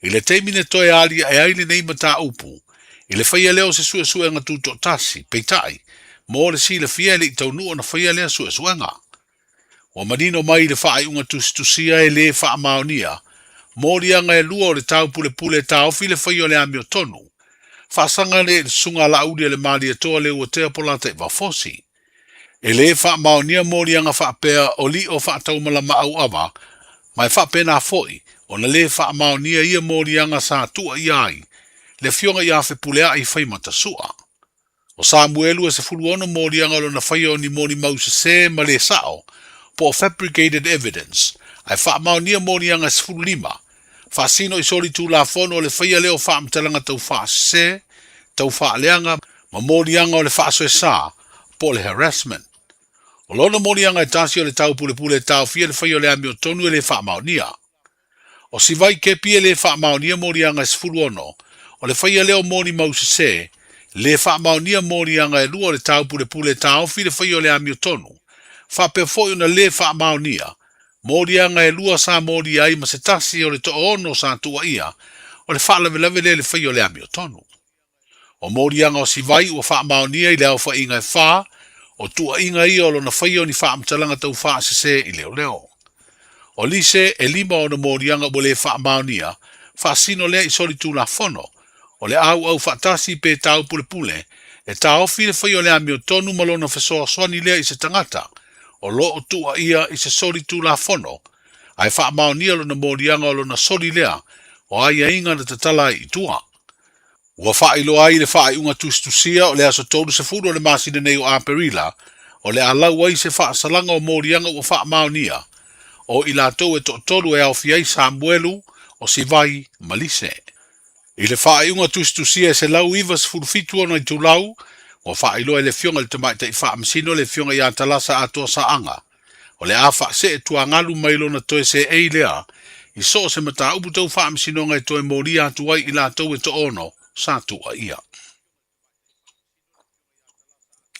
Speaker 7: i le taimi na toe aliae ai lenei mataupu i le faia lea o se suesuega tutoatasi, peitai, mo le silafia e le i taunuu ona faia lea suesuega. Ua manino mai i le faaiuga tusitusia e lē faamaonia moliaga e lua o le taupulepule e taofi le faia o le amiotonu, faasaga lea i le susuga a Laauli a le Malietoa Leuatea Polataivao-Fosi. E lē faamaonia moliaga faapea o lio faataumalama auava, ma e faapena foi ona lē faamaonia ia moliaga sa tuuaia ai le Afioga ia Fepuleai Faimata-Sua. O Samuelu e 16 moliaga o lona faia o ni molimau sesē ma lē sa'o, po o fabricated evidence, ae faamaonia moliaga e 15, faasino i solitulafono o le faia lea o faamatalaga tau faasesē, tau faaleaga, ma moliaga o le faasoesa, po o le harassment. O lona moliaga e tasi o le taupulepule e taofia le faia o le amiotonu e lē faamaonia. O Sivai Kepi e lē faamaonia moliaga e 16, o le faia lea o molimau sesē, lē faamaonia moliaga e lua o le taupulepule e taofi le faia o le amiotonu, faapea foi ona lē faamaonia moliaga e lua sa molia ai ma se tasi o le toaono sa tuuaia o le faalavelave lea i le faia o le amiotonu. O moliaga o Sivai ua faamaonia i le aofaiga e fa o tuuaiga ia o lona faia o ni faamatalaga tau faasese i leoleo. O Lise e lima ona moliaga ua lē faamaonia, faasino lea i solitulafono, o le auau faatasi pe taupulepule e taofi le faia o le amiotonu ma lona fesoasoani lea i se tagata o lo o tuuaia i se solitulafono ae faamaonia lona moliaga o lona soli lea o aiaiga na tatala ai i tua. Ua faailoa ai i le faaiuga tusitusia o le aso 30 o le masina nei o Aperila, o le a lau ai se faasalaga o moliaga ua faamaonia, o i latou e toatolu e aofia ai Samuelu, o Sivai ma Lise. I le faaiuga tusitusia e 197 ona itulau, ua faailoa e le Afioga i le Tamaitai Faamasino le Afioga ia Talasa Atoa Saaga, o le a faasee tuagalu mai lona toe seei lea i so o se mataupu tau faamasinoga e toe molia atu ai i latou e toaono sa tuuaia.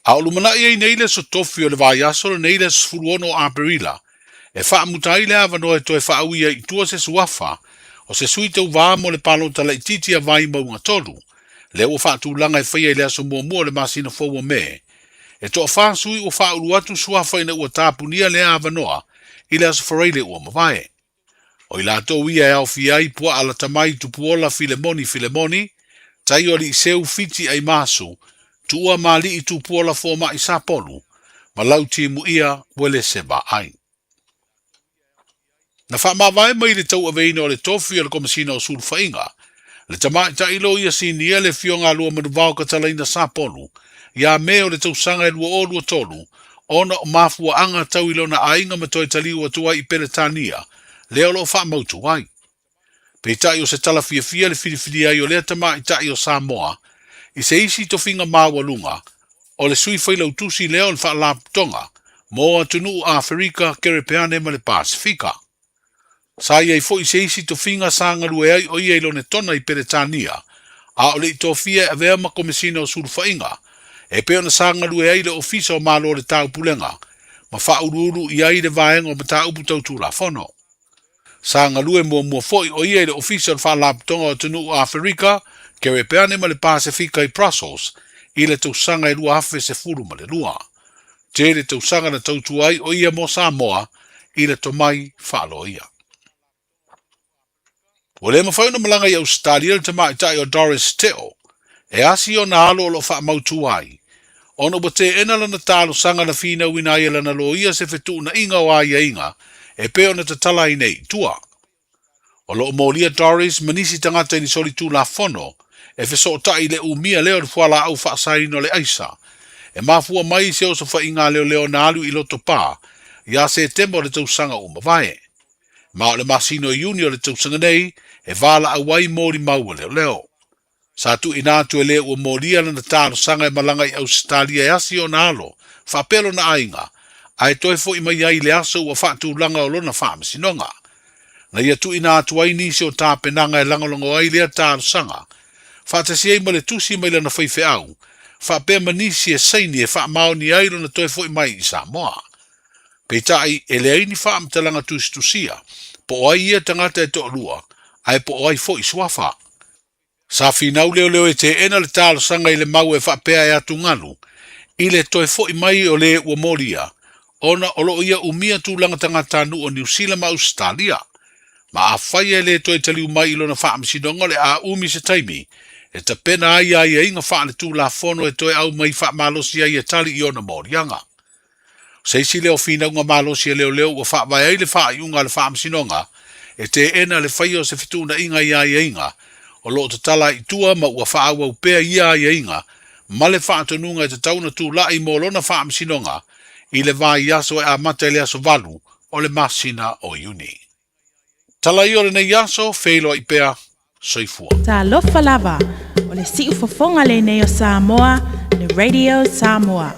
Speaker 7: A o lumanai ai nei le aso tofi o le vaiaso lenei le aso 16 o Aperila e faamuta ai le avanoa e toe faaui ai i tua se suafa o se sui tauva mo le palota laitiiti a Vaimauga 3, lea ua faatulaga e faia i le aso muamua o le masina fou o Me. E toafa sui ua faaulu atu suafa ina ua tapunia lea avanoa i le aso Faraile ua mavae. O i latou ia e aofia ai Puaa Latamai Tupuola Filemoni Filemoni, Taio Aliiseu Fiti Aimasu, Tuua Mali'i Tupuola Foma'i Sapolu, ma Lautimuia Uelese Vaai. Na faamavae mai i le tauaveina o le tofi o le Komesina o Sulufaiga, le tamaitai loia sinia le Afioga a Luamanuvao Katalaina Sapolu ia Me o le tausaga e 2023 ona o mafuaaga tau i lona aiga ma toe taliu atu ai i Peretania lea o lo o faamautu ai. Peitai o se tala fiafia le filifili ai o lea tamaitai o Samoa i se isi tofiga maualuga o le sui failautusi lea o le Faalapotopotoga mo atunuu Aferika, Kerepeane ma le Pasefika. Sa i ai foi se isi tofiga sa galue ai o ia i Lonetona i Peretania, a o le i tofia e avea ma Komesina o Sulufaiga, e pei ona sa galue ai i le Ofisa o Malo o le Taupulega ma faauluulu i ai le Vaega o Mataupu Tau Tulafono. Sa galue muamua foi o ia i le Ofisa o le Faalapotopotoga o Atunuu Aferika, Kerepeane ma le Pasefika i Brussels i le tausaga e 2012. Tele tausaga na tautua ai o ia mo Samoa i le tomai faaloia. Ua le mafai ona malaga i Ausetalia le tamaitai o Doris Teo e asi ona alo o lo o faamautu ai, ona ua teena lana talosaga na finauina ai e lana loia se fetuunaiga o aiaiga e pei ona tatala ai nei i tua. O lo o molia Doris ma nisi tagata i ni solitulafono e fesootai i le umia lea o le fualaau faasaina o le aisa, e mafua mai i se osofaiga a leoleo na alu i Lotopa ia Setema o le tausaga ua mavae. Ma o le masina o Iuni o le tausaga nei e valaau ai molimau a leoleo. Sa tuuina atu e le ua molia lana talosaga e malaga i Ausetalia e asi ona alo, faapea lona aiga, ae toe foi mai ai i le aso ua faatulaga o lona faamasinoga. Na ia tuuina atu ai nisi o tapenaga e lagolago ai lea talosaga, faatasi ai ma le tusi mai lana faifeau, faapea ma nisi e saini e faamaoni ai lona toe foi mai i Samoa. Peitai, e leai ni faamatalaga tusitusia, po o ai ia tagata e toalua, ae po o ai foi suafa. Sa finau leoleo e teena le talosaga i le mau e faapea e atugalu i le toe foi mai o le ua molia, ona o lo o ia umia tulaga tagatanuu o Niu Sila ma Ausetalia. Ma afai e le toe taliu mai i lona faamasinoga o le a umi se taimi e tapena ai aiaiga faaletulafono e toe aumai faamalosi ai e tali i ona moliaga. O se isi lea o finauga malosi a leoleo ua faavae ai le faaiuga a le Faamasinoga e teena le faia o se fetuunaiga i aiaiga o lo o tatala i tua ma ua faaauau pea ia aiaiga ma le faatonuga e tatau ona tulai mo lona faamasinoga i le vaiaso e amata i le aso 8 o le masina o Iuni. Tala ia o lenei aso, feiloai pea, soifua.
Speaker 9: Talofa lava, o le siufofoga lenei o Samoa, le Radio Samoa.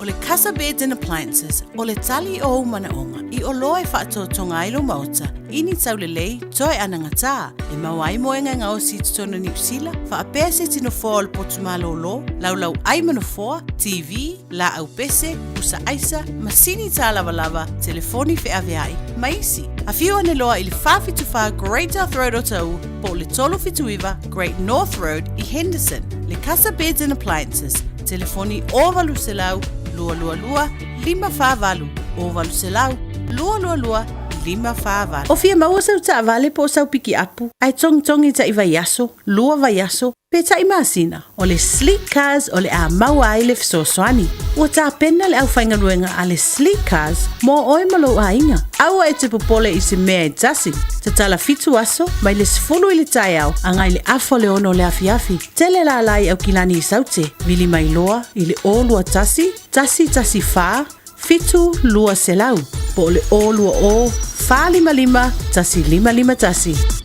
Speaker 4: O le Casa Beds and Appliances, o le tali o ou manaoga i oloa e faatotoga ai lou maota, i ni taulelei, toe anagatā, e maua ai moega e gaosi i totonu o Niu Sila, faapea se isi nofoa o le potu malōlō, laulau ai ma nofoa, TV, laau pese, pusa aisa, masini tālavalava, telefoni feaveai, ma isi. Afio ane loa i le 474 Great South Road o Taʻu po o le 379 Great North Road i Henderson. Le Casa Beds and Appliances, telefoni 0800 222 548, 0800 222 548. O fia maua sau taavale po o sau pikiapu, ae togitogi taʻi vaiaso, lua vaiaso, pe taʻi masina, o le Sleek Cars o le a maua ai le fesoasoani. Ua tapena le aufaigaluega a le Sleek Cars mo oe ma lou aiga. Aua e te popole i se mea e tasi. Tatala fitu aso, mai le 10 i le taeao agai le afa o le 6 o le afiafi. Tele lala i Aukilani i Saute, vili mai loa i le 021 114 7 200 po o le 020 455 1551.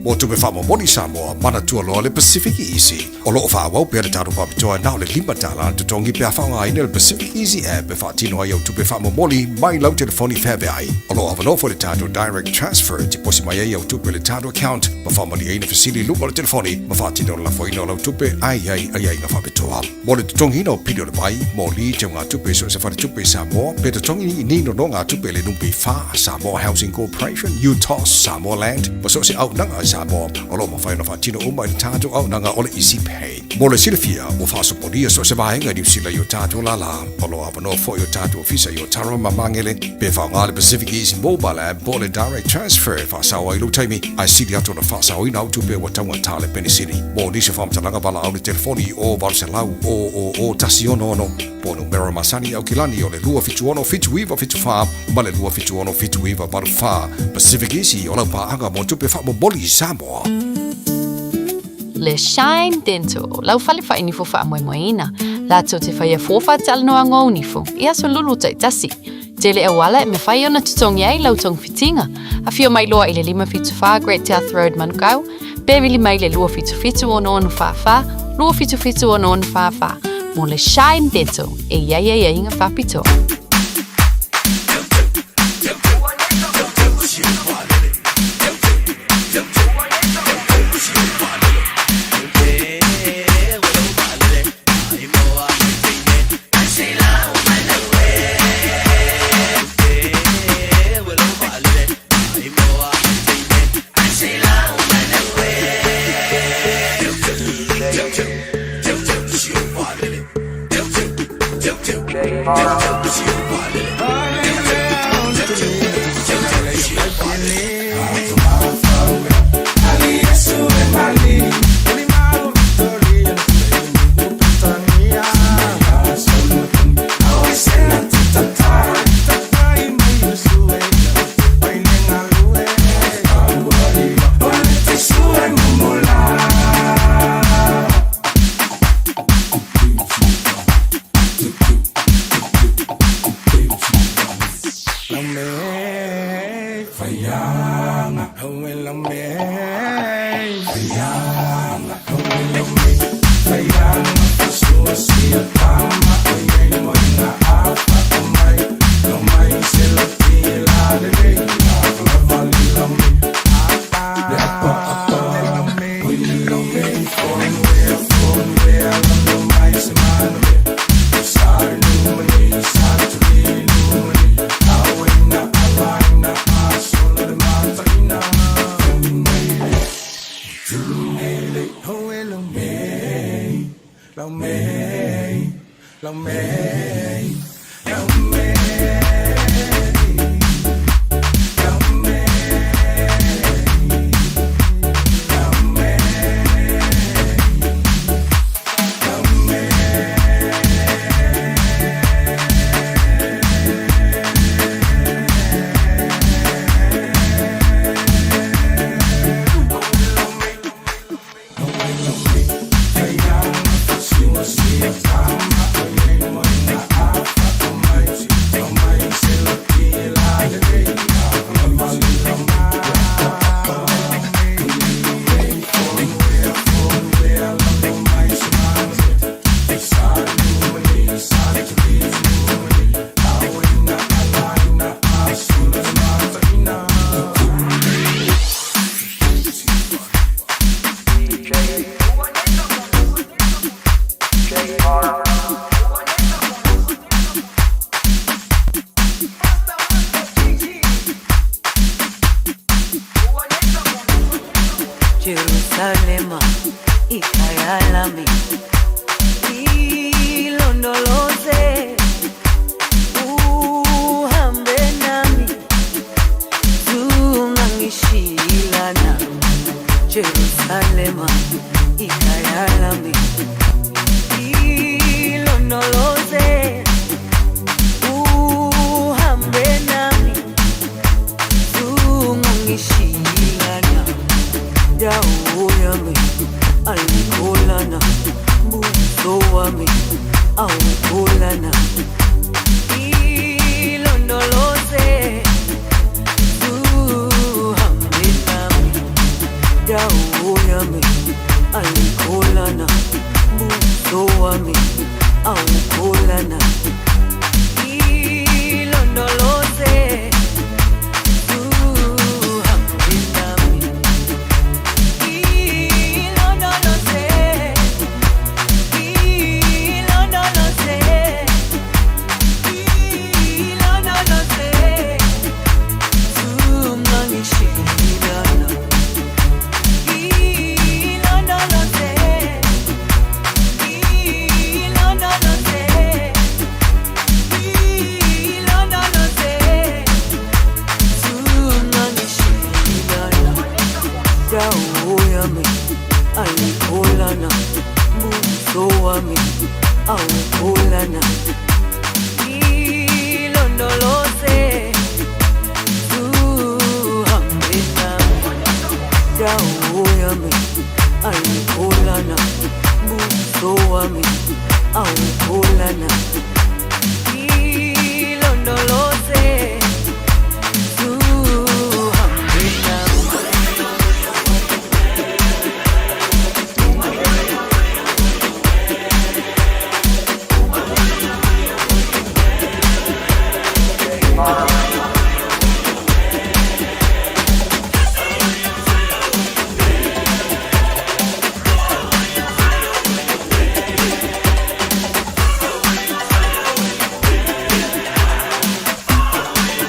Speaker 25: Mo tupe faamomoli Samoa, manatua loa le Pacific Easy. O lo o faaauau pea le tatou faapitoa na o le $5 le totogi pe a faaaogaina le Pacific Easy app e faatino ai au tupe faamomoli mai lau telefoni feaveai. O lo o avanoa foi le tatou Direct Transfer e tiposi mai ai au tupe i le tatou account ma faamalieina fesili i luga o le telefoni ma faatino le lafoina o lau tupe ae i ai aiaiga faapitoa. Mo le totogiina o pili o le vai, moli, teugatupe i so o se faletupe i Samoa, pe totogi i ni nonogatupe i le NP4, Samoa Housing Corporation, UTOS, Samoa Land, ma so o se auaunaga i Samoa, o lo o mafai ona faatino uma i le tatou auaunaga o le Easy Pay. Mo le silafia, ua faasopolia so o se vaega i Niu Sila i o tatou lālā. O lo o avanoa foi o tatou ofisa i Otara ma Magele, pe faaaoga le Pacific Easy Mobile App po o le Direct Transfer e faasao ai lou taimi, ae sili atu ona faasaoina au tupe ua taugata le penisini. Mo nisi o faamatalaga valaau le telefoni i o 800 000 166 po o numera masani i Aukilani o le 276 7974 ma le 276 7984. Pacific Easy o lau paaga mo tupe faamomoli i Samoa.
Speaker 5: Le Shine Dental, lau fale faainifo faamoemoeina, latou te faia fua faatalanoaga o nifo i aso lulu taitasi. Tele auala e mafai ona totogi ai lau togafitiga. Afio mai loa i le 574 Great South Road Manukau, pe vili mai le 277 6644, 277 6644 mo le Shine Dental e i ai aiaiga faapitoa.
Speaker 10: Jerusalema ikhaya lami ilondoloze uhambe nami zungangishilana Jerusalema ikhaya lami ilondoloze uhambe nami zungangishilana dawo yami ayikholana buso wami awukholana ilondoloze uhambe nami dawo yami ayikholana buso wami awukholana ilondoloze uhambe nami ilondoloze ilondoloze ilondoloze zungangishilana ilondoloze ilondoloze ilondoloze zungangishilana dawo yami ayikholana buso wami awukholana ilondoloze uhambe nami dawo yami ayikholana buso wami awukholana ilondoloze uhambe nami.
Speaker 18: Thank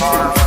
Speaker 11: I'm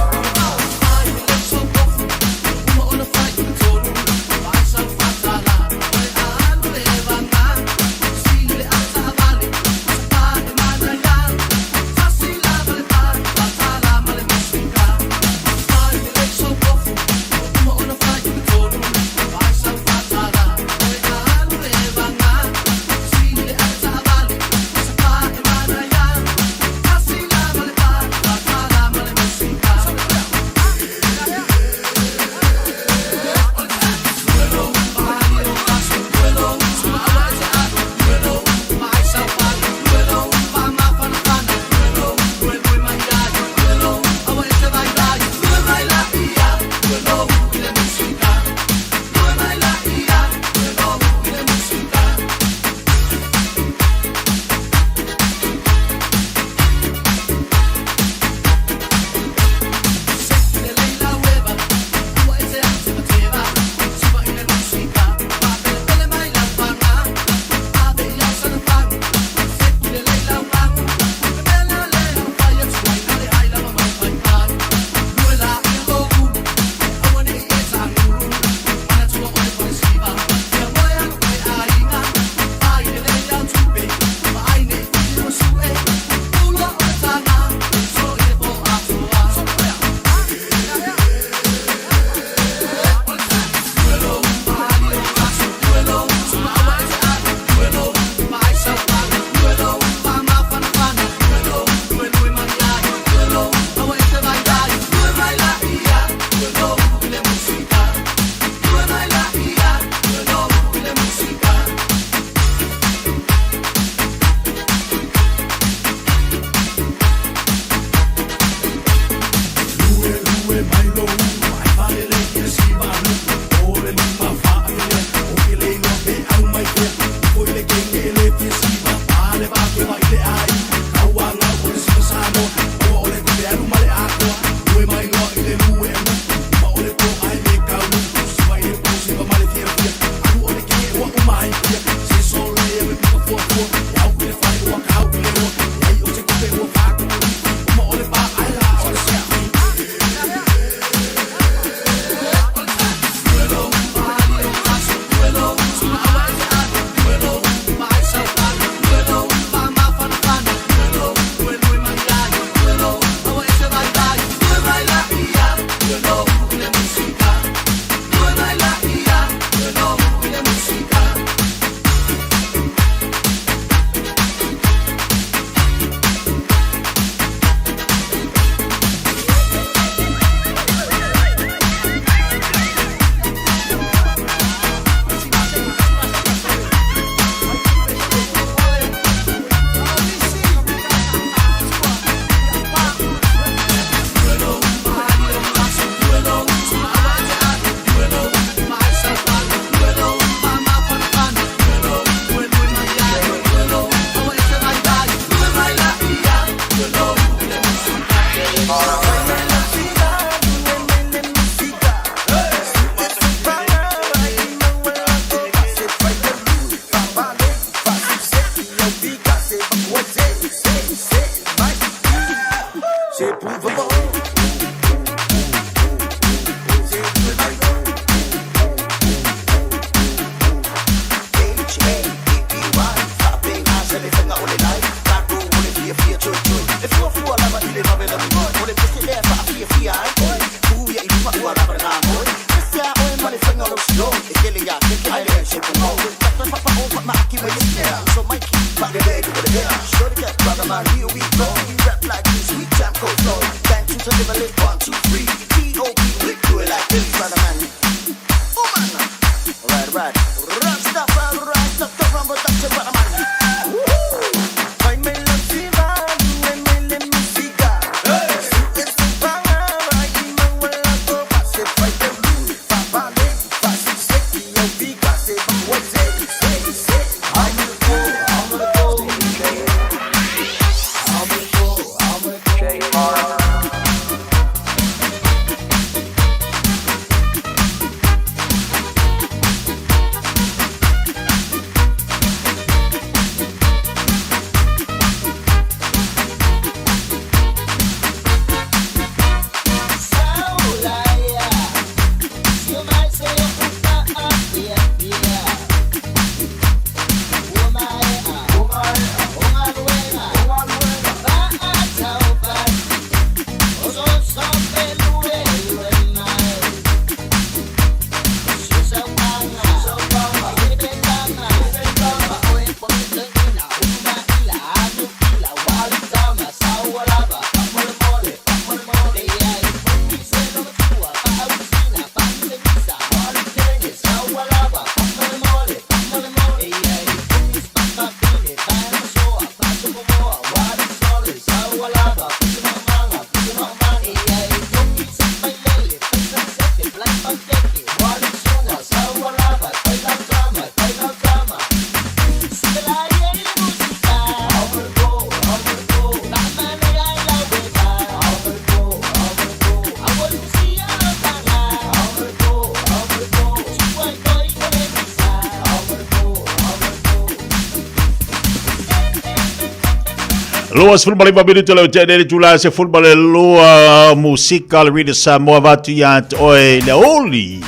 Speaker 17: 29 minuto le tene le tula se fulma le lua musika le Rita Samoa vatu ia te oe le oli.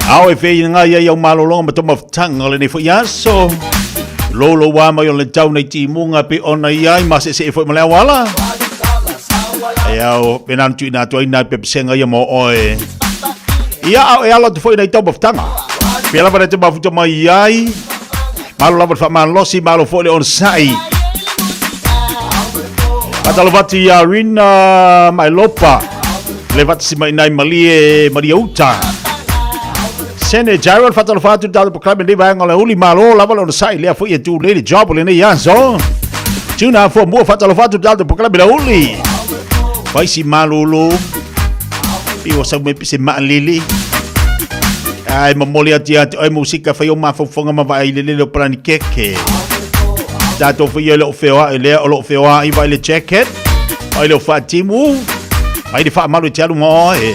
Speaker 17: Ao e whei ngā ia iau malolonga ma toma futanga le nei fo iaso. Lolo wā mai o le tau nei timunga pe ona ia i ma se se e fo i ma le awala. E au, pena tu ina tua ina pe pesenga ia mo oe. Ia au e ala tu fo ina i tau mafutanga. Pe lava na te mafuta mai ai. Malo lava le faamalosi, malo foi le onosai. Faatalofa atu ia Rina Mailopa, le faatasi mai inā i Malie, Malia Uta. Sene Jared, faatalofa atu le tatou polokalame lenei vaega o le aoauli, malo lava le onosai lea foi e tulei le job o lenei aso. Tuna fuamua, faatalofa atu le tatou polokalame le aoauli. Faisi malolo, pei ua sau mai pe se maalele. Ai momoli atu ia te oe musika fai o mafaufauga ma vaai le lele o palani keke. Tatou foi ia le o feoai lea o lo o feoai vai le jacket, vai le o faatimu, vai le faamalu e te alu ma oe.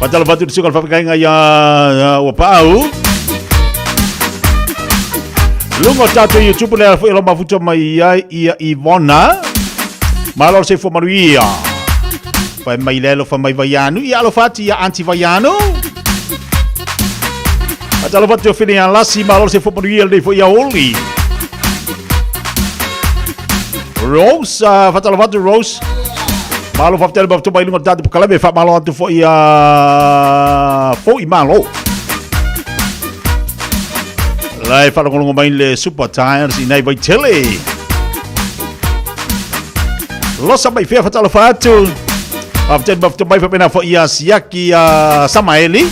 Speaker 17: Faatalofa atu i le suka o le faafekaiga ia ua paau. Luga o tatou YouTube lea foi o lo mafuta mai ai ia Ivona. Malo le soifua manuia. Fai mai le alofa mai Vaianu. Ia alofa atu ia Aunty Vaianu. Faatalofa atu i Fili Lasi, malo le soifua manuia lenei foi aoauli. Rose, faatalofa atu Rose. Malo faafetai le mafuta mai luga o le tatou polokalame, faamalo atu foi ia foi malo. Lai faalogologo mai le Super Tires i nai Vaitele. Losa mai fea faatalofa atu. Faafetai le mafuta mai faapena foi ia Siaki ia Samaeli.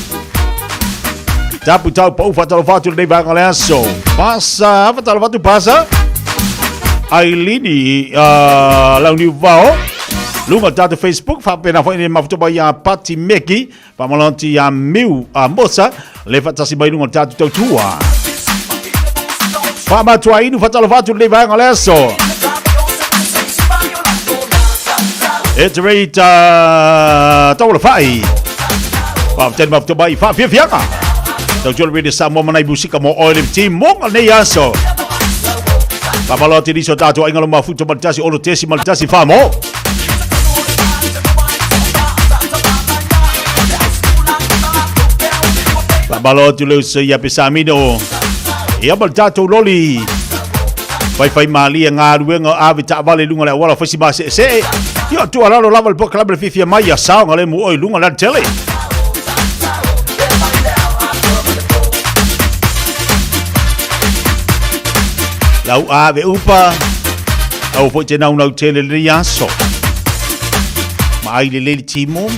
Speaker 17: Tapu tau pau faatalofa atu lenei vaega o le aso. Pasa, faatalofa atu Pasa. Ailini Launiu Vao. Luga o le tatou Facebook faapena foi le mafuta mai ia Pati Meki. Faamalo atu ia Miu a Mosa le faatasi mai luga o le tatou tautua. Faamatuainu faatalofa atu lenei vaega o le aso. E te rei ta tauala whai. Faafetai le mafuta mai faafiafiaga. Tautua le Radio Samoa ma nai musika mo oe le timuga lenei aso. Faamalo atu i nisi o tatou aiga lo mafuta ma le tasi ono tesi ma le tasi whamo. Faamalo atu le uso ia Pesamino. Ia ma le tatou loli. Faifai malie galuega o ave taavale i luga o le auala fai si maseesee. Ia tuualalo lava le polokalame le fiafia mai ia saogalemu oe i luga o le alatele. Lau ave upa, aua foi te naunau tele lenei aso. Ma ai lelei le timo.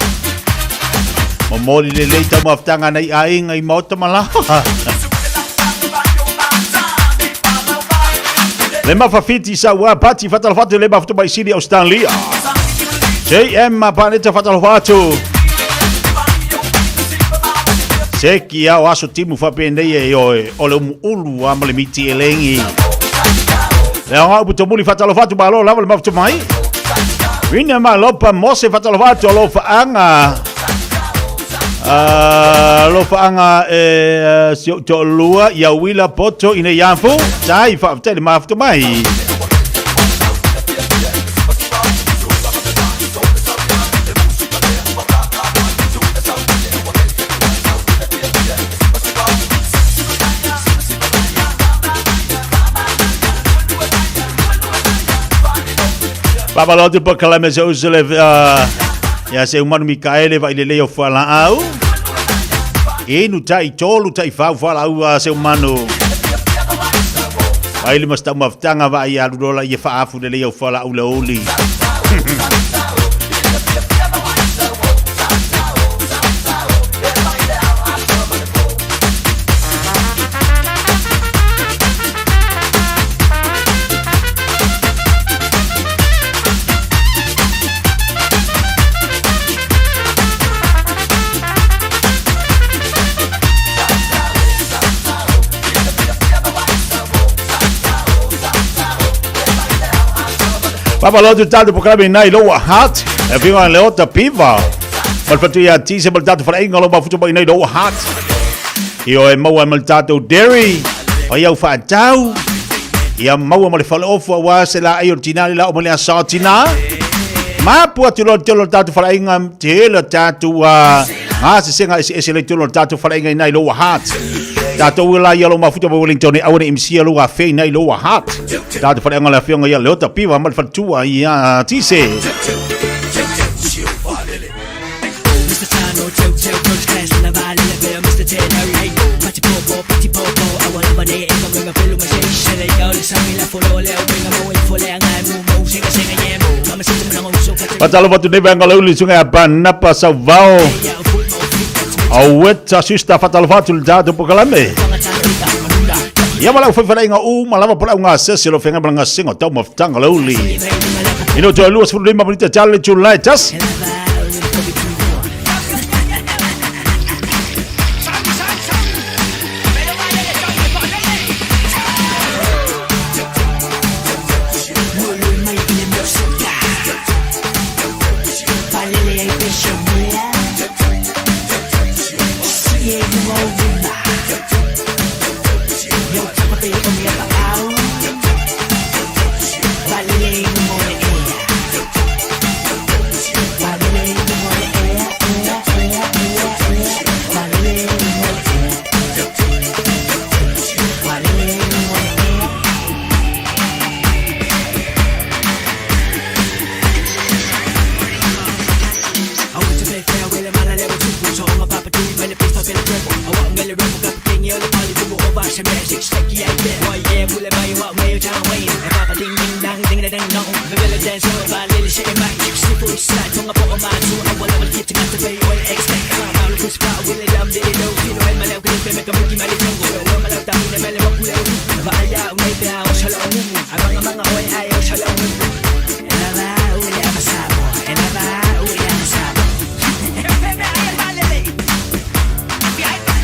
Speaker 17: Momoli lelei taumafataga nai aiga i maota ma laoa. Le mafafiti saua pati faatalofa atu le mafuta mai sili au Stanley. JM Paneta faatalofa atu. Seki ao aso timu faapenei e oe o le umuulu a ma le miti e lengi. Le aoga upu tomuli faatalofa atu malo lava le mafuta mai. Rina Malopa Mose faatalofa atu alofaanga. Alofaanga e si ou toalua ia Wila Poto ina ia afu. Tai faafetai le mafuta mai. Faamalo atu polokalame se uso le ia se umanu Mikaele vai lelei o fualaau. Inu tai tolu tai fau fualaau a se umanu. Vai le mastau mafutanga vai alu lola ia faafu lelei o fualaau le oli. Papa lotu tatou polokalame inā i Lower Hutt. E afioga le Ota Piva. Ma le faletua ia Tise ma le tatou faleaiga o lo o mafuta mai inā i Lower Hutt. Ioe maua ai ma le tatou dairy. Fai au faatau. Ia maua ma le faleofu auā se laei o le tinā le lao ma le asa o tinā. Mapu atu loa le tele o le tatou faleaiga, tele o tatou gasesega eseese le tele o le tatou faleaiga inā i Lower Hutt. Tatou la ia lo mafuta ma Wellington e aua ne i misia lou afe inā i Lower Hutt. Tatou faleaiga le afioga ia Leota Piva ma le faletua ia Tise. Fatalofa atu nei vaega o le uli suga ia Panapa Sauvao. Aueta sister fatalofa atu le tatou polokalame. Ia ma lau faifalaiga uma lava po lau gasese lo fenga ma le gasega o taumafataga o le uli. Ina toe 25 minute tala le July tasi.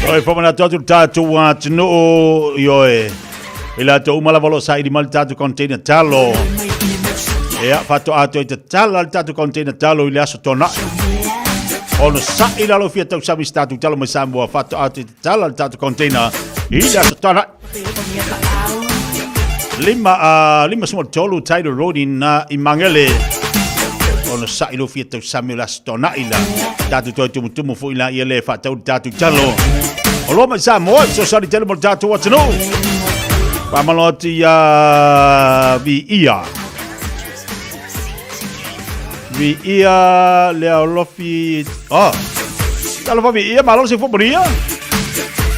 Speaker 17: Oi, whamanatu atu le tātou atunuu, ioe. I latou uma lava o lo o saili mai le tatou container talo. Ia, faatoa atoa i tatala le tatou container talo i le aso Tona'i. Ono sa'i lalo fia tausami se tatou talo mai Samoa, faatoa atoa i tatala le tatou container i le aso Tona'i. Lima, 53 Tidal Road ina i Mangele. Ono sa'i lo fia tausami o le aso Tona'i la. Tatou toe tumutumu foi la ia le faatau le tatou talo. O loa mai Samoa, fesoasoani tele mo le tatou atunuu. Faamalo atu ia Viia. Viia Lealofi. Oh. Talofa Viia, malo se fo maria.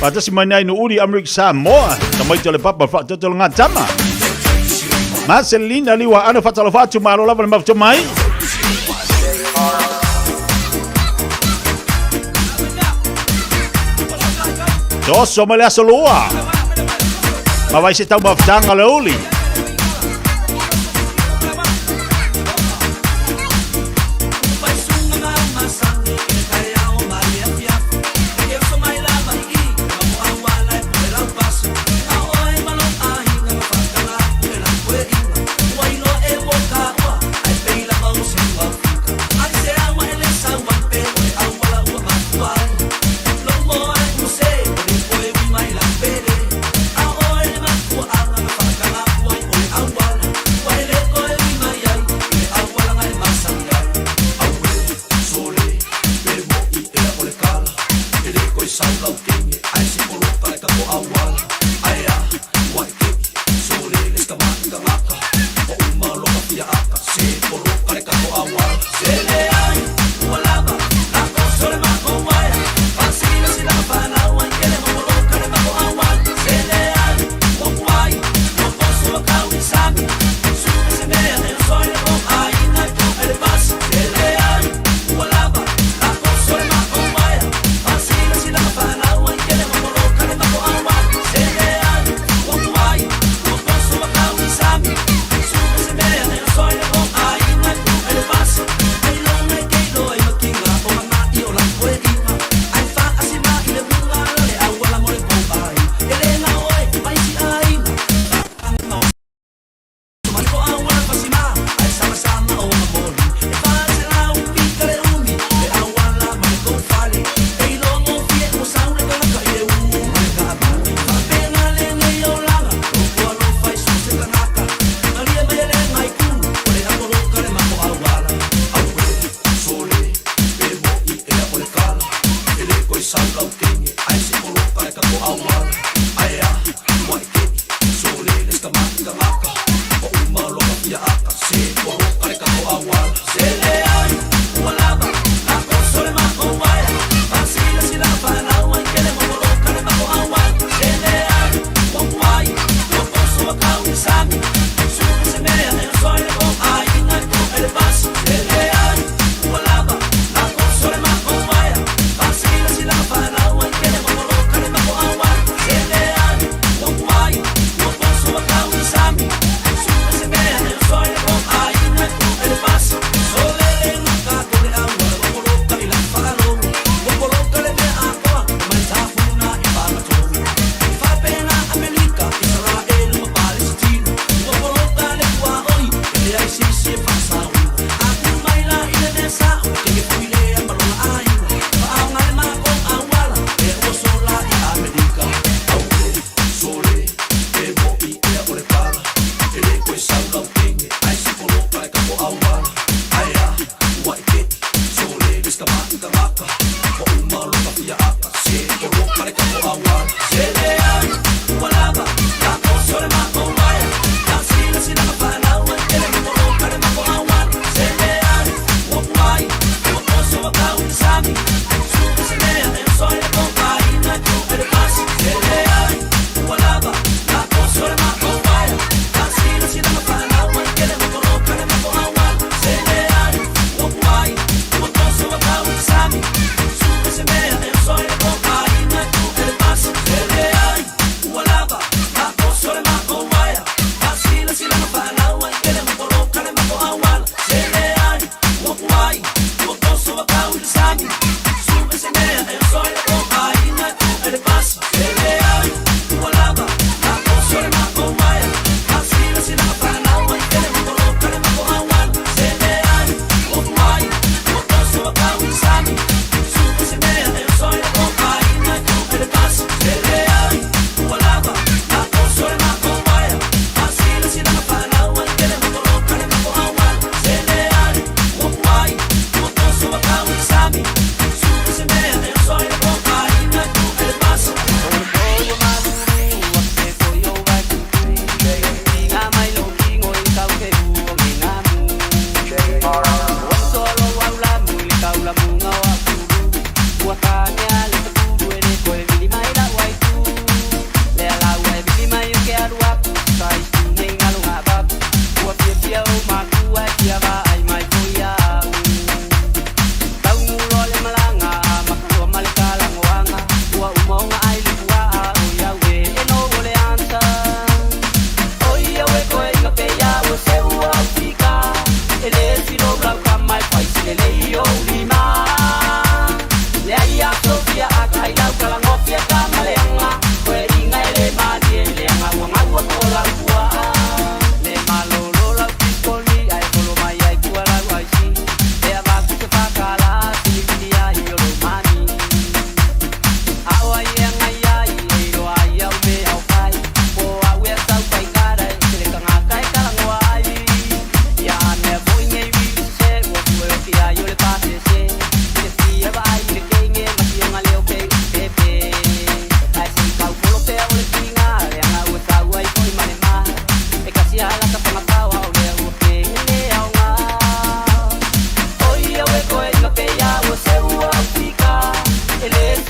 Speaker 17: Faatasi mai nei Nuuri Amerika Samoa. Tamaiti o le papa faatoto le ngatama. Marcelina Liwa ano fatalofa atu malo lava le mafuta mai. Toso mai le aso lua. Ma vai se tau mafutanga le uli.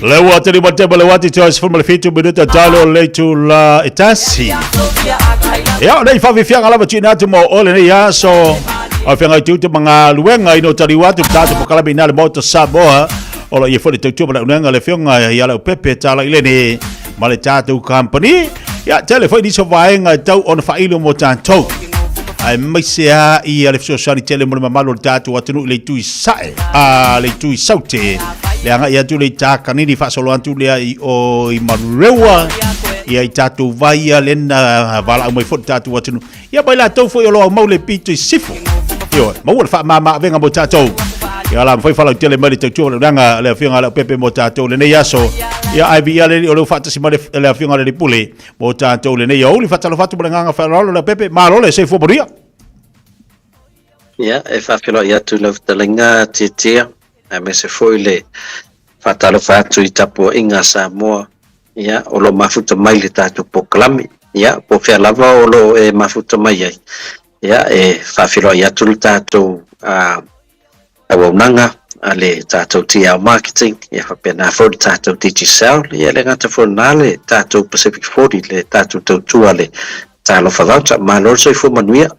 Speaker 17: Le ua tele ma te le wati te as ma le fitu minuta talo le tu la etasi. Ia, nei whawhiwhianga lava tina atu mo ole nei aso. O whianga i te mga luenga i no tari watu tātou pokalami nā le moto Samoa. Ola ia fo le tautua ma le unanga le whianga ia lau pepe tāla i lene ma le tātou company. Ia, tele foi niso vaenga e tau ona whailo mo tātou. Ai mai se a i a le fesoasoani tele mo le mamalu o le tātou atunuu i le itu i sae, a le itu i saute. Le aga i atu le i tākanini faasolo atu lea i o i Manurewa, ia i tātou vai ia lena valaau mai foi le tātou atunuu. Ia mai latou foi o lo aumau le pito i sifo. Ioe, maua le faamama avega mo tātou. Ia la mafai falautele mai le tautua o le unaga le afioga a Leaupepe mo tātou lenei aso. Ia ai viia le o leu faatasi mai le afioga a le Pule mo tātou lenei aoauli. Faatalofa atu ma le agaga faaaloalo Leaupepe, malo le soifua manuia.
Speaker 11: Ia, e faafeiloai atu lau fetalaiga Tietia, aemaise foi le faatalofa atu i tapuaiga a Samoa, ia, o lo o mafuta mai le tatou polokalame. Ia, po o fea lava o lo o e mafuta mai ai, ia, e faafeiloai atu le tatou auaunaga a le tatou TL Marketing, ia faapena foi le tatou Digicel, ia e le gata foi i lena le tatou Pacific 40, le tatou tautua le Talofa Voucher. Malo le soifua manuia.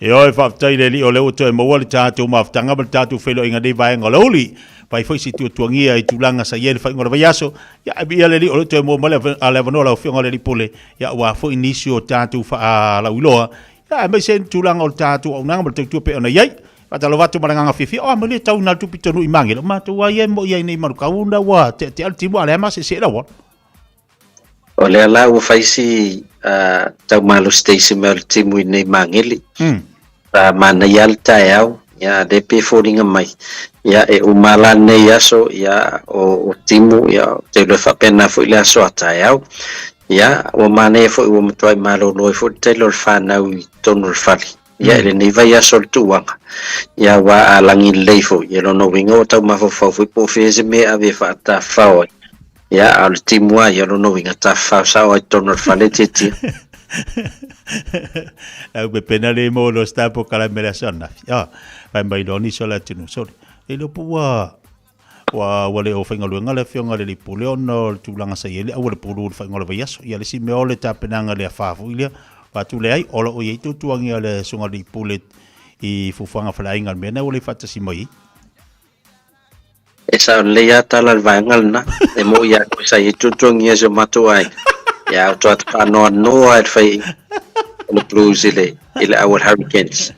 Speaker 17: Ioe, faafetai le Alii o lea ua toe maua le tatou mafutaga ma le tatou feiloaiga nei vaega o le aoauli. Fai foi si tuatuagia i tulaga sa i ai le faaiuga o le vaiaso. Ia, e viia le Alii o lea ua toe maua mai le avanoa o lau Afioga i le Alii Pule, ia aua foi nisi o tatou faalauiloa, ia aemaise ni tulaga o le tatou auaunaga ma le tautua pei ona i ai. Faatalofa atu ma le agaga fiafia, o amalia tau ina le tupi tonu i Magele, o matou lava ia e moi ai nei i Manukau ona ua teatea le timu a o lea e masese le auala.
Speaker 11: O lea la ua fai si tau malosi teisi mai o le timu i nei Magele. Sa manaia lava le taeao, ia lea pei e foliga mai, ia e uma la lenei aso, ia o timu, ia ou te iloa e faapena foi le aso a taeao. Ia ua manaia foi ua matuai malolo ai foi le tele o le fanau i totonu o le fale. Ia i lenei vaiaso o le tuuaga, ia aua a lagi lelei foi, ia lona uiga ua tau mafaufau foi po o fea se mea e ave e faatafafao ai. Ia, a o le timu lava ia, lona uiga tafafao sao ai i totonu o le fale tietia.
Speaker 17: Lau pepena le mo lo sta po kala mele aso anafi. Ah, fai mai lo ni so la tunu sole. E lo pu ua ua ua le o faigaluega le afioga i le alii pule ona o le tulaga sa i ai le aua le pulu i le faaiuga o le vaiaso. Ia le isi mea o le tapenaga le afa foi lea. Faatu leai, o lo o i ai tuatuagia o le susuga i le alii pule i fuafuaga faleaiga o le mea lena ua le faatasi mai ai.
Speaker 11: E sao lelei lava tala le vaega lena, e moi lava koe sa i ai tuatuagia si o matou aiga, ia o toata faanoanoa i le fai o le Blues i le, i le au a le Hurricanes.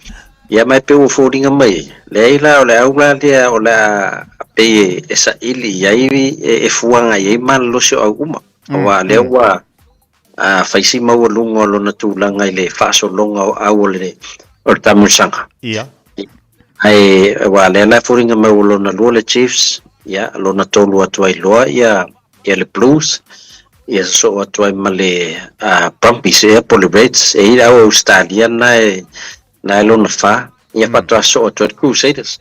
Speaker 11: Ia ma e pei ua foliga mai ai, leai la o le au la lea o le a pei e, e saili i ai e, e fuaga i ai malolosi o au uma. Aua lea ua a fai si maualuga o lona tulaga i le faasologa o au o le, o le taamilosaga.
Speaker 17: Ia.
Speaker 11: Ae aua lea la e foliga mai ua lona lua le Chiefs, ia lona tolu atu ai loa ia ia le Blues, ia sosoo atu ai ma le Brumbies ea po o le Reds, e i ai le au Ausetalia na e na e lona fa, ia faatoa sosoo atu ai le Crusaders.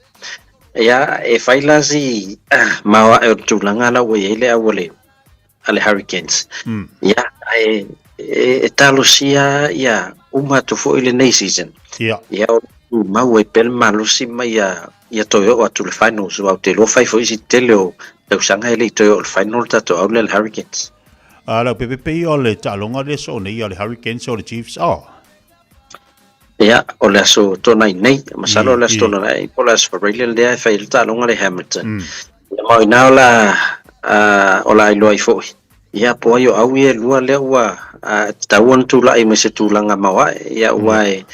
Speaker 11: Ia e fai la si maoae o le tulaga la ua i ai le au a le a le Hurricanes. Ia, ae e talosia ia uma atu foi lenei season.
Speaker 17: Ia.
Speaker 11: Ia o tumau ai pea le malosi ma ia ia toe oo atu i le finals aua ou te iloa fai foi si tele o tausaga e le i toe oo i le final le tatou au lea le Hurricanes.
Speaker 17: A lau pepe pei o le taaloga lea soo nei a le Hurricanes o le Chiefs oh.
Speaker 11: Ia, o le aso Tonai nei, masalo o le aso Tonai po o le aso Faraile lea e fai ai le taaloga le Hamilton. Ia ma o ina o la o la iloa ai foi. Ia po ai o au ia e lua lea ua tatau ona tulai mai se tulaga maoae. Ia ua e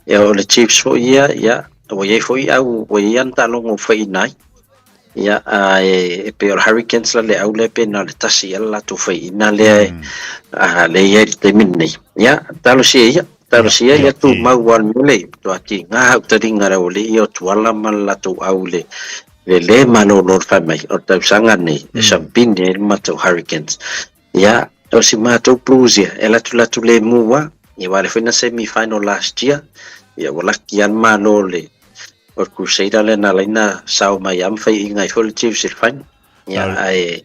Speaker 11: ia o le Chiefs foi ia, ia ua i ai foi au ua i ai ana taaloga ua faiina ai. Ia ae e pei o le Hurricanes la le au lea pe na o le tasi ea le latou faiina lea e lea e i ai i le taimi lenei. Ia talosia ia, talosia ia tumau lava le mea lea i matua tiga au taliga le aualii ia o Tuala ma le latou au i le le lē malolo le fai mai o le tausaga lenei e sampini ai le matou Hurricanes. Ia, o si matou Blues ia, e latulatu lemu lava, ia aua o lea foi na semi final last year, ia ua laki lava le malo o le o le Crusader lea na ala ai ona sao mai lava ma faiaina ai foi le Chiefs i le final. Ia, ae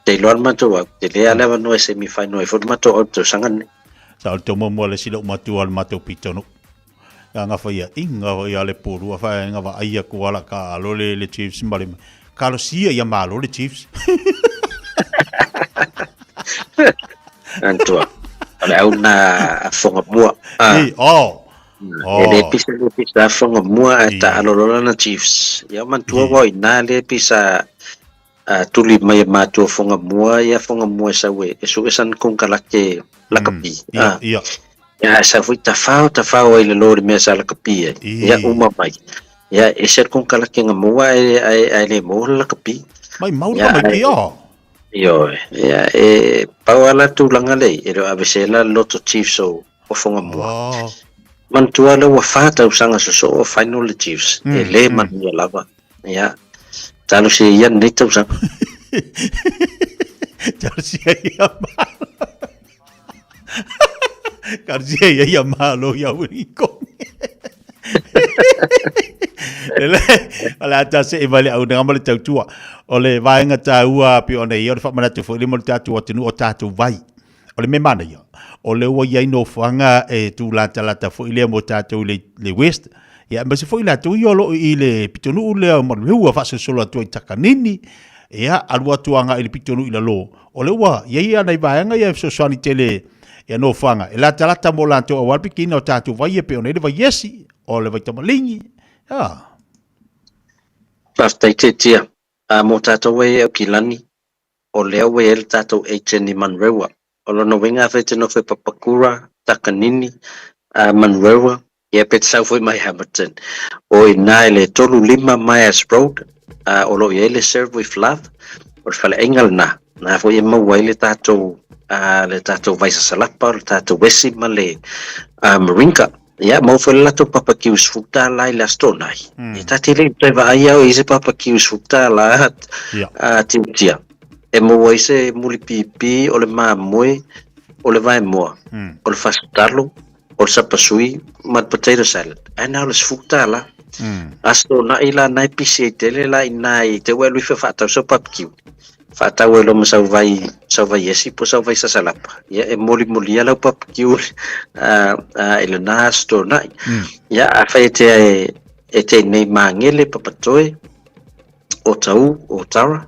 Speaker 11: te iloa le matou au, tele lava le avanoa e semi final ai foi le matou au i le tausaga lenei.
Speaker 17: Sa o le tau muamua le isi lou matua o le matou pitonuu. Ia nga fai inga foi a le pulu a fai nga va ai aku ala ka alo le le Chiefs ma le kalosia ia malo le Chiefs.
Speaker 11: Antua. O le au na a Whangamua.
Speaker 17: I, oh.
Speaker 11: E le pisa le pisa a Whangamua a ta alolola na Chiefs. Ia mantua wa i nā le pisa a tuli mai e mātua Whangamua ia Whangamua e sau e su e san kongkalake lakapi.
Speaker 17: Ia, ia.
Speaker 11: Ia e sau foi tawhao tawhao ai le lori mea sa lakapi e. Ia uma mai. Ia e se kongkalake nga mua e e le mo le lakapi.
Speaker 17: Mai mau ka mai ki o.
Speaker 11: Ioe, ia e pau ala tulaga lei, e le o avese la le Loto Chiefs o o Whangamua.
Speaker 17: Oh.
Speaker 11: Manatua lea ua whā tausaga sosoo o final le Chiefs, e le manuia lava. Ia, talosia ia lenei tausaga.
Speaker 17: Talosia ia malo. Talosia ia ia malo ia Winnie Kong. Lele, o le a tase i vale au nga ma le tautua. O le vaenga tāua pi ona ia o le whaamanatu fo i le mo le tātou atunu o tātou vai. O le me mana ia. O le ua iai nofoaga e tūlatalata foi lea mo tātou i le, le West. Ia, ma se foi latou ia o loo i le pitonuu lea o Manuheu a faasolosolo atu ai Takanini. Ia, alu atu agai i le pitonuu i lalo. O le ua iai ana i vaega ia e fesoasoani tele ia nofoaga e latalata mo latou aua le pikiina o tātou vai e pei ona i le vai esi, o le vai tamaligi. Ia.
Speaker 11: Faafetai Tetia. A mo tātou e Aukilani, o lea ua i ai le tātou agent i Manurewa. O lona uiga afai e te nofo i Papakura, Takanini, a Manurewa, ia pe te sau foi mai Hamilton. O i ina i le 35 Myers Road, a o lo o i ai le Serve With Love, o le faleaiga lena, na foi e maua ai le tātou, a le tātou vaisasalapa, o le tātou esi ma le moringa. Ia, maua foi le latou papakiu $10 i le Aso Toonai. E ta te le i toe vaai au i se papakiu $10 a tiutia. E maua ai se mulipipi o le mamoe, o le vaemoa, o le fasitalo, o le sapasui ma le potato salad. Ae na o le $10. Aso Toonai la na e pisi ai tele la inā i te ua e alu ifo e faatau sau papakiu. Faatau ai loa ma sau vai, sau vai esi po sau vai sasalapa. Ia e molimolia lau papakiu i lena aso Toonai. Ia afai e te e te nei Magele, Papatoe, o Tau, o Tara,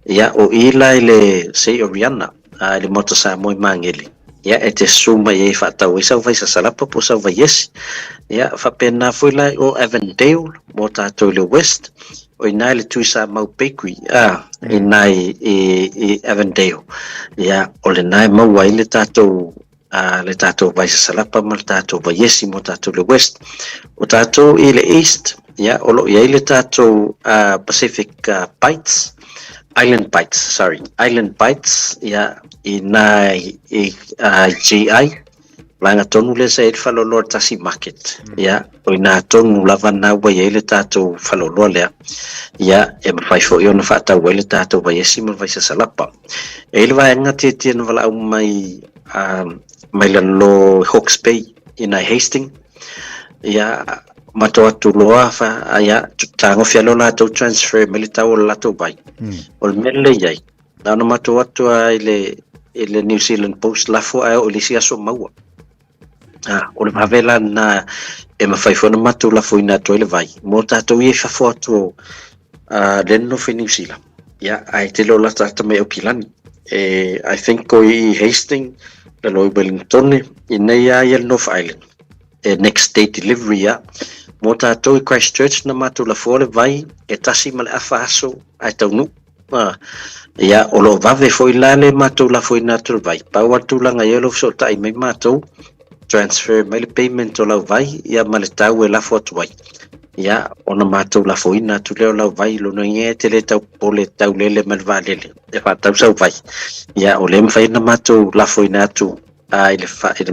Speaker 11: ia o i la i le Sei Oriana, i le Maota Samoa i Magele. Ia e te susu mai ai e faatau ai sau vai sasalapa po o sau vai esi. Ia faapena foi la i o Avondale mo tatou i le West, o ina i le Tuisamau Bakery, a, ina i, i, i Avondale. Ia o lena e maua ai le tatou a le tatou vai sasalapa ma le tatou vai esi mo tatou i le West. O tatou i le East, ia o lo o i ai le tatou Pacific Bites, Island Bites, sorry, Island Bites, ia, i nā i, GI, vaega tonu lea sa i ai le faleoloa le Tasi Market, ia, o inā tonu lava na ua i ai le tatou faleoloa lea, ia, e mafai foi ona faatau ai le tatou vaiesi ma le vaisasalapa. E i ai le vaega tietie na valaau mai, mai lalo i Hawke's Bay, i nā i Hastings, ia, matou atu loa fa, ia, tagofi lea o latou transfer mai le tau o le latou vai. O le mea lea i ai, na ona matou atu lava i le, i le New Zealand Post lafo ae oo i le isi aso maua. A, o le vave la lena e mafai foi ona matou lafoina atu ai le vai mo tatou ia i fafo atu o lea e nonofo i Niu Sila. Ia, ae tele o latalata mai Aukilani. E, I think o i Hastings, lalo i Wellingtone, i nei lava ia le North Island. E next day delivery ia. Mo tatou i Christchurch na matou lafoa le vai e 1.5 aso ae taunuu. A, ia, o lo o vave foi la le matou lafoina atu o le vai. Pau lava le tulaga i ai o lo o fesootai mai matou, transfer mai le payment o lau vai ia ma le tau e lafo atu ai. Ia, ona matou lafoina atu lea o lau vai, lona uiga e te le tau popole tau lele mai le vaalele e faatau sau vai. Ia, o lea e mafai ona matou lafoina atu i le, i le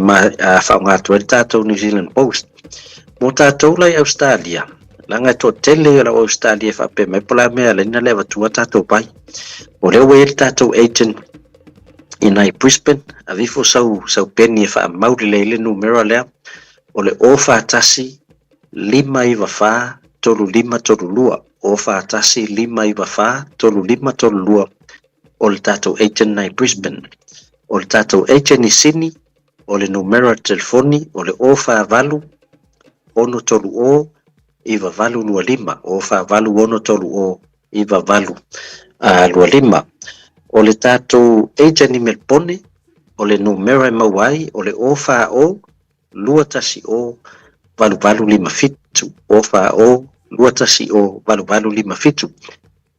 Speaker 11: faaaoga atu ai le tatou New Zealand Post. Mo tatou la i Australia, leaga e toatele o lau Australia e faapea mai po o le a mea e ala ai ona le avatua tatou vai. O lea ua i ai le tatou agent i nai Brisbane, ave ifo sau, sau peni e faamau lelei ai le numera lea, o le 041 594 3532, 041 594 3532 o le tatou agent nai Brisbane. O le tatou agent i Sydney, o le numera telefoni o le 048 630 9825, 048 630 9825. O le tatou agent i Melpone, o le numera e maua ai o le 040 210 8857, 040 210 8857.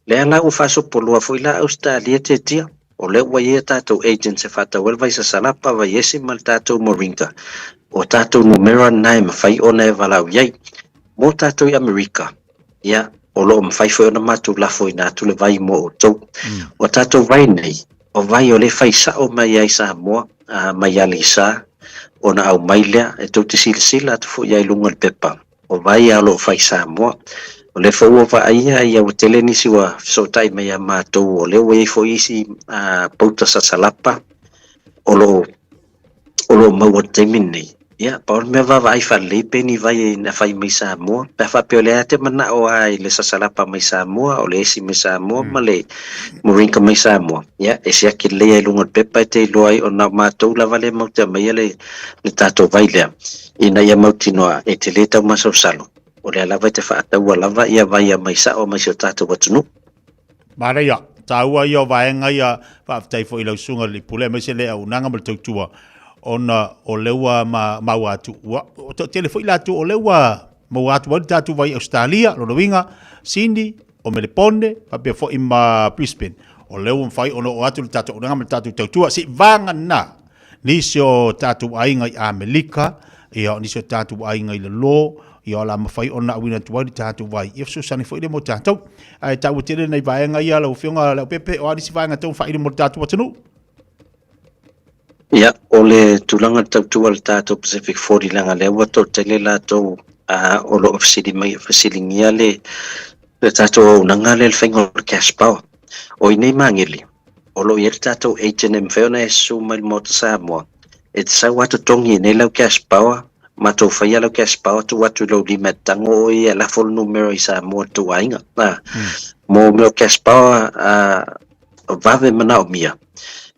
Speaker 11: Lea la ua faasopoloa foi la Ausetalia Tietia, o lea ua i ai a tatou agents e faatau ai le vai sasalapa, vai esi ma le tatou moringa. O tatou numera na e mafai ona e valaau i ai. Mo tatou i Amerika, ia, o lo o mafai foi ona matou lafoina atu le vai mo outou. O tatou vai nei, o vai o lea e fai sao mai ai Samoa, mai Aleisa, ona aumai lea, e tou te silasila atu foi i ai i luga o le pepa. O vai a o lo o fai Samoa. O lea foi ua vaaia ia ua tele nisi ua fesootai mai ia matou, o lea ua i ai foi isi pauta sasalapa o lo o o lo o maua i le taimi lenei. Ia, pau le mea vaavaai faalelei pe ni vai na fai mai Samoa, pe a faapea o lea te manao lava i le sasalapa mai Samoa, o le esi mai Samoa ma le moringa mai Samoa. Ia, e siaki lelei lava i luga o le pepa e te iloa ai ona o matou lava lea matou te aumaia le tatou vai lea. Ina ia mautinoa e te lē taumasalosalo, o lea lava e te faataua lava ia vai a mai sao mai si o tatou atunuu.
Speaker 17: Manaia, taua ia o vaega ia, faafetai foi i lau susuga i le Pule aemaise le auaunaga ma le tautua ona o lea ua maua atu, ua toatele foi latou o lea ua maua atu ai le tatou vai i Ausetalia, lona uiga, Sini, o Melepone, faapea foi ma Brisbane. O lea ua mafai ona oo atu le tatou auaunaga ma le tatou tautua. Se i vagana nisi o tatou aiga i Amelika, ia o nisi o tatou aiga i lalo, ia o le a mafai ona auina atu ai le tatou vai. Ia fesoasoani foi lea mo tatou. Ae taua tele nai vaega ia lau Afioga Leaupepe, o a nisi vaega tatau ona faaili mo le tatou atunuu?
Speaker 11: Ia, o le tulaga o le tautua a le tatou Pacific 40 leaga lea ua toatele latou o lo o fesili mai, fesiligia le tatou auaunaga lea i le faiga o le cash power. O i nei magele, o lo o i ai le tatou agent e mafai ona e susu mai i le Maota Samoa, e te sau lava totogi i nei lau cash power, matou faia lau cash power tuu atu i lou lima e tago oe ia e lafo le numera i Samoa i le tou aiga. Mo mea o cash power vave manaomia,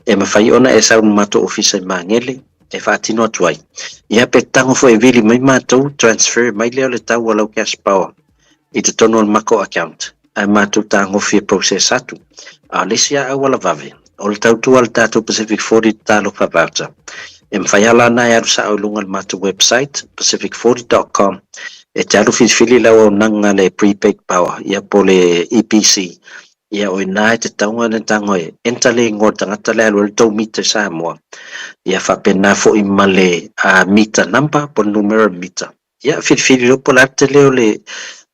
Speaker 11: e mafai ona e sau i le matou ofisa i Magele e faatino atu ai. Ia pe tago foi e vili mai matou, transfer mai lea o le tau o lau cash power i totonu o le matou account ae matou tagofi e process atu. A o le isi lava auala vave, o le tautua a le tatou Pacific 40 Talofa Voucher. E mafai lava la ona e alu sao i luga o le matou website, pacific40.com, e te alu filifili lau auaunaga le prepaid power, ia po o le EPC. Ia o i ina e te taunga le tago e enter le igoa o le tagata lea e alu ai le tou meter i Samoa, ia faapena foi ma le meter number po o le numera o le meter. Ia, filifili loa po o le a le tele o le,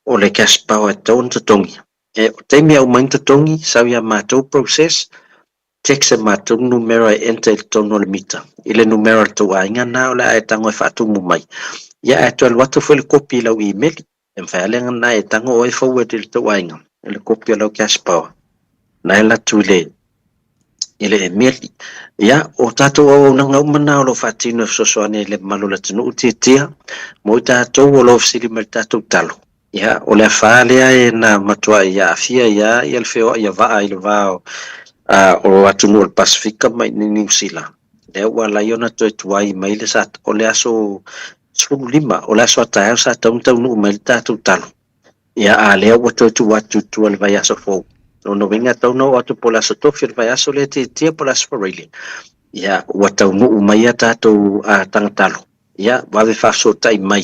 Speaker 11: o le cash power e tatau ona totogi. E, o taimi e aumai ni totogi, sau ia matou process, text e matou le numera e enter i totonu o le mita, i le numera o le tou aiga na o le a e tago e faatumu mai. Ia, ae toe alu atu foi le kopi i lau email, e mafai lava lea ona e tago oe forward i le tou aiga, i le kopi o lau cash power. Na e alu atu i le, i le emeli. Ia, o tatou auaunaga uma na o lo o faatino e fesoasoani ai i le mamalu o le atunuu tiatia, mo i tatou o lo o fesili mai i le tatou talo. Ia, o le afa lea e na matuai aafia ia ia le feoai a vaa i le va o, o atunuu o le Pasefika ma i Niu Sila. Lea ua ala ai ona toe tuai mai le sa, o le aso 15, o le aso a taeao sa tatau ona taunuu mai le tatou talo. Ia, a lea ua toe tuu atu i tua i le vaiaso fou. Lona uiga e tatau ona oo atu po o le aso Tofi o le vaiaso lea tiatia po o le aso Faraile. Ia, ua taunuu mai a tatou tagatalo. Ia, vave faafesootai mai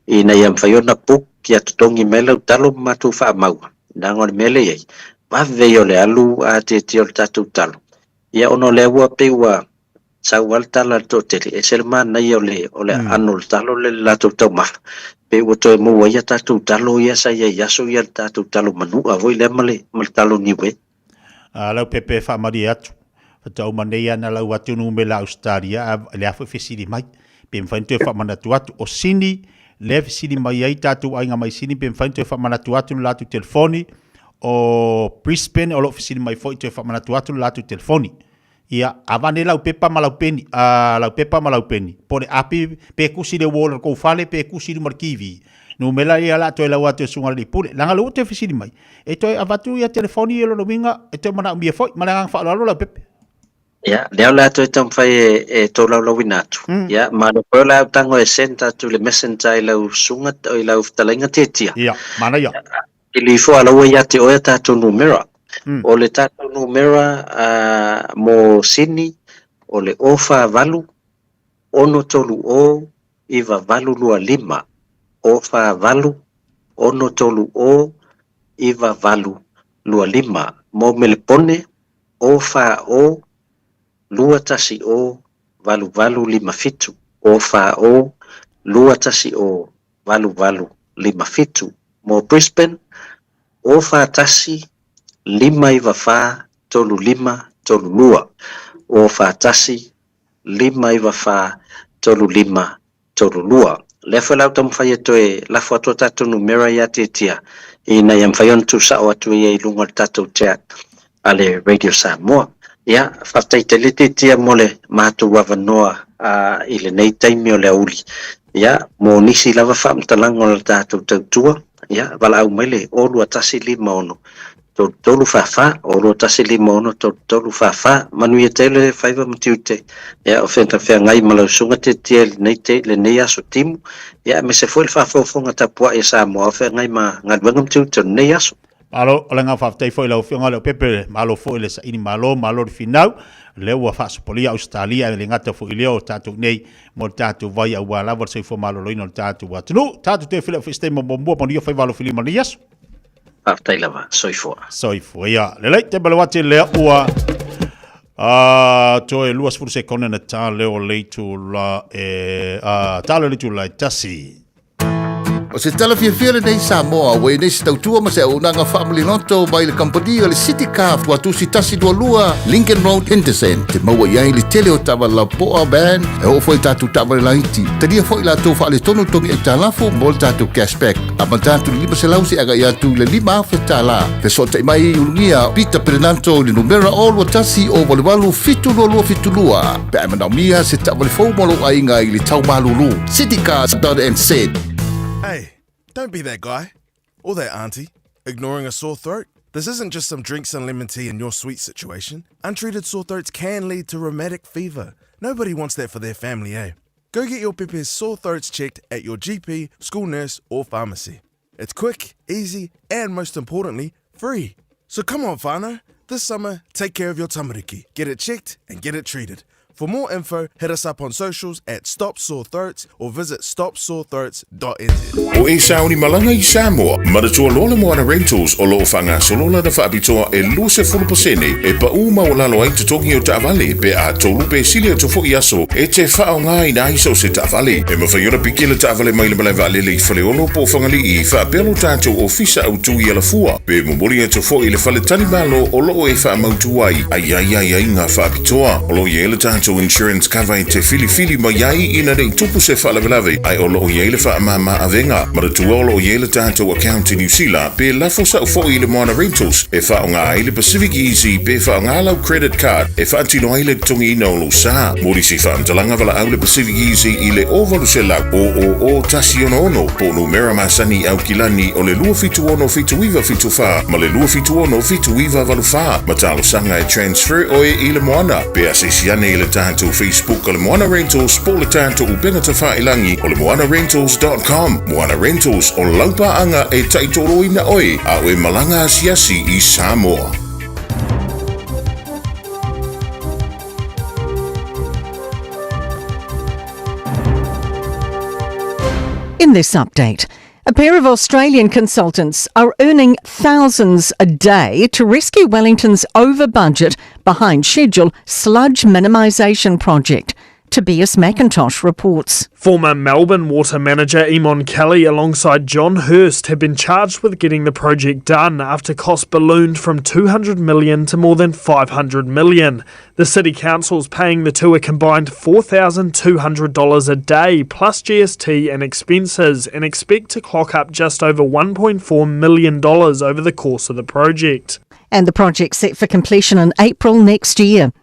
Speaker 11: ina ia mafai ona book ia totogi mai lau talo ma matou faamau. Leaga o le mea lea e i ai, vave ia o le alu a tiatia o le tatou talo. Ia, ona o lea ua pei ua Sau lava le tala a le toatele, e ese le manaia o le, o le aano o le talo lea i le latou taumafa. Pei ua toe maua ai a tatou talo ia sa i ai i aso ia, le tatou talo manua foi lea ma le, ma le talo niue.
Speaker 17: A lau pepe e faamalie atu, faatoa uma nei ana lau atu numera Ausetalia, a le a foi fesili mai. Pe mafai ona toe faamanatu atu. O Sini, lea e fesili mai ai tatou aiga mai Sini, pe mafai ona toe faamanatu atu le latou telefoni. O Brisbane, o lo o fesili mai foi toe faamanatu atu le latou telefoni. Ia, avane lau pepa ma lau peni, a, lau pepa ma lau peni, po le api, pe kusi le wall o le kou fale, pe kusi i luma o le TV. Numera ia la toe lau atu e susuga i le alii pule. Leaga lea ua toe fesili mai, e toe avatu ia telefoni ia lona uiga e toe manaomia foi. Ma le agaga faaaloalo lau pepe.
Speaker 11: Ia, lea o le a toe taumafai e, e tolaulaauina atu. Ia, ma le foi o le a ou tago e send atu i le messenger i lau susuga, i lau fetalaiga Tietia.
Speaker 17: Ia, manaia.
Speaker 11: Pili ifo a la ua ia te oe a tatou numera. O le tatou numera mo Sini o le 048 630 9825, 048 630 9825. Mo Melepone, 040 210 8857, 040 210 8857. Mo Brisbane, 041 594 3532, 041 594 3532. Lea foi la taumafai e toe lafo atu a tatou numera ia Tiatia ina ia mafai ona tuusao atu ia i luga o le tatou chat a le Radio Samoa. Ia, faafetai tele Tiatia mo le matou avanoa i lenei taimi o le aoauli. Ia, mo nisi lava faamatalaga o le tatou tautua, ia, valaau mai le 02156 3344, 02156 3344. Manuia tele faiva ma tiute, ia, o feagai ma lau susuga Tiatia i lenei, te, lenei aso timu, ia, aemaise foi le faafogafoga tapuai a Samoa o feagai ma galuega ma tiute o lenei aso.
Speaker 17: Malo, o le agaga faafetai foi i lau Afioga Leaupepe, malo foi le saili malo, malo le finau, lea ua faasopolia Ausetalia ae le gata foi i lea o tatou nei mo le tatou vai aua lava le soifua maloloina o le tatou atunuu. Tatou toe feiloai foi i se taimi o muamua, manuia faiva alofilima i lenei aso.
Speaker 11: Faafetai lava, soifua.
Speaker 17: Soifua, ia. Lelei, te male wati lea ua toe 20 sekone na tā leo leitu la e, tā leo leitu la e tasi.
Speaker 1: O se tala fiafia lenei Samoa, ua i nei se tautua ma se auaunaga faamaliloto mai le kamupani o le City Car Tuatusi 122 Lincoln Road Henderson. Te maua i ai le tele o taavale lapoa van e oo foi i tatou taavale laiti. Talia foi latou faaletonu togi aitalafu mo le tatou cashback. Amata atu i le 500 seia agai atu i le 5,000 tala. Fesootai mai i Ulugia Peter Perenanto i le numera 021 088 72272 pe a e manaomia se taavale fou mo lou aiga i le tau malulu. Citycars.nz.
Speaker 21: Hey, don't be that guy. Or that auntie. Ignoring a sore throat? This isn't just some drinks and lemon tea in your sweet situation. Untreated sore throats can lead to rheumatic fever. Nobody wants that for their family, eh? Go get your pepe's sore throats checked at your GP, school nurse, or pharmacy. It's quick, easy, and most importantly, free. So come on, whānau. This summer, take care of your tamariki. Get it checked and get it treated. For more info, hit us up on socials at Stop Sore Throats or visit stopsorethroats.nz.
Speaker 23: O e sauni malaga i Samoa, manatua loa le Moana Rentals o lo o faagasolo lana faapitoa e 20% e paʻū maualalo ai totogi o taavale pe a tolu pe sili atu foi aso e te faaaogaina ai so o se taavale. E mafai ona piki le taavale mai le malae vaalele i Faleolo po o Fagalii faapea lo tatou ofisa autu i Alafua pe momoli atu foi i le fale talimalo o lo o e faamautu ai ai ai ai ai ngā faapitoa. O lo o i ai le tatou insurance cover e te filifili mai ai ina nei tupu se faalavelave ae o lo o i ai le faamāmā avega. Manatua o lo o i ai le tatou account i Niu Sila pe lafo sa'o foi i le Moana Rentals e faaaoga ai le Pacific Easy pe faaaoga lau credit card e faatino ai le totogiina o lou sa. Mo nisi faamatalaga valaau le Pacific Easy i le 0800 000 166 po o numera masani i Aukilani o le 276 7974 ma le 276 7984 ma talosaga e transfer oe i le Moana. Pe asiasi ane i le tatou Facebook o le Moana Rentals po o le tatou upega tafailagi o le moanarentals.com. Moana Rentals, o lau paaga e taitoloina oe a o e malaga asiasi i Samoa.
Speaker 12: In this update, a pair of Australian consultants are earning thousands a day to rescue Wellington's over budget, behind schedule sludge minimisation project. Tobias McIntosh reports.
Speaker 9: Former Melbourne water manager Eamon Kelly alongside John Hurst have been charged with getting the project done after costs ballooned from 200 million to more than 500 million. The city council's paying the two a combined $4,200 a day plus GST and expenses and expect to clock up just over $1.4 million over the course of the project.
Speaker 12: And the project's set for completion in April next year.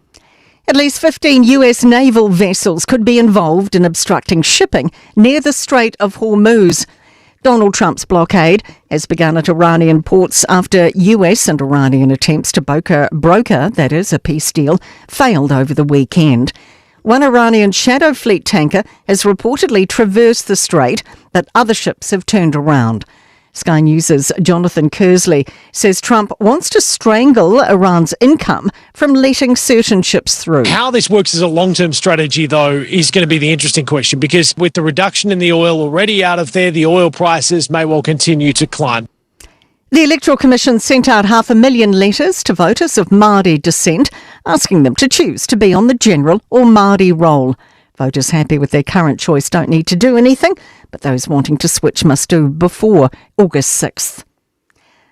Speaker 12: At least 15 US naval vessels could be involved in obstructing shipping near the Strait of Hormuz. Donald Trump's blockade has begun at Iranian ports after US and Iranian attempts to broker, broker, that is, a peace deal, failed over the weekend. One Iranian shadow fleet tanker has reportedly traversed the strait, but other ships have turned around. Sky News' Jonathan Kersley says Trump wants to strangle Iran's income from letting certain ships through.
Speaker 13: How this works as a long term strategy, though, is going to be the interesting question because with the reduction in the oil already out of there, the oil prices may well continue to climb.
Speaker 12: The Electoral Commission sent out 500,000 letters to voters of Māori descent, asking them to choose to be on the general or Māori roll. Voters happy with their current choice don't need to do anything, but those wanting to switch must do before August 6th.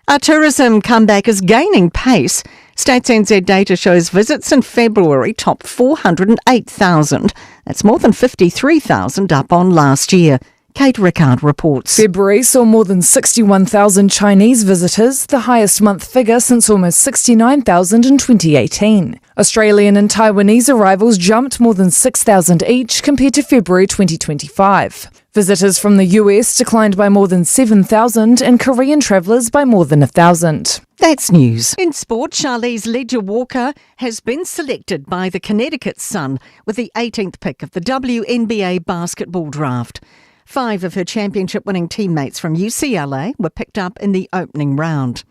Speaker 12: Our tourism comeback is gaining pace. Stats NZ data shows visits in February topped 408,000. That's more than 53,000 up on last year. Kate Rickard reports.
Speaker 14: February saw more than 61,000 Chinese visitors, the highest month figure since almost 69,000 in 2018. Australian and Taiwanese arrivals jumped more than 6,000 each compared to February 2025. Visitors from the US declined by more than 7,000 and Korean travellers by more than 1,000.
Speaker 12: That's news. In sport, Charlize Leger-Walker has been selected by the Connecticut Sun with the 18th pick of the WNBA basketball draft. Five of her championship winning teammates from UCLA were picked up in the opening round.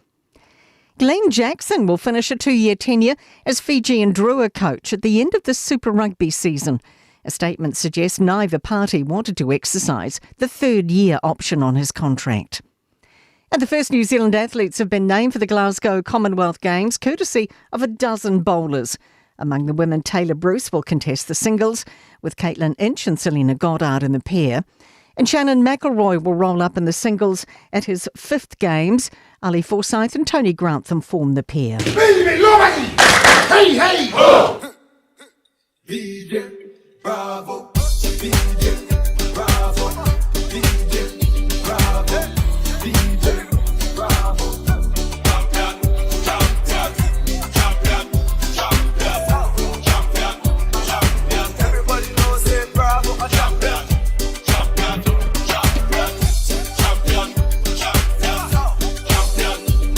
Speaker 12: Glenn Jackson will finish a two year tenure as Fijian Drua coach at the end of the Super Rugby season. A statement suggests neither party wanted to exercise the third year option on his contract. And the first New Zealand athletes have been named for the Glasgow Commonwealth Games, courtesy of a dozen bowlers. Among the women, Taylor Bruce will contest the singles, with Caitlin Inch and Selena Goddard in the pair. And Shannon McElroy will roll up in the singles at his fifth games. Ali Forsyth and Tony Grantham form the pair.
Speaker 21: Hey, hey! Oh. DJ Bravo, DJ Bravo, DJ Bravo, DJ Bravo. Everybody knows it, Bravo, a champion. Champion, champion, champion, champion, champion,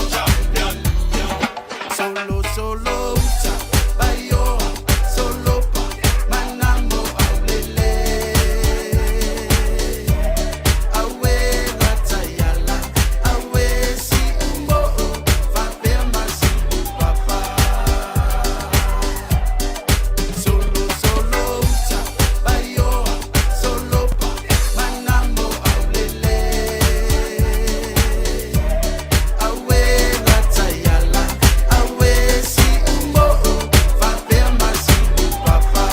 Speaker 21: champion. Solo, solo, uta, bayo, solo pa, manamo aulele. Awe latayala, awe si umbo, fabe masi papa. Solo, solo, uta, bayo, solo pa, manamo aulele. Awe latayala, awe si umbo, fabe masi papa.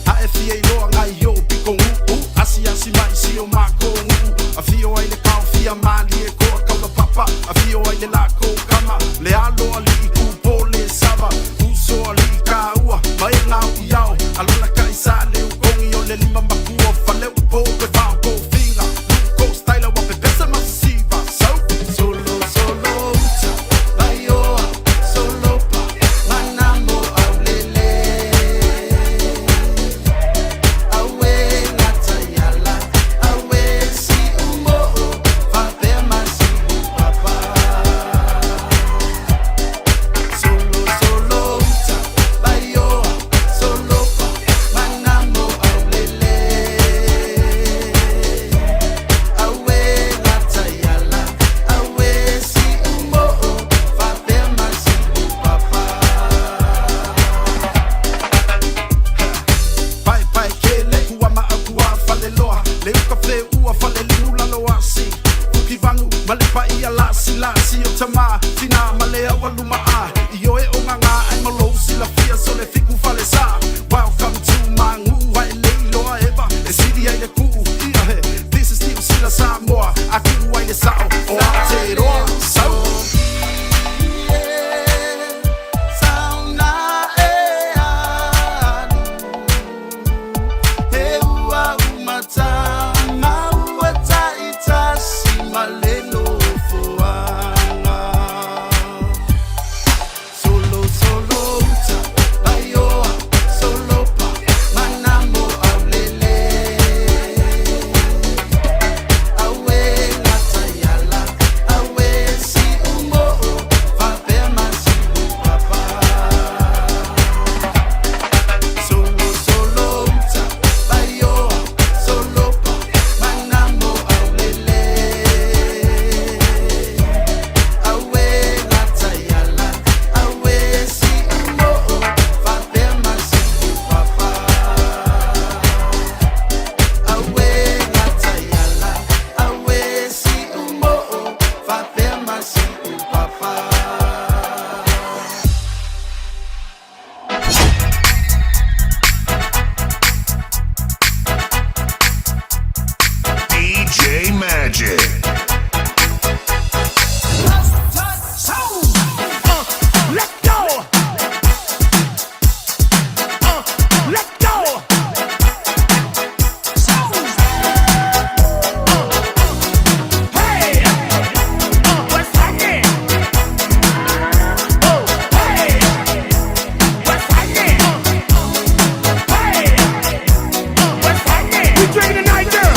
Speaker 24: Ae fia iloa ngai o piko uu Asi asi mai si o mako nguu A fio ai le kao fia mali e koa kaula papa A fio ai le lako kama Le alo ali i kupo le sava Uso ali i ka ua Mai ngau i ao Alola ka isa le ukongi o le lima makua Fale upo pe vao ko finga Luko style wa pe pesa masisiva So
Speaker 21: Solo, solo, uta, bayoa, solo pa, manamo aulele. Awe latayala, awe si umbo, fabe masi papa. Solo, solo, uta, bayoa, solo pa, manamo aulele. Awe latayala, awe si umbo, fabe masi papa.
Speaker 24: Pai pai ke le kua maa kua fale loa Le uka fe ua fale limu lalo asi Kuki vangu ma le pai a lasi lasi o tama Tina ma le awa luma a I oe o ngā ngā ai malo si la fia so le fiku fale sa Welcome to my ngu ai le iloa eva E siri ai le kuu ia he This is New Sila Samoa A kuu ai le sao o Aotearoa So
Speaker 21: Sauna e alu, he ua umata, maua taitasi ma le nofoaga. Solo, solo uta, baioa, solo pa, manamo aulele. Magic.
Speaker 18: Let's go. Let's go. Hey, what's happening? Oh, hey, what's happening? Hey, what's happening? We drinking tonight, girl.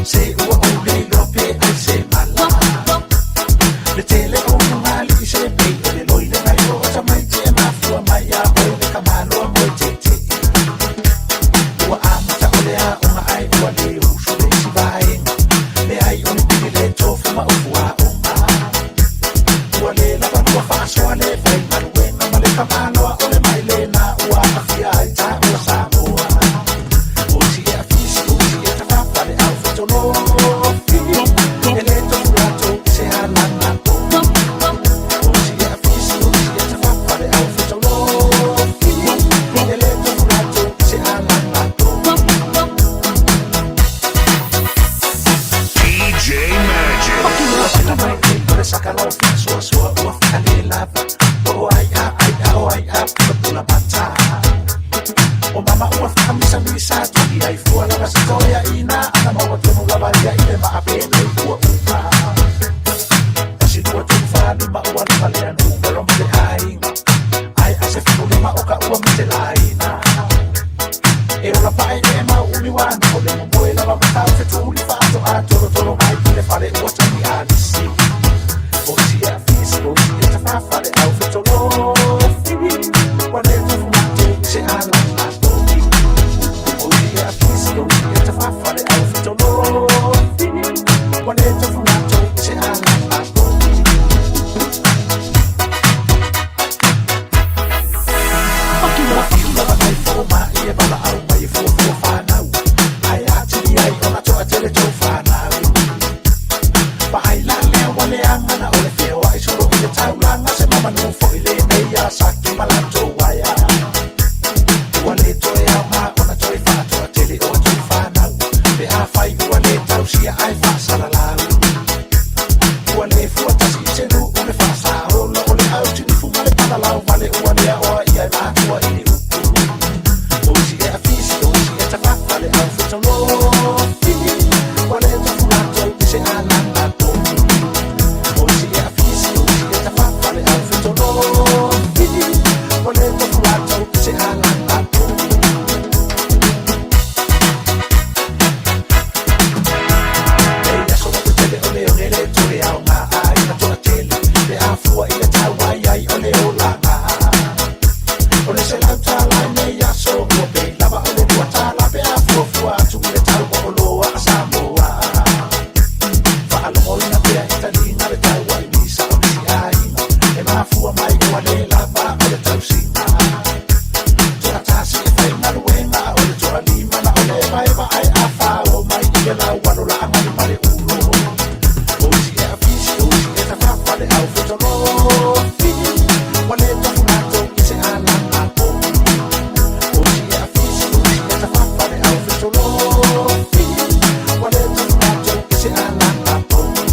Speaker 2: Se ua ou le iloa pe ai se mala. Le tele o luga alii se pei o le loi le gaio o tamaiti e mafua mai ia oe le tamaloa moe tete'i. Ua amata o le aoga ae ua lē usu le isi vaega. Leai o ni pili le tofu ma ufu aoga. Ua lē lava lua faasoa le faigaluega ma le tamaloa o le mai lena ua aafia ai taua Samoa. O isi e afisi, o isi e tafafa le aufetolofi. E lē tofu latou i se alaga o isi e afisi, o isi e tafafa le aufetolofi. E lē tofu latou i se alaga.
Speaker 21: DJ Magic.
Speaker 2: O le saka lau faasoasoa ua faalelava. O ai a ai a o ai a pulapula mata. O mama ua faamisamisa tuli ai fua lava setoeaʻina ana maua tonu lava ia i le maapenei ua uma. Tasi lua tolu fa lima ua lima lea numero ma le aiga. Ai a se fululima o ka ua matelaina. E ola pae e mau umi wana o le momoe lava matau fetuli faatoa tolotolo mai i le fale ua tagi alisi. O isi e afisi, o isi e tafafa le aufetolofi. Ua le tofu latou i se alaga togi. O isi e afisi, o isi e tafafa le aufetolofi. Ua le tofu latou i se alaga togi. Ua fiu lava nai fomaʻi e valaau mai e fuafua fanau. Ae atili ai ona toʻatele tou fanau. Vaai la lea ua leaga na o le feoaʻi solo i le taulaga se mamanu foʻi lenei ia saki ma latou aia. Ua lē toe aoga ona toe faatoatele o atou fanau. Pe afai ua lē tausia ae faasalalau. Ua lē fuatasi i se nuu le faasaola o le autinifu ma le palalau vale ua lea oa ia e matua i ni upu. O isi e afisi, o isi e tafafa le aufetolofi. Ua lē tofu latou i se alaga togi. O isi e afisi, o isi e tafafa le aufetolofi. Ua lē tofu latou i se alaga togi. Nei aso ma tele o le one le toe aoga aiga toatele. Pe afua i le tau ai ai o le olaga. O le $100 i nei aso ua pei lava o le $2 pe afuafua atu i le tau o oloa a Samoa. Faalogoina pea i taliga le tau ai misa o nisi aiga. E mafua mai ua lē lava o le tausiga. Toatasi e faigaluega o le toalima na o le evaeva ae afao mai i le laualo laagali ma le ulo. O isi e afisi, o isi e tafafa le aufetolofi. Ua lē tofu latou i se alaga togi. O isi e afisi, o isi e tafafa le aufetolofi. Ua lē tofu latou i se alaga togi.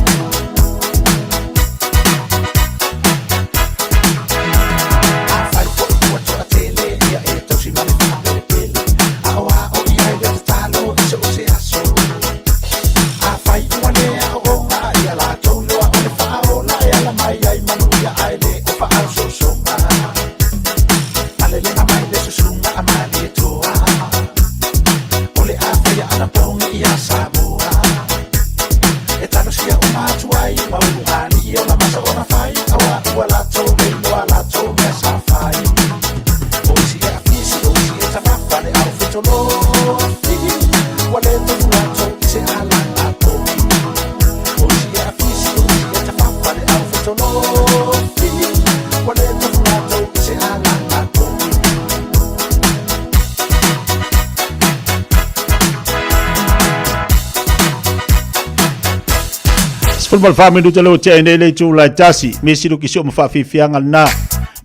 Speaker 2: Afai foʻi ua toatele ia e tausi ma le faapelepele. Aoao i ai le tatalo i so o se aso. Afai ua lē aooga ia latou loa o le faaola e ala mai ai manuia ae lē o faaososoga. Alelega mai le susuga a Malietoa. O le afaia anapogi ia Samoa. E talosia uma atu ai ma ulugalii o lamasa ona fai. Auā ua latou le iloa latou mea sa fai. O isi e afisi, o isi e tafafa le aufetolofi. Ua lē tofu latou i se alaga togi. O isi e afisi, o isi e tafafa le aufetolofi.
Speaker 17: 14 minuta leo tea nei le itula e tasi. Me silu ki sio ma whaafifianga na.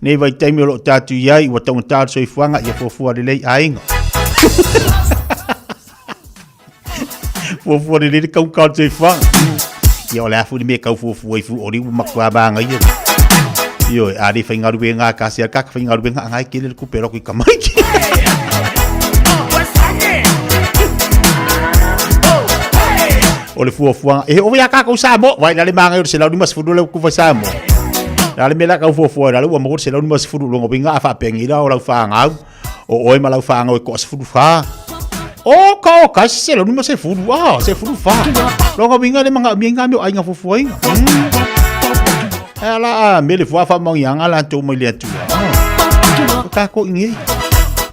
Speaker 17: Nei vai taimi o loo tātu iai, ua taugata le soifuaga, ia fuafua lelei aiga. Fuafua lelei le kaugata o le soifuaga. Ia o le a foi le mea e kau fuafua ai fu oli ua matua magaia. Ioe, a le faigaluega a kasi a kaka faigaluega a ngai kele le kupe loko i kamaiki. O le fuafuaga e oo ia kākou Samoa vai la le maga o le 150 le kufa Samoa. La le mea la kau fuafua la le ua maua le 150 longa winga a faapengi la o lau whāngau. O oe ma lau whāngau e koa sefulu whā. O ka o ka se lau nima sefulu. Ah, sefulu whā. Longa winga le manga mia ngā meo ainga fuafua inga. E ala a me le fua wha mangi anga la tō mai le atua. Ah. O kā ko inge.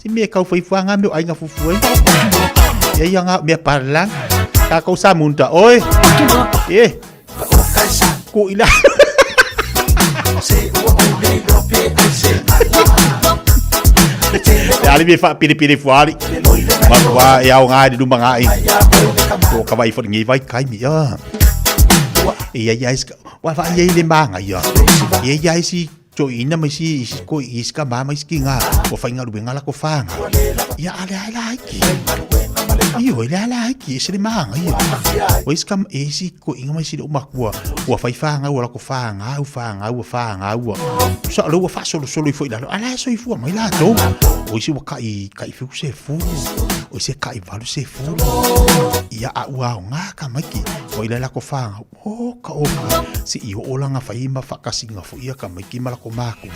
Speaker 17: Si me kau whai fua ngā meo ainga fuafua inga. Ia ia ngā mea paralang. Kā kau sa munta. Oi. E. Ko ila. Te ali me whaapiripiri fuari. Matua e ao ngā i luma ngā i. Ko ka vai wharingi vai kai mi a. E ia ia iska. Wa wha ia i le maanga ia. E ia isi to ina mai si isi ko iska ma mai ski ngā. O whai ngā ruenga la ko whanga. Ia ale ai la aiki. Io ile ala aiki e se le maanga ia. O iska e isi ko inga mai si le umakua. Ua whai whanga ua la ko whanga au whanga ua whanga ua. Sa le ua whasolosolo i fo i lalo. Ala so i fua mai la tō. O isi ua kai, kai whiu se fu. O isi kai valu se fu. Ia a ua o ngā ka maiki. O ile la ko whanga. O ka o ka. Si i o olanga whai ma whakasinga fo ia ka maiki ma la ko māku.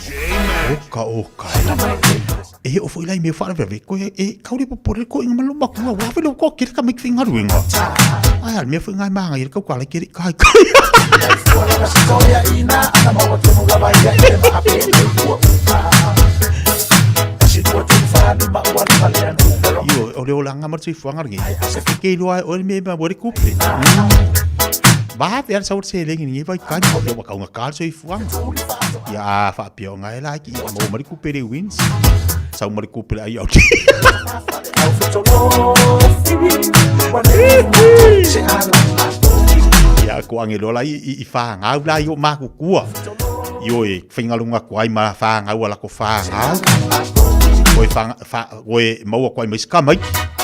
Speaker 17: O ka o ka. E o fo ilai me wharawere. Ko e, e kauri popore ko inga malo makua. Wa whilo ko kere ka maiki whingaruenga. Ai al mea fo ngai maanga i kau kala kere kai kai. Io, o le olanga ma tui fuanga rangi. Ke iloa o le me ma wari kupe. Ba pe al saur se lengi ni vai kai o wa kaunga kal soi fuanga. Ia a fa pio ngai la ki mo mari kupe le wins. Sau mari kupe ai au. Ia ko ange lola i i wha ngau la i o maku kua. Io e whaingalunga ko ai ma wha ngau ala ko wha ngau. Ko e wha, wha, ko e maua ko ai mai ska mai.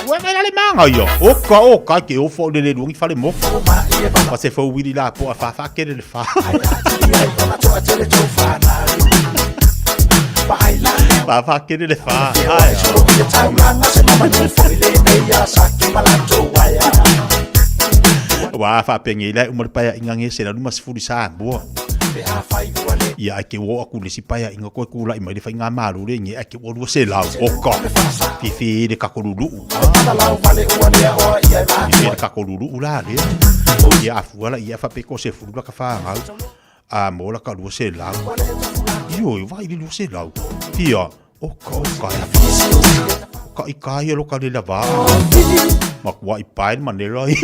Speaker 17: Ua mai la le manga ia. O ka o ka ke o fo le le luangi fale mo. Pa se fo wili la po a wha wha kere le wha. Wha wha kere le wha. Ai. Wa wha penge ila umar paia inga nge se la luma sefulu sa mua. Ia ai ke o aku le si paia inga koe kula i mai le whainga maru le nge ai ke o lua se lau. O ka. Fifi le kakolulu. Fifi le kakolulu la le. Ia afua la ia whapeko se fulu la ka whangau. A mo la ka lua se lau. Io i vai le lua se lau. Fia. O ka o ka. O ka i ka ia lo ka le lava. Ma kua i pae le manera i.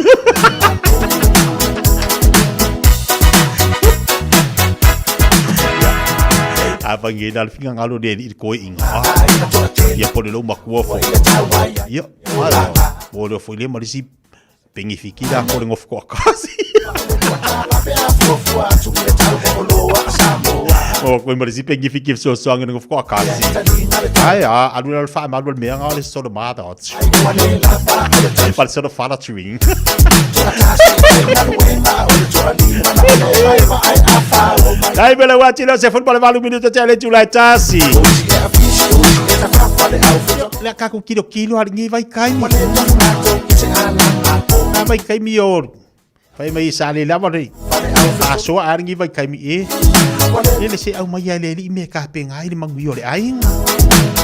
Speaker 17: A vangi la finga ngalo le i ko inga. Ia po le lo makua fo. Ia. Mo le fo le marisi pengi fiki la ko le ngof ko akasi. O ko marisi pengi fiki so so ngi ngof ko akasi. Ai a alu la fa ma lu me nga le so ma da. Pa so fa la tuing. Dai bele wa tilo se football valu minuto te le tula tasi. Le ka ku kilo kilo ari ngi vai kai mi. A vai kai mi o. Fai mai sa le lava re. A so ari ngi vai kai mi e. Le se au mai le li me ka pe ngai le mangu o le ai.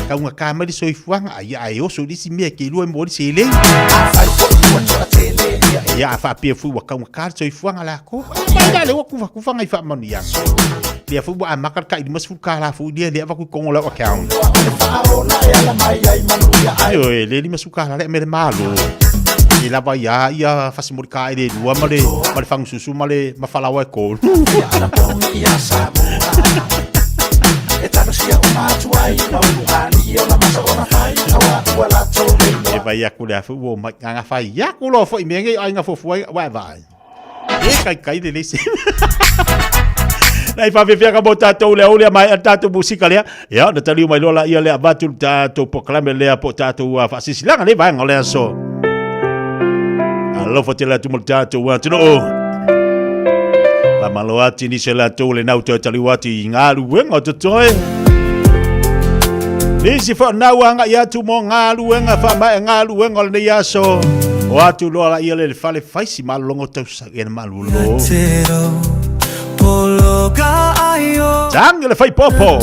Speaker 17: Ka unga ka mai so ifuanga ai ai o so si me ke lu mo se le. Ia fa pia fu wa ka unga ka so ifuanga la ko. Mai la le wa ku fa ku fa ngai fa manu ia. Lia fu wa maka ka i mas fu ka la fu lia le va ku kongo la account. Io le li masu ka la le me le malo. E lava ia ia fasimoli ka ele lua ma le ma le fagususu ma le ma falaoa e tolu. E vai aku le afu ua mai nganga fai aku loa foi mea nei aiga fuafua ai ua e vaai. E kai kai le lesi. Nei whawhiwhianga mō tātou le aole mai a tātou musika lea. Ia, na taliu mai loa la ia lea avatu le tātou pokalame lea po tātou whaasisilaga le vaenga o le aso. Alofa te atu mo le tātou atunuu. Whamalo ati ni se latou le nau toe taliu ati i ngā luenga o te toe. Nisi whanau anga i atu mo ngā luenga, whamae ngā luenga o lenei aso. O atu loa la ia le fale faisi malolongo tausa e na malulo. Tangi le fai popo.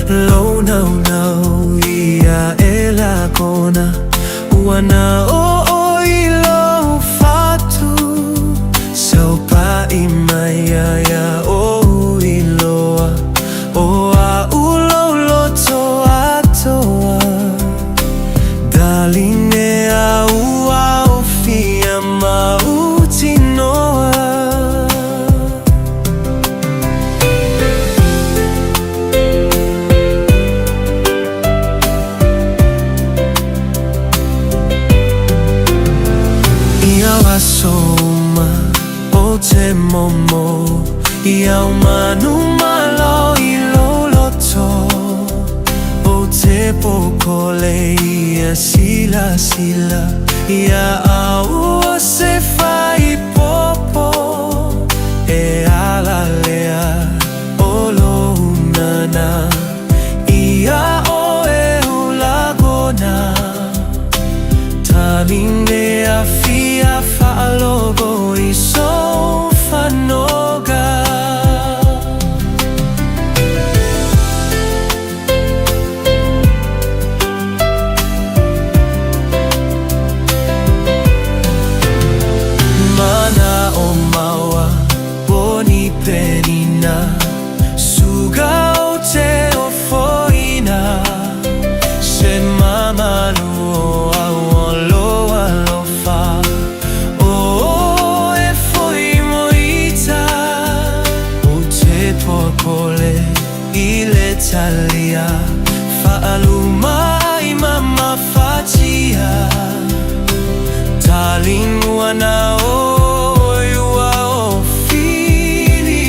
Speaker 18: Lo nau nau ia e la kona Ua na o o i lo fatu Sau pa i mai ia ia o i loa O a ulo lo toa toa Daline a ua o fia ma utinoa. Ia aso uma o te momo I au manu malo i lou loto O te pokole ia silasila Ia au o se fai popo E ala lea o lou nana Ia oe o lagona Taline a fia faalogo i sou fanoga. Mana o maua o ni penina Suga o te ofoina Se mamalu o au o lou alofa O e foi moita O te pokole i le talia Faaluma ai ma mafatia Talimua na oe ua o filifilia.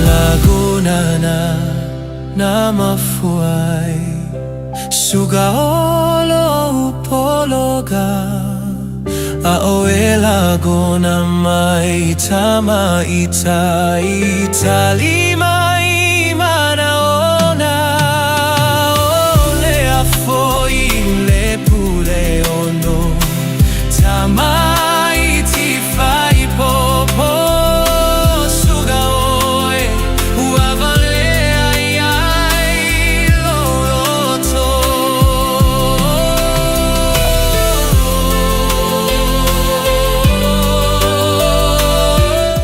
Speaker 18: Lagona na na mafua ai Suga o lou pologa A o e lagona mai tama i tai Tali mai manaona O le afo i le pule ono Tama i ti fai popo Suga oe ua valea i ai lou loto.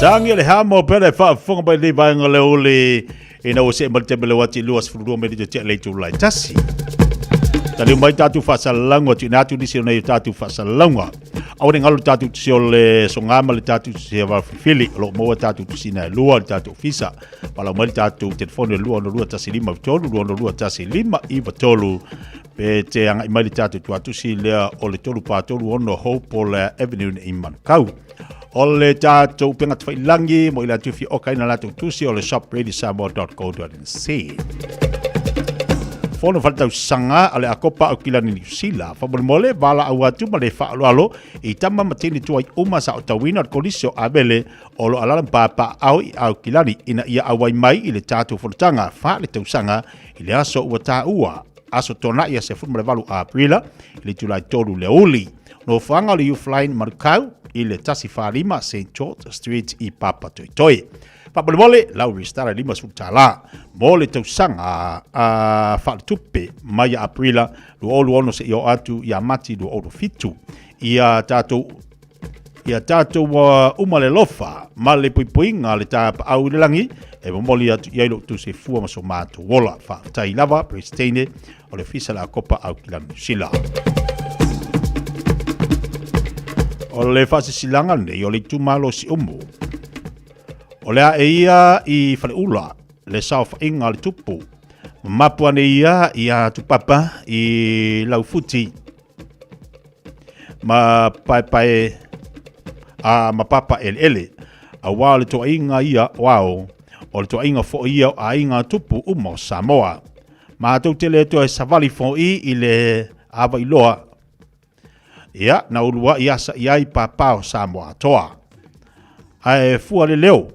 Speaker 17: Tangi le hamo pele faafofoga mai lenei vaega le uli ina ua see mai le taimi leo ati 22 minute tea le itu lai tasi. Taliu mai tātou faasalauga tuuina atu nisi o nei o tātou faasalauga. Aua ne i galo le tātou tusi o le soga ma le tātou tusi o filifili. O lo o maua tātou tusina e lua i le tātou ofisa. Palau mai le tātou telefoni o 262 153, 262 193. Pe te agai mai le tātou tuatusi lea o le 3 4 3 6 Hopewell Avenue i Manukau. O le tātou upega tafailangi mo i latou fia okaina latou tusi o le shopradiosamoa.co.nz. Fono faletausaga a le Akopa Aukilani Niu Sila. Faamolemole, valaau atu ma le faaaloalo i tama ma teine tuai uma sa otauina o le Kolisi o Avele o lo alala ma papaaao i Aukilani ina ia auai mai i le tatou fonotaga faaletausaga i le aso ua taua, Aso Tona'i a 18 Aperila i le itula e 3 le aoauli. Nofoaga o le Youthline Manukau i le 145 St George Street i Papatoetoe. Faamolemole, lau resitala e $50 mo le tausaga faaletupe mai ia Aperila 2026 seia oo atu ia Mati 2027. Ia tatou Ia tatou ua uma le alofa ma le puipuiga a le Tapaau i le lagi e momoli atu i ai lo outou soifua ma so matou ola. Faafetai lava Peresetene o le Ofisa o le Akopa Aukilani Niu Sila. O le faasisilaga lenei o le itumalo o Siumu. O le a e ia i Faleula le saofaiga a le tupu. Mamapu ane ia i Tupapa i Laufuti ma paepae a ma papa eleele. Auā o le toaiga ia o ao, o le toaiga foi ia o aiga tupu uma o Samoa. Matou te le toe savali foi i le availoa. Ia, na uluai asa i ai pāpā o Samoa atoa. Ae fua le leo,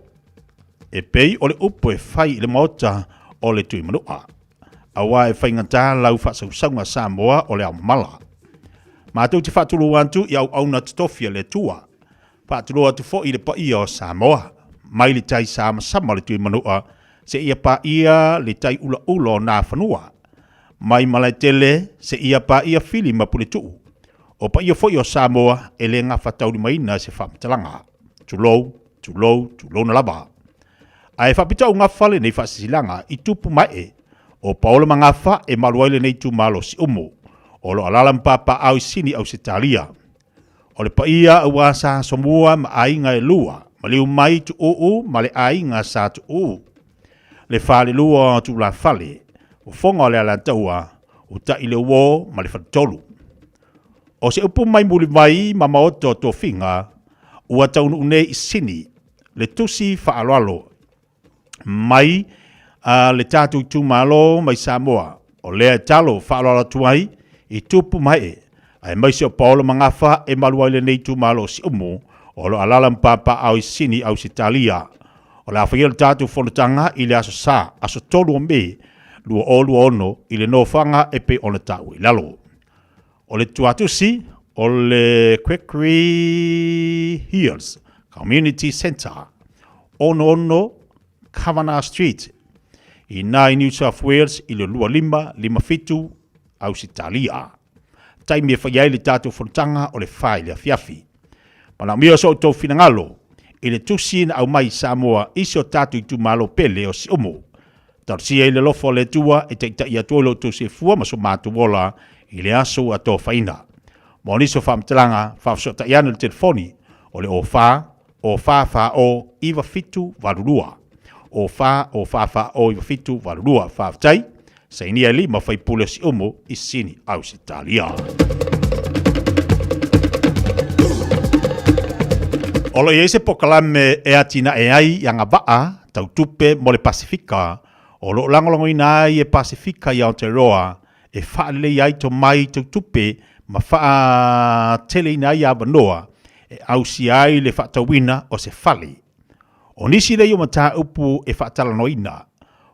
Speaker 17: e pei o le upu e fai i le maota o le Tuimanua. Auā e faigata lau faasausauga Samoa o le aomamala. Matou te faatulou atu i auauna totofi a le Atua. Faatulou atu foi i le paia o Samoa, mai le tai samasama o le Tuimanua seia paia le tai ulaula o Nafanua, mai Malaetele seia paia Fili ma Puletuu. O paia foi o Samoa e le gafataulimaina e se faamatalaga. Tulou, tulou, tulouna lava. Ae faapitoau gafa lenei faasisilaga i tupu mae o Paola ma Gafa e malu ai lenei itumalo o Siumu, o lo o alaala ma papaaao i Sini, Ausetalia. O le paia aua sa Somua ma aiga e lua, maliu mai Tuuu ma le aiga sa Tuuu. Le falelua o Tulafale, fofoga o le Alataua, utai le uo ma le faletolu. O se upu mai Mulivai ma Maota o Tofiga, ua taunuu nei i Sini, le tusi faaaloalo mai a le tatou itumalo mai Samoa. O lea e talo faaaloalo atu ai i tupu ma ee, aemaise o Paolo ma Gafa e malu ai lenei itumalo o Siumu, o lo o alaala ma papaaao i Sini, Ausetalia. O le a faia le tatou fonotaga i le aso Sa, aso 3 o Me 2026 i le nofoaga e pei ona taua i lalo. O le tuatusi o le Quackery Hills Community Centre, 66 Kavanagh Street, i ina i New South Wales i le 2557 Ausetalia. Taimi e fai ai le tatou fonotaga o le 4 i le afiafi. Manaomia so outou finagalo i le tusi na aumai i Samoa i si o tatou itumalo pele o Siumu. Talosia i le alofa o le Atua e taitai atu ai lo outou soifua ma so matou ola i le aso ua atofaina. Mo nisi o faamatalaga, faafesootai ane i le telefoni o le 04 04 40 9782. 04 04 40 9782. Faafetai. Sainia e lima faipule o Siumu i Sini, Ausetalia. O lo o i ai se polokalame e atinae ai i agavaa tau tupe mo le Pasefika, o lo o lagolagoina ai e Pasefika i Aotearoa e faaleleia ai tomai tau tupe ma faateleina ai avanoa e ausia ai le faatauina o se fale. O nisi nei o mataupu e faatalanoaina,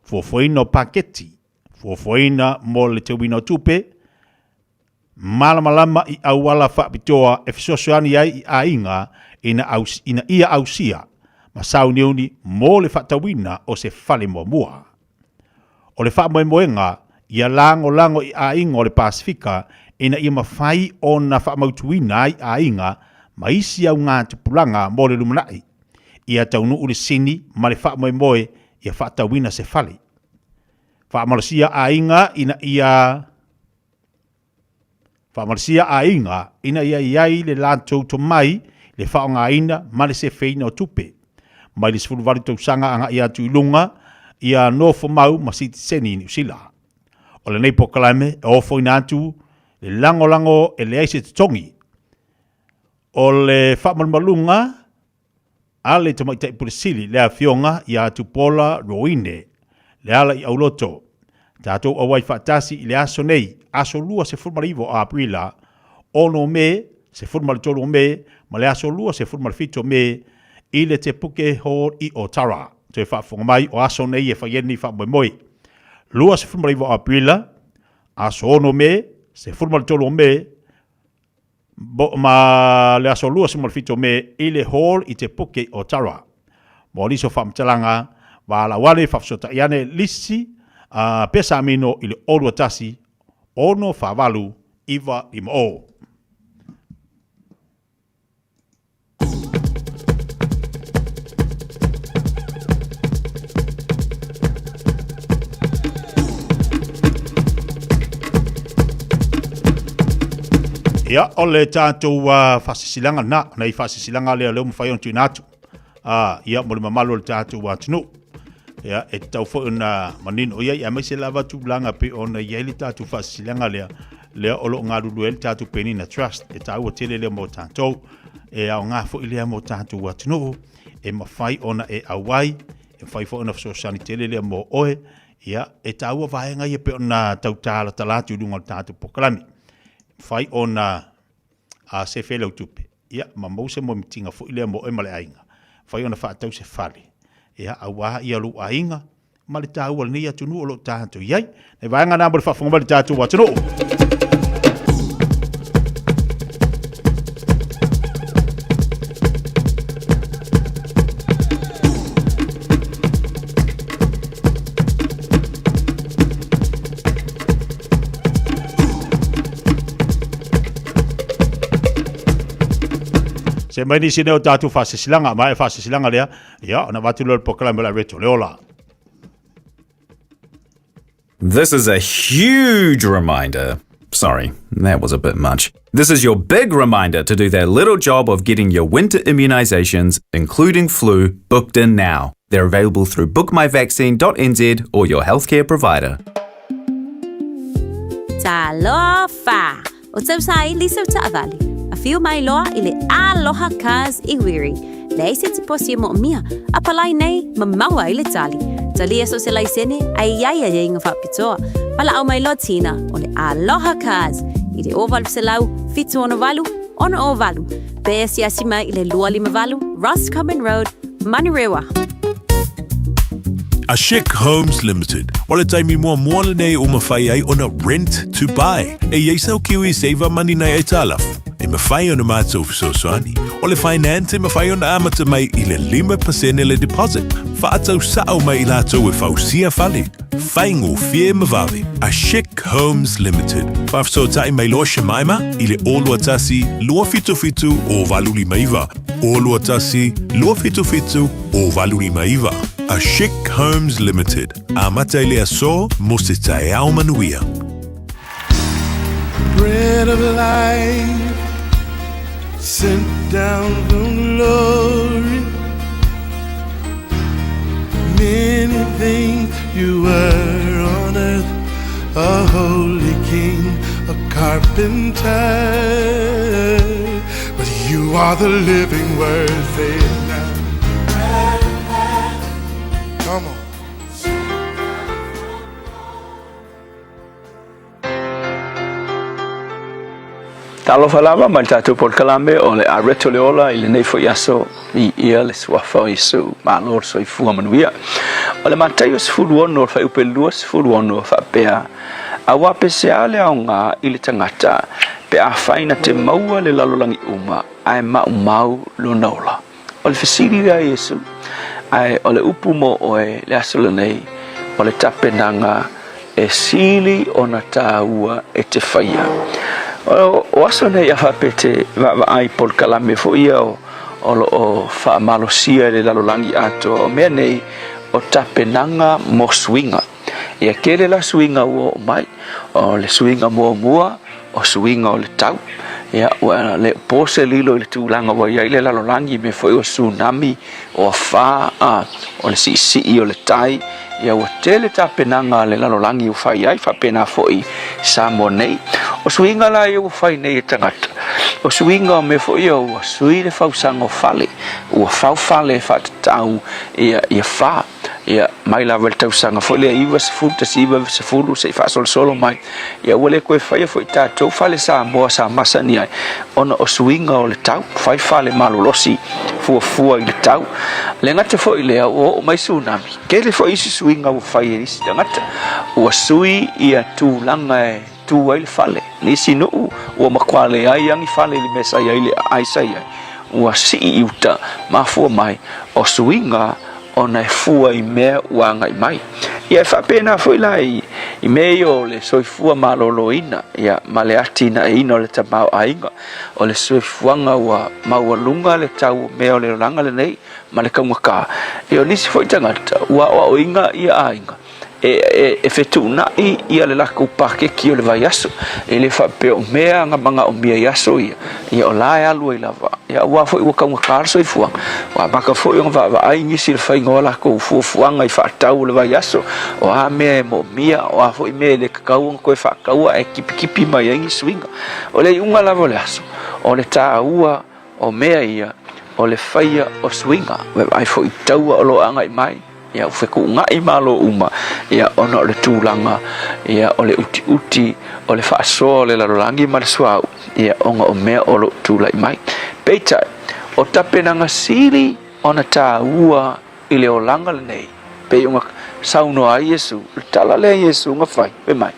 Speaker 17: fuafuaina o paketi, fuafuaina mo le teuina o tupe, malamalama i auala faapitoa e fesoasoani ai i aiga ina, aus, ina ia ausia ma sauniuni mo le faatauina o se fale muamua. O le faamoemoega ia lagolago i aiga o le Pasefika ina ia mafai ona faamautuina ai aiga ma isi augatupulaga mo le lumanai, ia taunuu le sini ma le faamoemoe ia faatauina se fale. Faamalosia aiga ina ia Faamalosia aiga ina ia i ai le latou tomai le faaaogaina ma le sefeina o tupe. Mai le 18 tausaga agai atu i luga ia nofo mau ma sitiseni i Niu Sila. O lenei polokalame e ofoina atu le lagolago e leai se totogi o le faamalumaluga a le Tamaitai Pule Sili le Afioga ia Tupuola Roine Leala i Auloto. Tatou auai faatasi i le aso nei, aso 29 o Aperila, 6 Me, 13 o Me, ma le aso 27 o Me i le Te Puke Hall i Otara. Toe faafofoga mai o aso nei e fai ai lenei faamoemoe. 29 o Aperila, aso 6 Me, 13 o Me, ma le aso 27 o Me i le Hall i Te Puke i Otara. Mo nisi o faamatalaga, valaau ane, faafesootai ane lisi a Pesa Amino i le 021 648 950. Ia, o le tatou uh, faasisilaga na, nai faasisilaga lea lea ua mafai ona tuuina atu. Uh, ia, mo le mamalu o le tatou atunuu. Ia, e tatau foi ona manino i ai, aemaise lava tulaga pei ona i ai le tatou faasisilaga lea, lea o lo o galulue ai le tatou Penina Trust. E taua tele lea mo tatou. E aoga foi lea mo tatou atunuu, e mafai ona e auai, e mafai foi ona fesoasoani tele lea mo oe. Ia, e taua vaega ia pei ona tau talatala atu i luga o le tatou polokalame. Mafai ona a sefe lau tupe, ia, ma maua se moemitiga foi lea mo oe ma le aiga. Mafai ona faatau se fale, ia, aua ia lou aiga ma le taua o lenei atunuu o lo o tatou i ai. Nai vaega na mo le faafofoga mai le tatou atunuu. Se mai nisi nei o tatou faasisilaga, ma e faasisilaga lea, ia, ona avatu lea o le polokalame o le Areto le Ola.
Speaker 3: This is a huge reminder. Sorry, that was a bit much. This is your big reminder to do that little job of getting your winter immunisations, including flu, booked in now. They're available through bookmyvaccine.nz or your healthcare provider.
Speaker 20: Talofa! O tausaili sau taavale. Afio mai loa i le Aloha Cars i Wiri. Leai se tiposi e moomia, a palai nei ma maua ai le tali. Talia so se laisene a i ai aiaiga faapitoa. Valaau mai loa Tina o le Aloha Cars i le 0800 768 608 pe asiasi mai i le 258 Roscommon Road, Manurewa.
Speaker 8: A Chic Homes Limited, o le taimi muamua lenei ua mafai ai ona rent to buy. E i ai sau Kiwi Saver Money nai aitalafu, e mafai ona matou fesoasoani. O le finance e mafai ona amata mai i le 5% le deposit, faatau sao mai i latou e fausia fale. Faigofie ma vave. A Chic Homes Limited. Faafesootai mai loa Shemaima i le 021 277 0859. 021 277 0859. A Chic Homes Limited. Amata i le aso mo se taeao manuia.
Speaker 21: Bread of life sent down from glory. Many things you were on earth, a holy king, a carpenter. But you are the living word, say it now. Come on.
Speaker 15: Talofa lava mai le tatou polokalame o le Areto le Ola i lenei foi aso i ia le suafa o Iesu malo le soifua manuia. O le Mataio 16 o le fuaiupu e 26 faapea, Auā pesea le aoga i le tagata pe afai na te maua le lalolagi uma ae maumau lona ola. O le fesili lea a Iesu, ae o le upu mo oe le aso lenei, o le tapenaga e sili ona tāua e te faia. O, o aso nei a faapea te vaavaai i polokalame foi ia o, o lo o faamalosia i le lalolagi atoa, o mea nei o tapenaga mo suiga. Ia tele la suiga ua oo mai, o le suiga muamua, o suiga o le tau. Ia, ua le o po se lilo i le tulaga ua i ai le lalolagi, mea foi o tsunami, o afa, a, o le siisii o le tai. Ia, ua tele tapenaga a le lalolagi ua fai ai, faapena foi Samoa nei. O suiga la ia ua fai nei e tagata, o suiga o mea foi ia ua sui le fausaga o fale, ua fau fale e faatatau ia, ia fa. Ia, mai lava i le tausaga foi lea 90, 1990 se i faasolosolo mai, ia ua le toe faia foi tatou fale Samoa sa masani ai, ona o suiga o le tau, fai fale malolosi fuafua i le tau. Le gata foi lea, ua oo mai tsunami, tele foi isi suiga ua fai e isi tagata, ua sui ia tulaga e tu ai le fale. Nisi nuu ua matua leai lava ni fale i le mea sa i ai le aai sa i ai, ua sii i uta, mafua mai o suiga ona e fua i mea ua agai mai. Ia e faapena foi la i, i mea ia o le soifua maloloina ia, ma le atinaeina o le tamaoaiga, o le soifuaga ua maualuga le tau o mea o le olaga lenei ma le taugata. Ia o nisi foi tagata ua aoaoina ia aiga e, e, e fetuunai ia le lakou pakeki o le vaiaso. E le faapea o mea na manaomia i aso ia, ia o la e alu ai lava. Ia aua foi ua taugata le soifuaga, ua amata foi ona vaavaai nisi i le faiga o a latou fuafuaga i faatau o le vaiaso, o a mea e moomia, o a foi mea e le tatau ona toe faataua ae tipitipi mai ai ni suiga. O le iuga lava o le aso, o le taua o mea ia, o le faia o suiga, vaavaai foi i taua o lo o agai mai, ia ua fetuunai malo uma, ia ona o le tulaga, ia o le utiuti, o le faasoa o le lalolagi ma le suauu, ia ona o mea o lo o tulai mai. Peitai, o tapenaga sili ona taua i le olaga lenei, pei ona saunoa ai Iesu, le tala lea Iesu na fai, fai mai,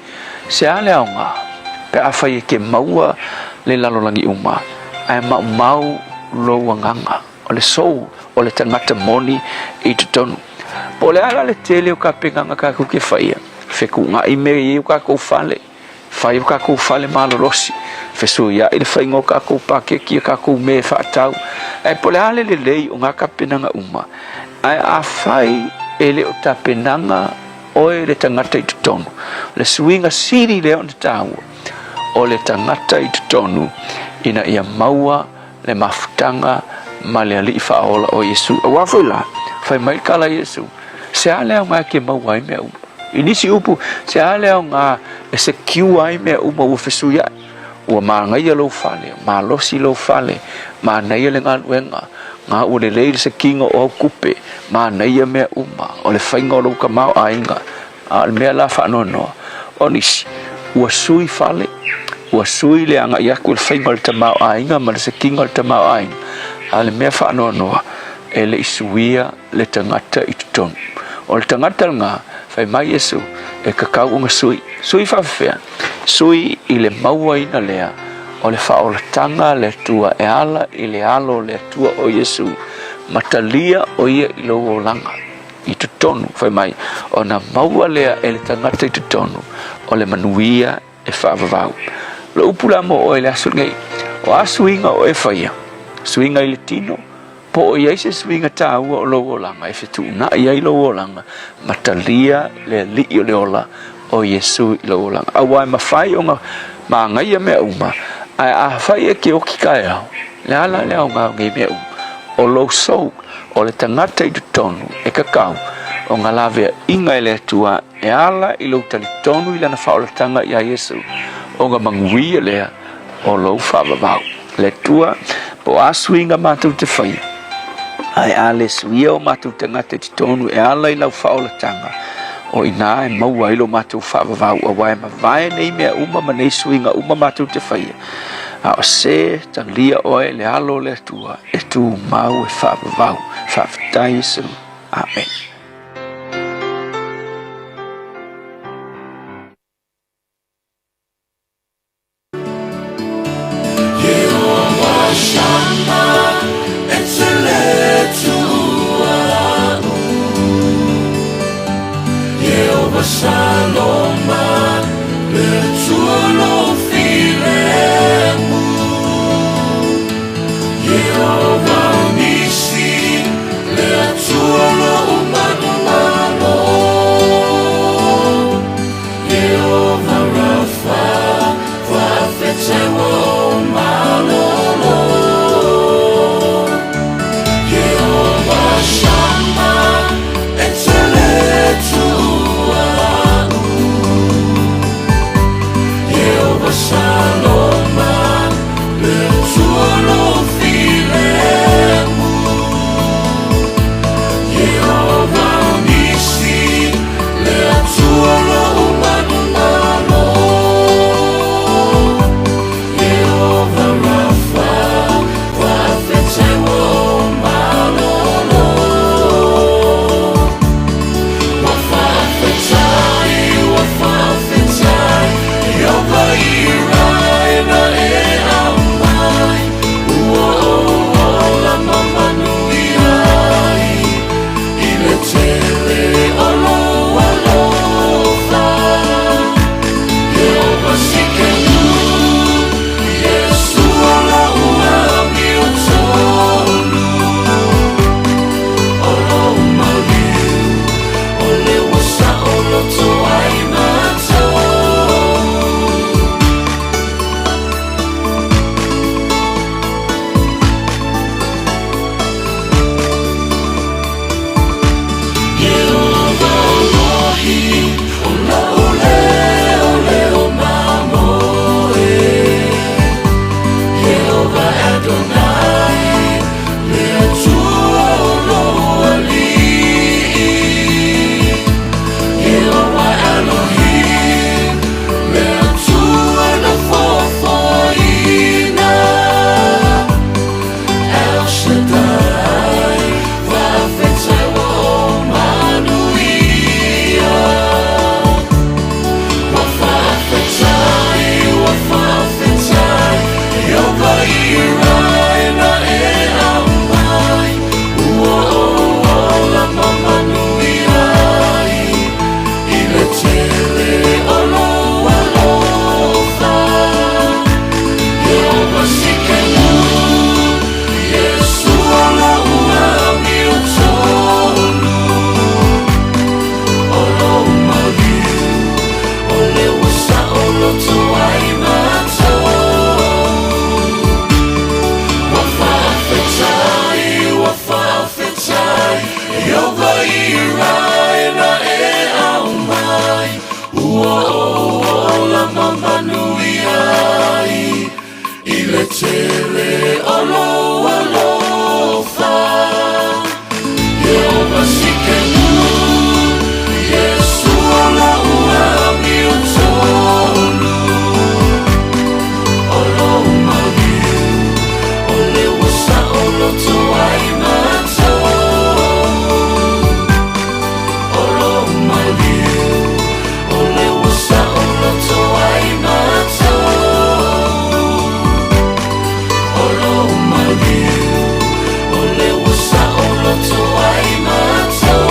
Speaker 15: Se a le aoga, pe afai e te maua le lalolagi uma, ae maumau lou agaga, o le soul, o le tagata moni i totonu. Po o le a la le tele o tapenaga tatou te faia, fetuunai mea i ai o tatou fale, Fai o tatou fale malolosi, fesuiai le faiga o tatou paketi a tatou mea e faatau. Ae po o le a le lelei o na tapenaga uma, ae afai e le o tapenaga oe le tagata i totonu, le suiga sili lea ona taua, o le tagata i totonu ina ia maua le mafutaga ma le Alii Faaola o Iesu. Aua foi la, fai mai le tala a Iesu, Se a le aoga e te maua ai mea uma? I nisi upu, se a le aoga e secure ai mea uma ua fesuiai? Ua manaia lou fale, malosi lou fale, manaia le galuega, ga ua lelei le sekiga o au tupe, manaia mea uma, o le faiga o lou tamaoaiga. A o le mea la faanoanoa, o nisi, ua sui fale, ua sui le agai atu i le faiga o le tamaoaiga ma le sekiga o le tamaoaiga, a o le mea faanoanoa, e le i suia le tagata i totonu. O le tagata lena, fai mai Iesu, e tatau ona sui. Sui faapefea? Sui i le mauaina lea o le faaolataga a le Atua e ala i le alo o le Atua o Iesu, ma talia o ia i lou olaga i totonu, fai mai, ona maua lea e le tagata i totonu o le manuia e faavavau. O le upu la mo oe i le aso lenei, o a suiga o e faia? Suiga i le tino, Po o i ai se suiga taua o lou olaga e fetuunai ai lou olaga ma talia le Alii o le ola o Iesu i lou olaga. Aua e mafai ona magaia mea uma, ae afai e te oti taeao, le a la le aoga o nei mea uma? O lou soul, o le tagata i totonu e tatau ona laveaiga e le Atua e ala i lou talitonu i Lana faaolataga iā Iesu, ona manuia lea o lou faavavau. Le Atua, po o a suiga matou te faia, ae a le suia o matou tagata i totonu e ala i lau faaolataga, o i ina e maua ai lo matou faavavau, aua e mavae nei mea uma ma nei suiga uma matou te faia, a o se talia oe le alo o le Atua e tumau e faavavau. Faafetai Iesu. Amene.
Speaker 18: Ua ou ola ma manuia ai i le tele o lou alofa. Ieova Sikenu, Iesu o la'u amiotonu. O lou maliu, o le ua saʻoloto ai matou. O lou maliu, o le ua saʻoloto ai matou. O lou maliu, o le ua saʻoloto ai matou.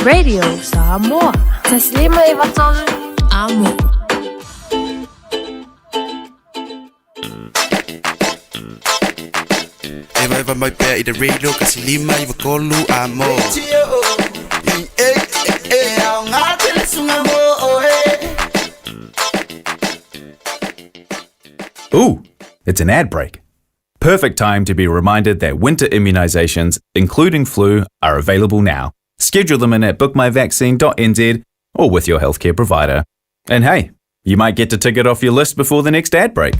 Speaker 6: Radio Samoa. Taslima e vatolu. Amo.
Speaker 7: Eva eva mai pea i te radio kasi lima i wakolu a mo.
Speaker 16: E au ngā tele sunga mo o e.
Speaker 3: Ooh, it's an ad break. Perfect time to be reminded that winter immunisations, including flu, are available now. Schedule them in at bookmyvaccine.nz or with your healthcare provider. And hey, you might get to tick it off your list before the next ad break.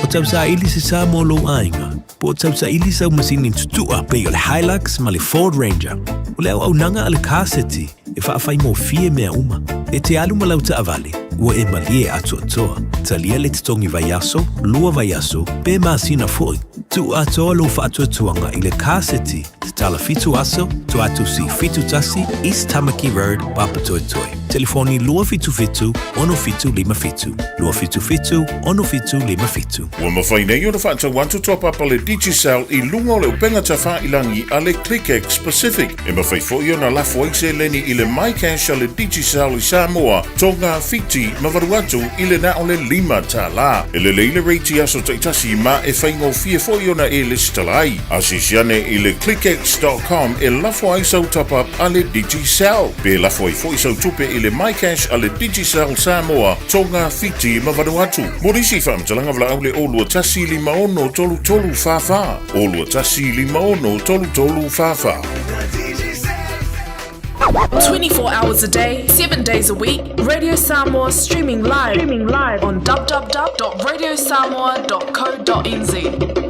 Speaker 8: O tausaili se sa mo lou aiga, po o tausaili sau masini tutua pei o le Hilux ma le Ford Ranger. O le auaunaga a le Car City e faafaigofie mea uma. E te alu ma lau taavale, ua e malie atoatoa. Talia le totogi vaiaso, 2 vaiaso, pe masina foi. Tuu atoa lou faatuatuaga i le Car City, tatala 7 aso, Tuatusi 71, East Tamaki Road, Papatoetoe. Telefoni 277 6757, 277 6757.
Speaker 21: Ua mafai nei ona faatau atu top up a le Digicel i luga o le upega tafailagi a le ClickX Pacific. E mafai foi ona lafo ai seleni i le MyCash a le Digicel i Samoa, Tonga, Fiti ma Vanuatu i le na o le $5. E lelei le rate i aso taitasi ma e faigofie foi ona e lesitala ai. Asiasi ane i le clickx.com e lafo ai sau top up a le Digicel. Pe lafo ai foi sau tupe i le MyCash a le Digicel Samoa, Tonga, Fiti ma Vanuatu. Mo nisi faamatalaga valaau le 021 56 33 44. 021 56 33 44.
Speaker 19: 24 hours a day, 7 days a week, Radio Samoa streaming live, on www.radiosamoa.co.nz.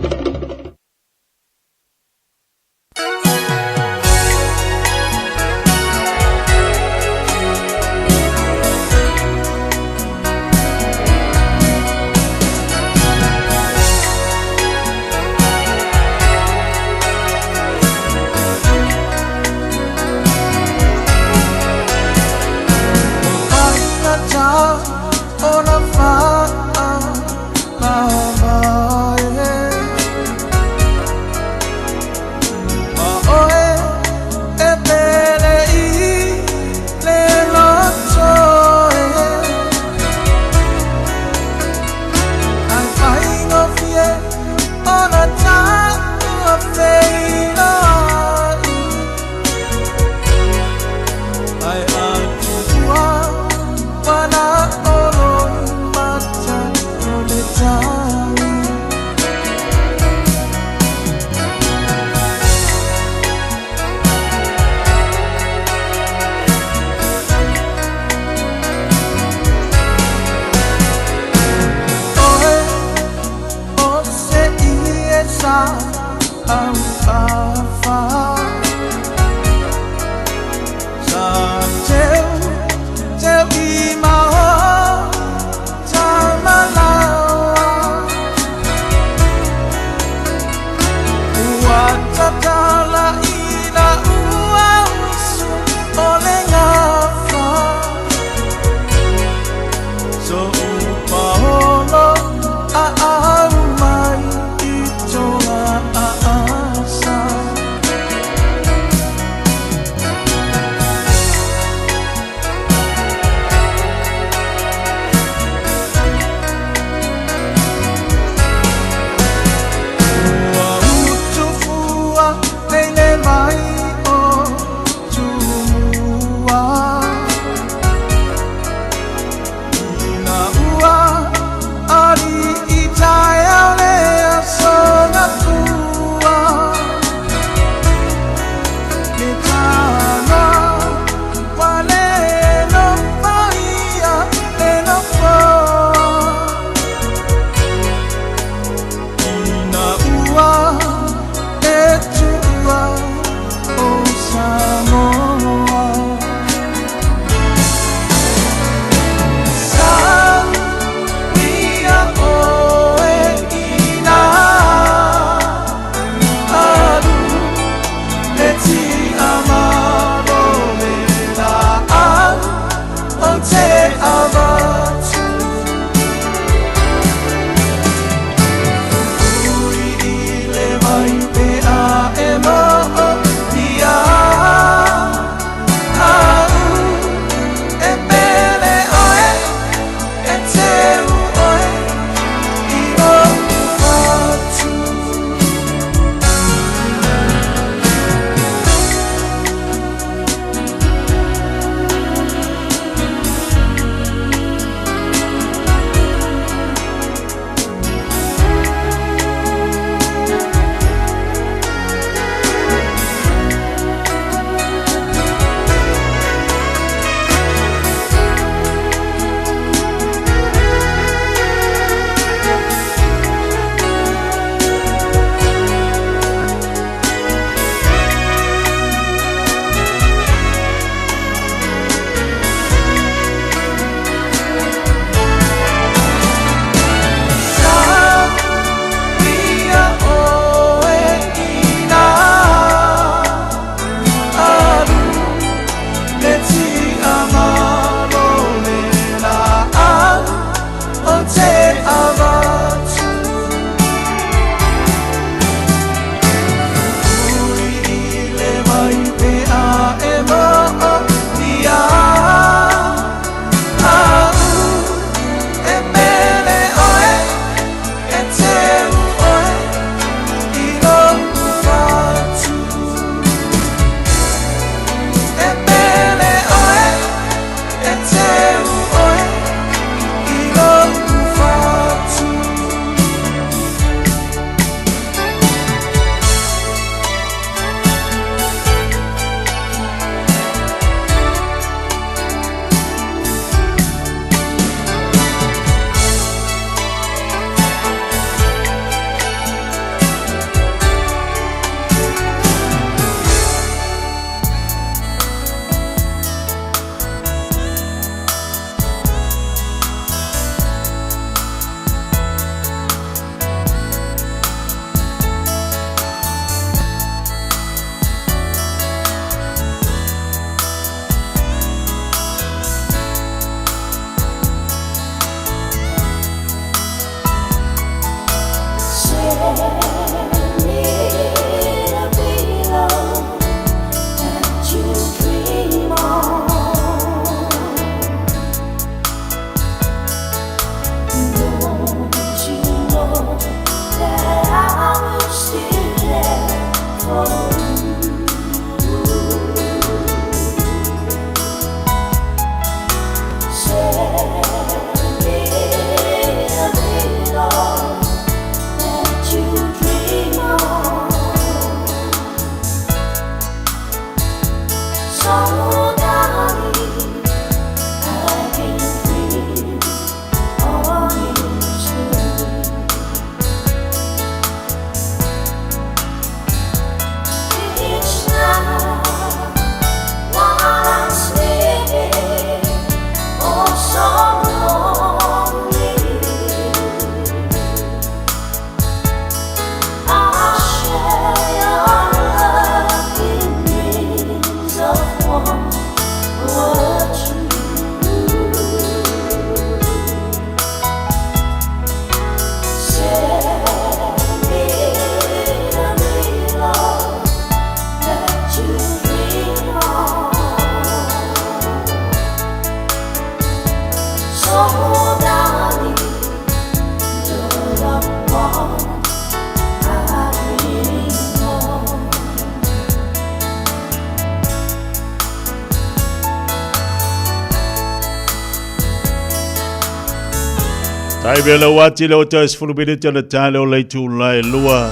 Speaker 17: Ai me lau ati le o te sefulu minute o le tale o le itula e lua.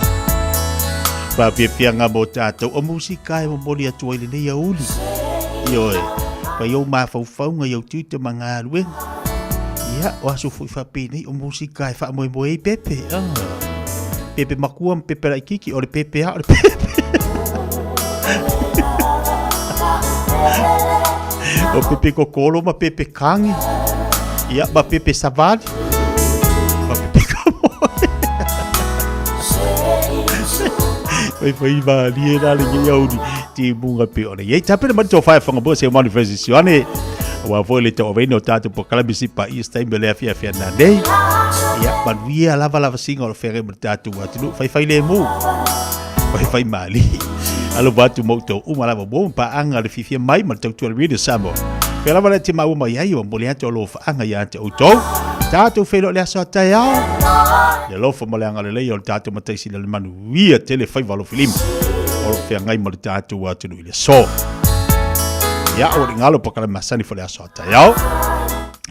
Speaker 17: Faafiafiaga mo tatou o musika e momoli atu ai lenei aoauli. Ioe, fai ou mafaufauga i ou tiute ma galuega. Ia, o aso foi faapenei o musika e faamoemoe ai pepe. Ah. Pepe makua ma pepe laitiiti, o le pepe lava o le pepe. O pepe kokolo ma pepe kagi. Ia, ma pepe savali. Ma pepe kamoe. Fai fai malie la le ia aoauli timuga pe o le iai. Tapena mai le tofa e whangapua se manu Francis Ioane. Ua foi le tauaveina o tatou polokalame si paia se taimi o le afiafi ana nei. Ia, manuia lava lava singa o lo feagai ma le tatou atunuu. Faifai lemu. Faifai mali. Alofa atu ma outou uma lava mo paaga le fiafia mai ma le tautua le Radio Samoa. Pea lava le te maua mai ai o momoli atu o alofaaga ia te outou. Tatou feiloai le aso a taeao. Le alofa ma le agalelei o le tatou Matai Sili o le manuia tele faiva alofilima o lo o feagai ma le tatou atunuu i le aso. Ia, ua le galo polokalame masani fo le aso a taeao.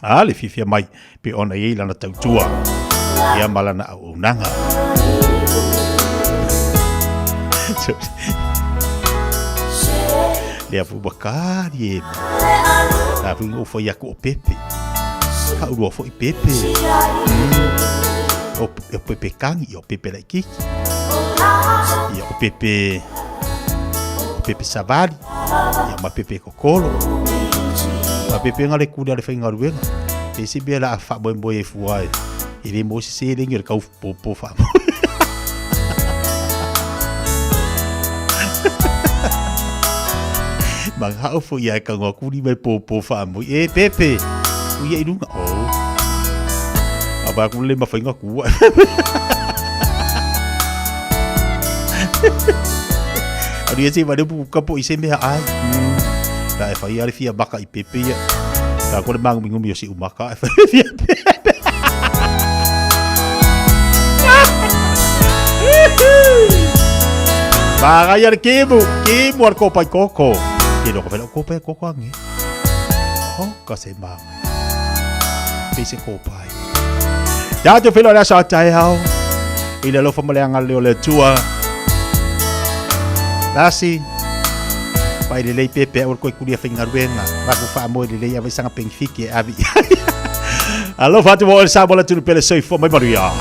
Speaker 17: A le fiafia mai pe ona i ai lana tautua ia ma lana auaunaga. Lea foi ua kari e La foi ngau fai aku o pepe. Ka urua foi pepe. O, o pepe kangi, o pepe laikiki. Ia o pepe o pepe savali. Ia ma pepe kokolo. Ma pepe nga le kuli a le faigaluega. E se mea la a faamoemoe ai fua e. E le maua se seleni o le kau pōpō faamoe. Manao foi ia e kagoa kuli mai pōpō faamoe. E pepe, ui ia i lunga. Oh. A vai ku le mawhainga kua. Aru ia se wale pu kapo i se mea ai. La e whai ale fia maka i pepe ia. La kore mangu ngumi o si umaka e whai fia pepe. Magai ale kemu, kemu al kopai koko. Ke loko whela o kopai koko ange. Oh, ka se mangai. Pe se kopai. Tātou whela o le aso a taeao. I le alofa ma le agalelei o le Atua. Lasi, pai lelei pepe au le koe kulia faigaluega. Vaku faamoe lelei ava i sanga pengifiki e ave i ai. Alofa atu mo oe le Samoa le atunuu pele soifua mai manuia.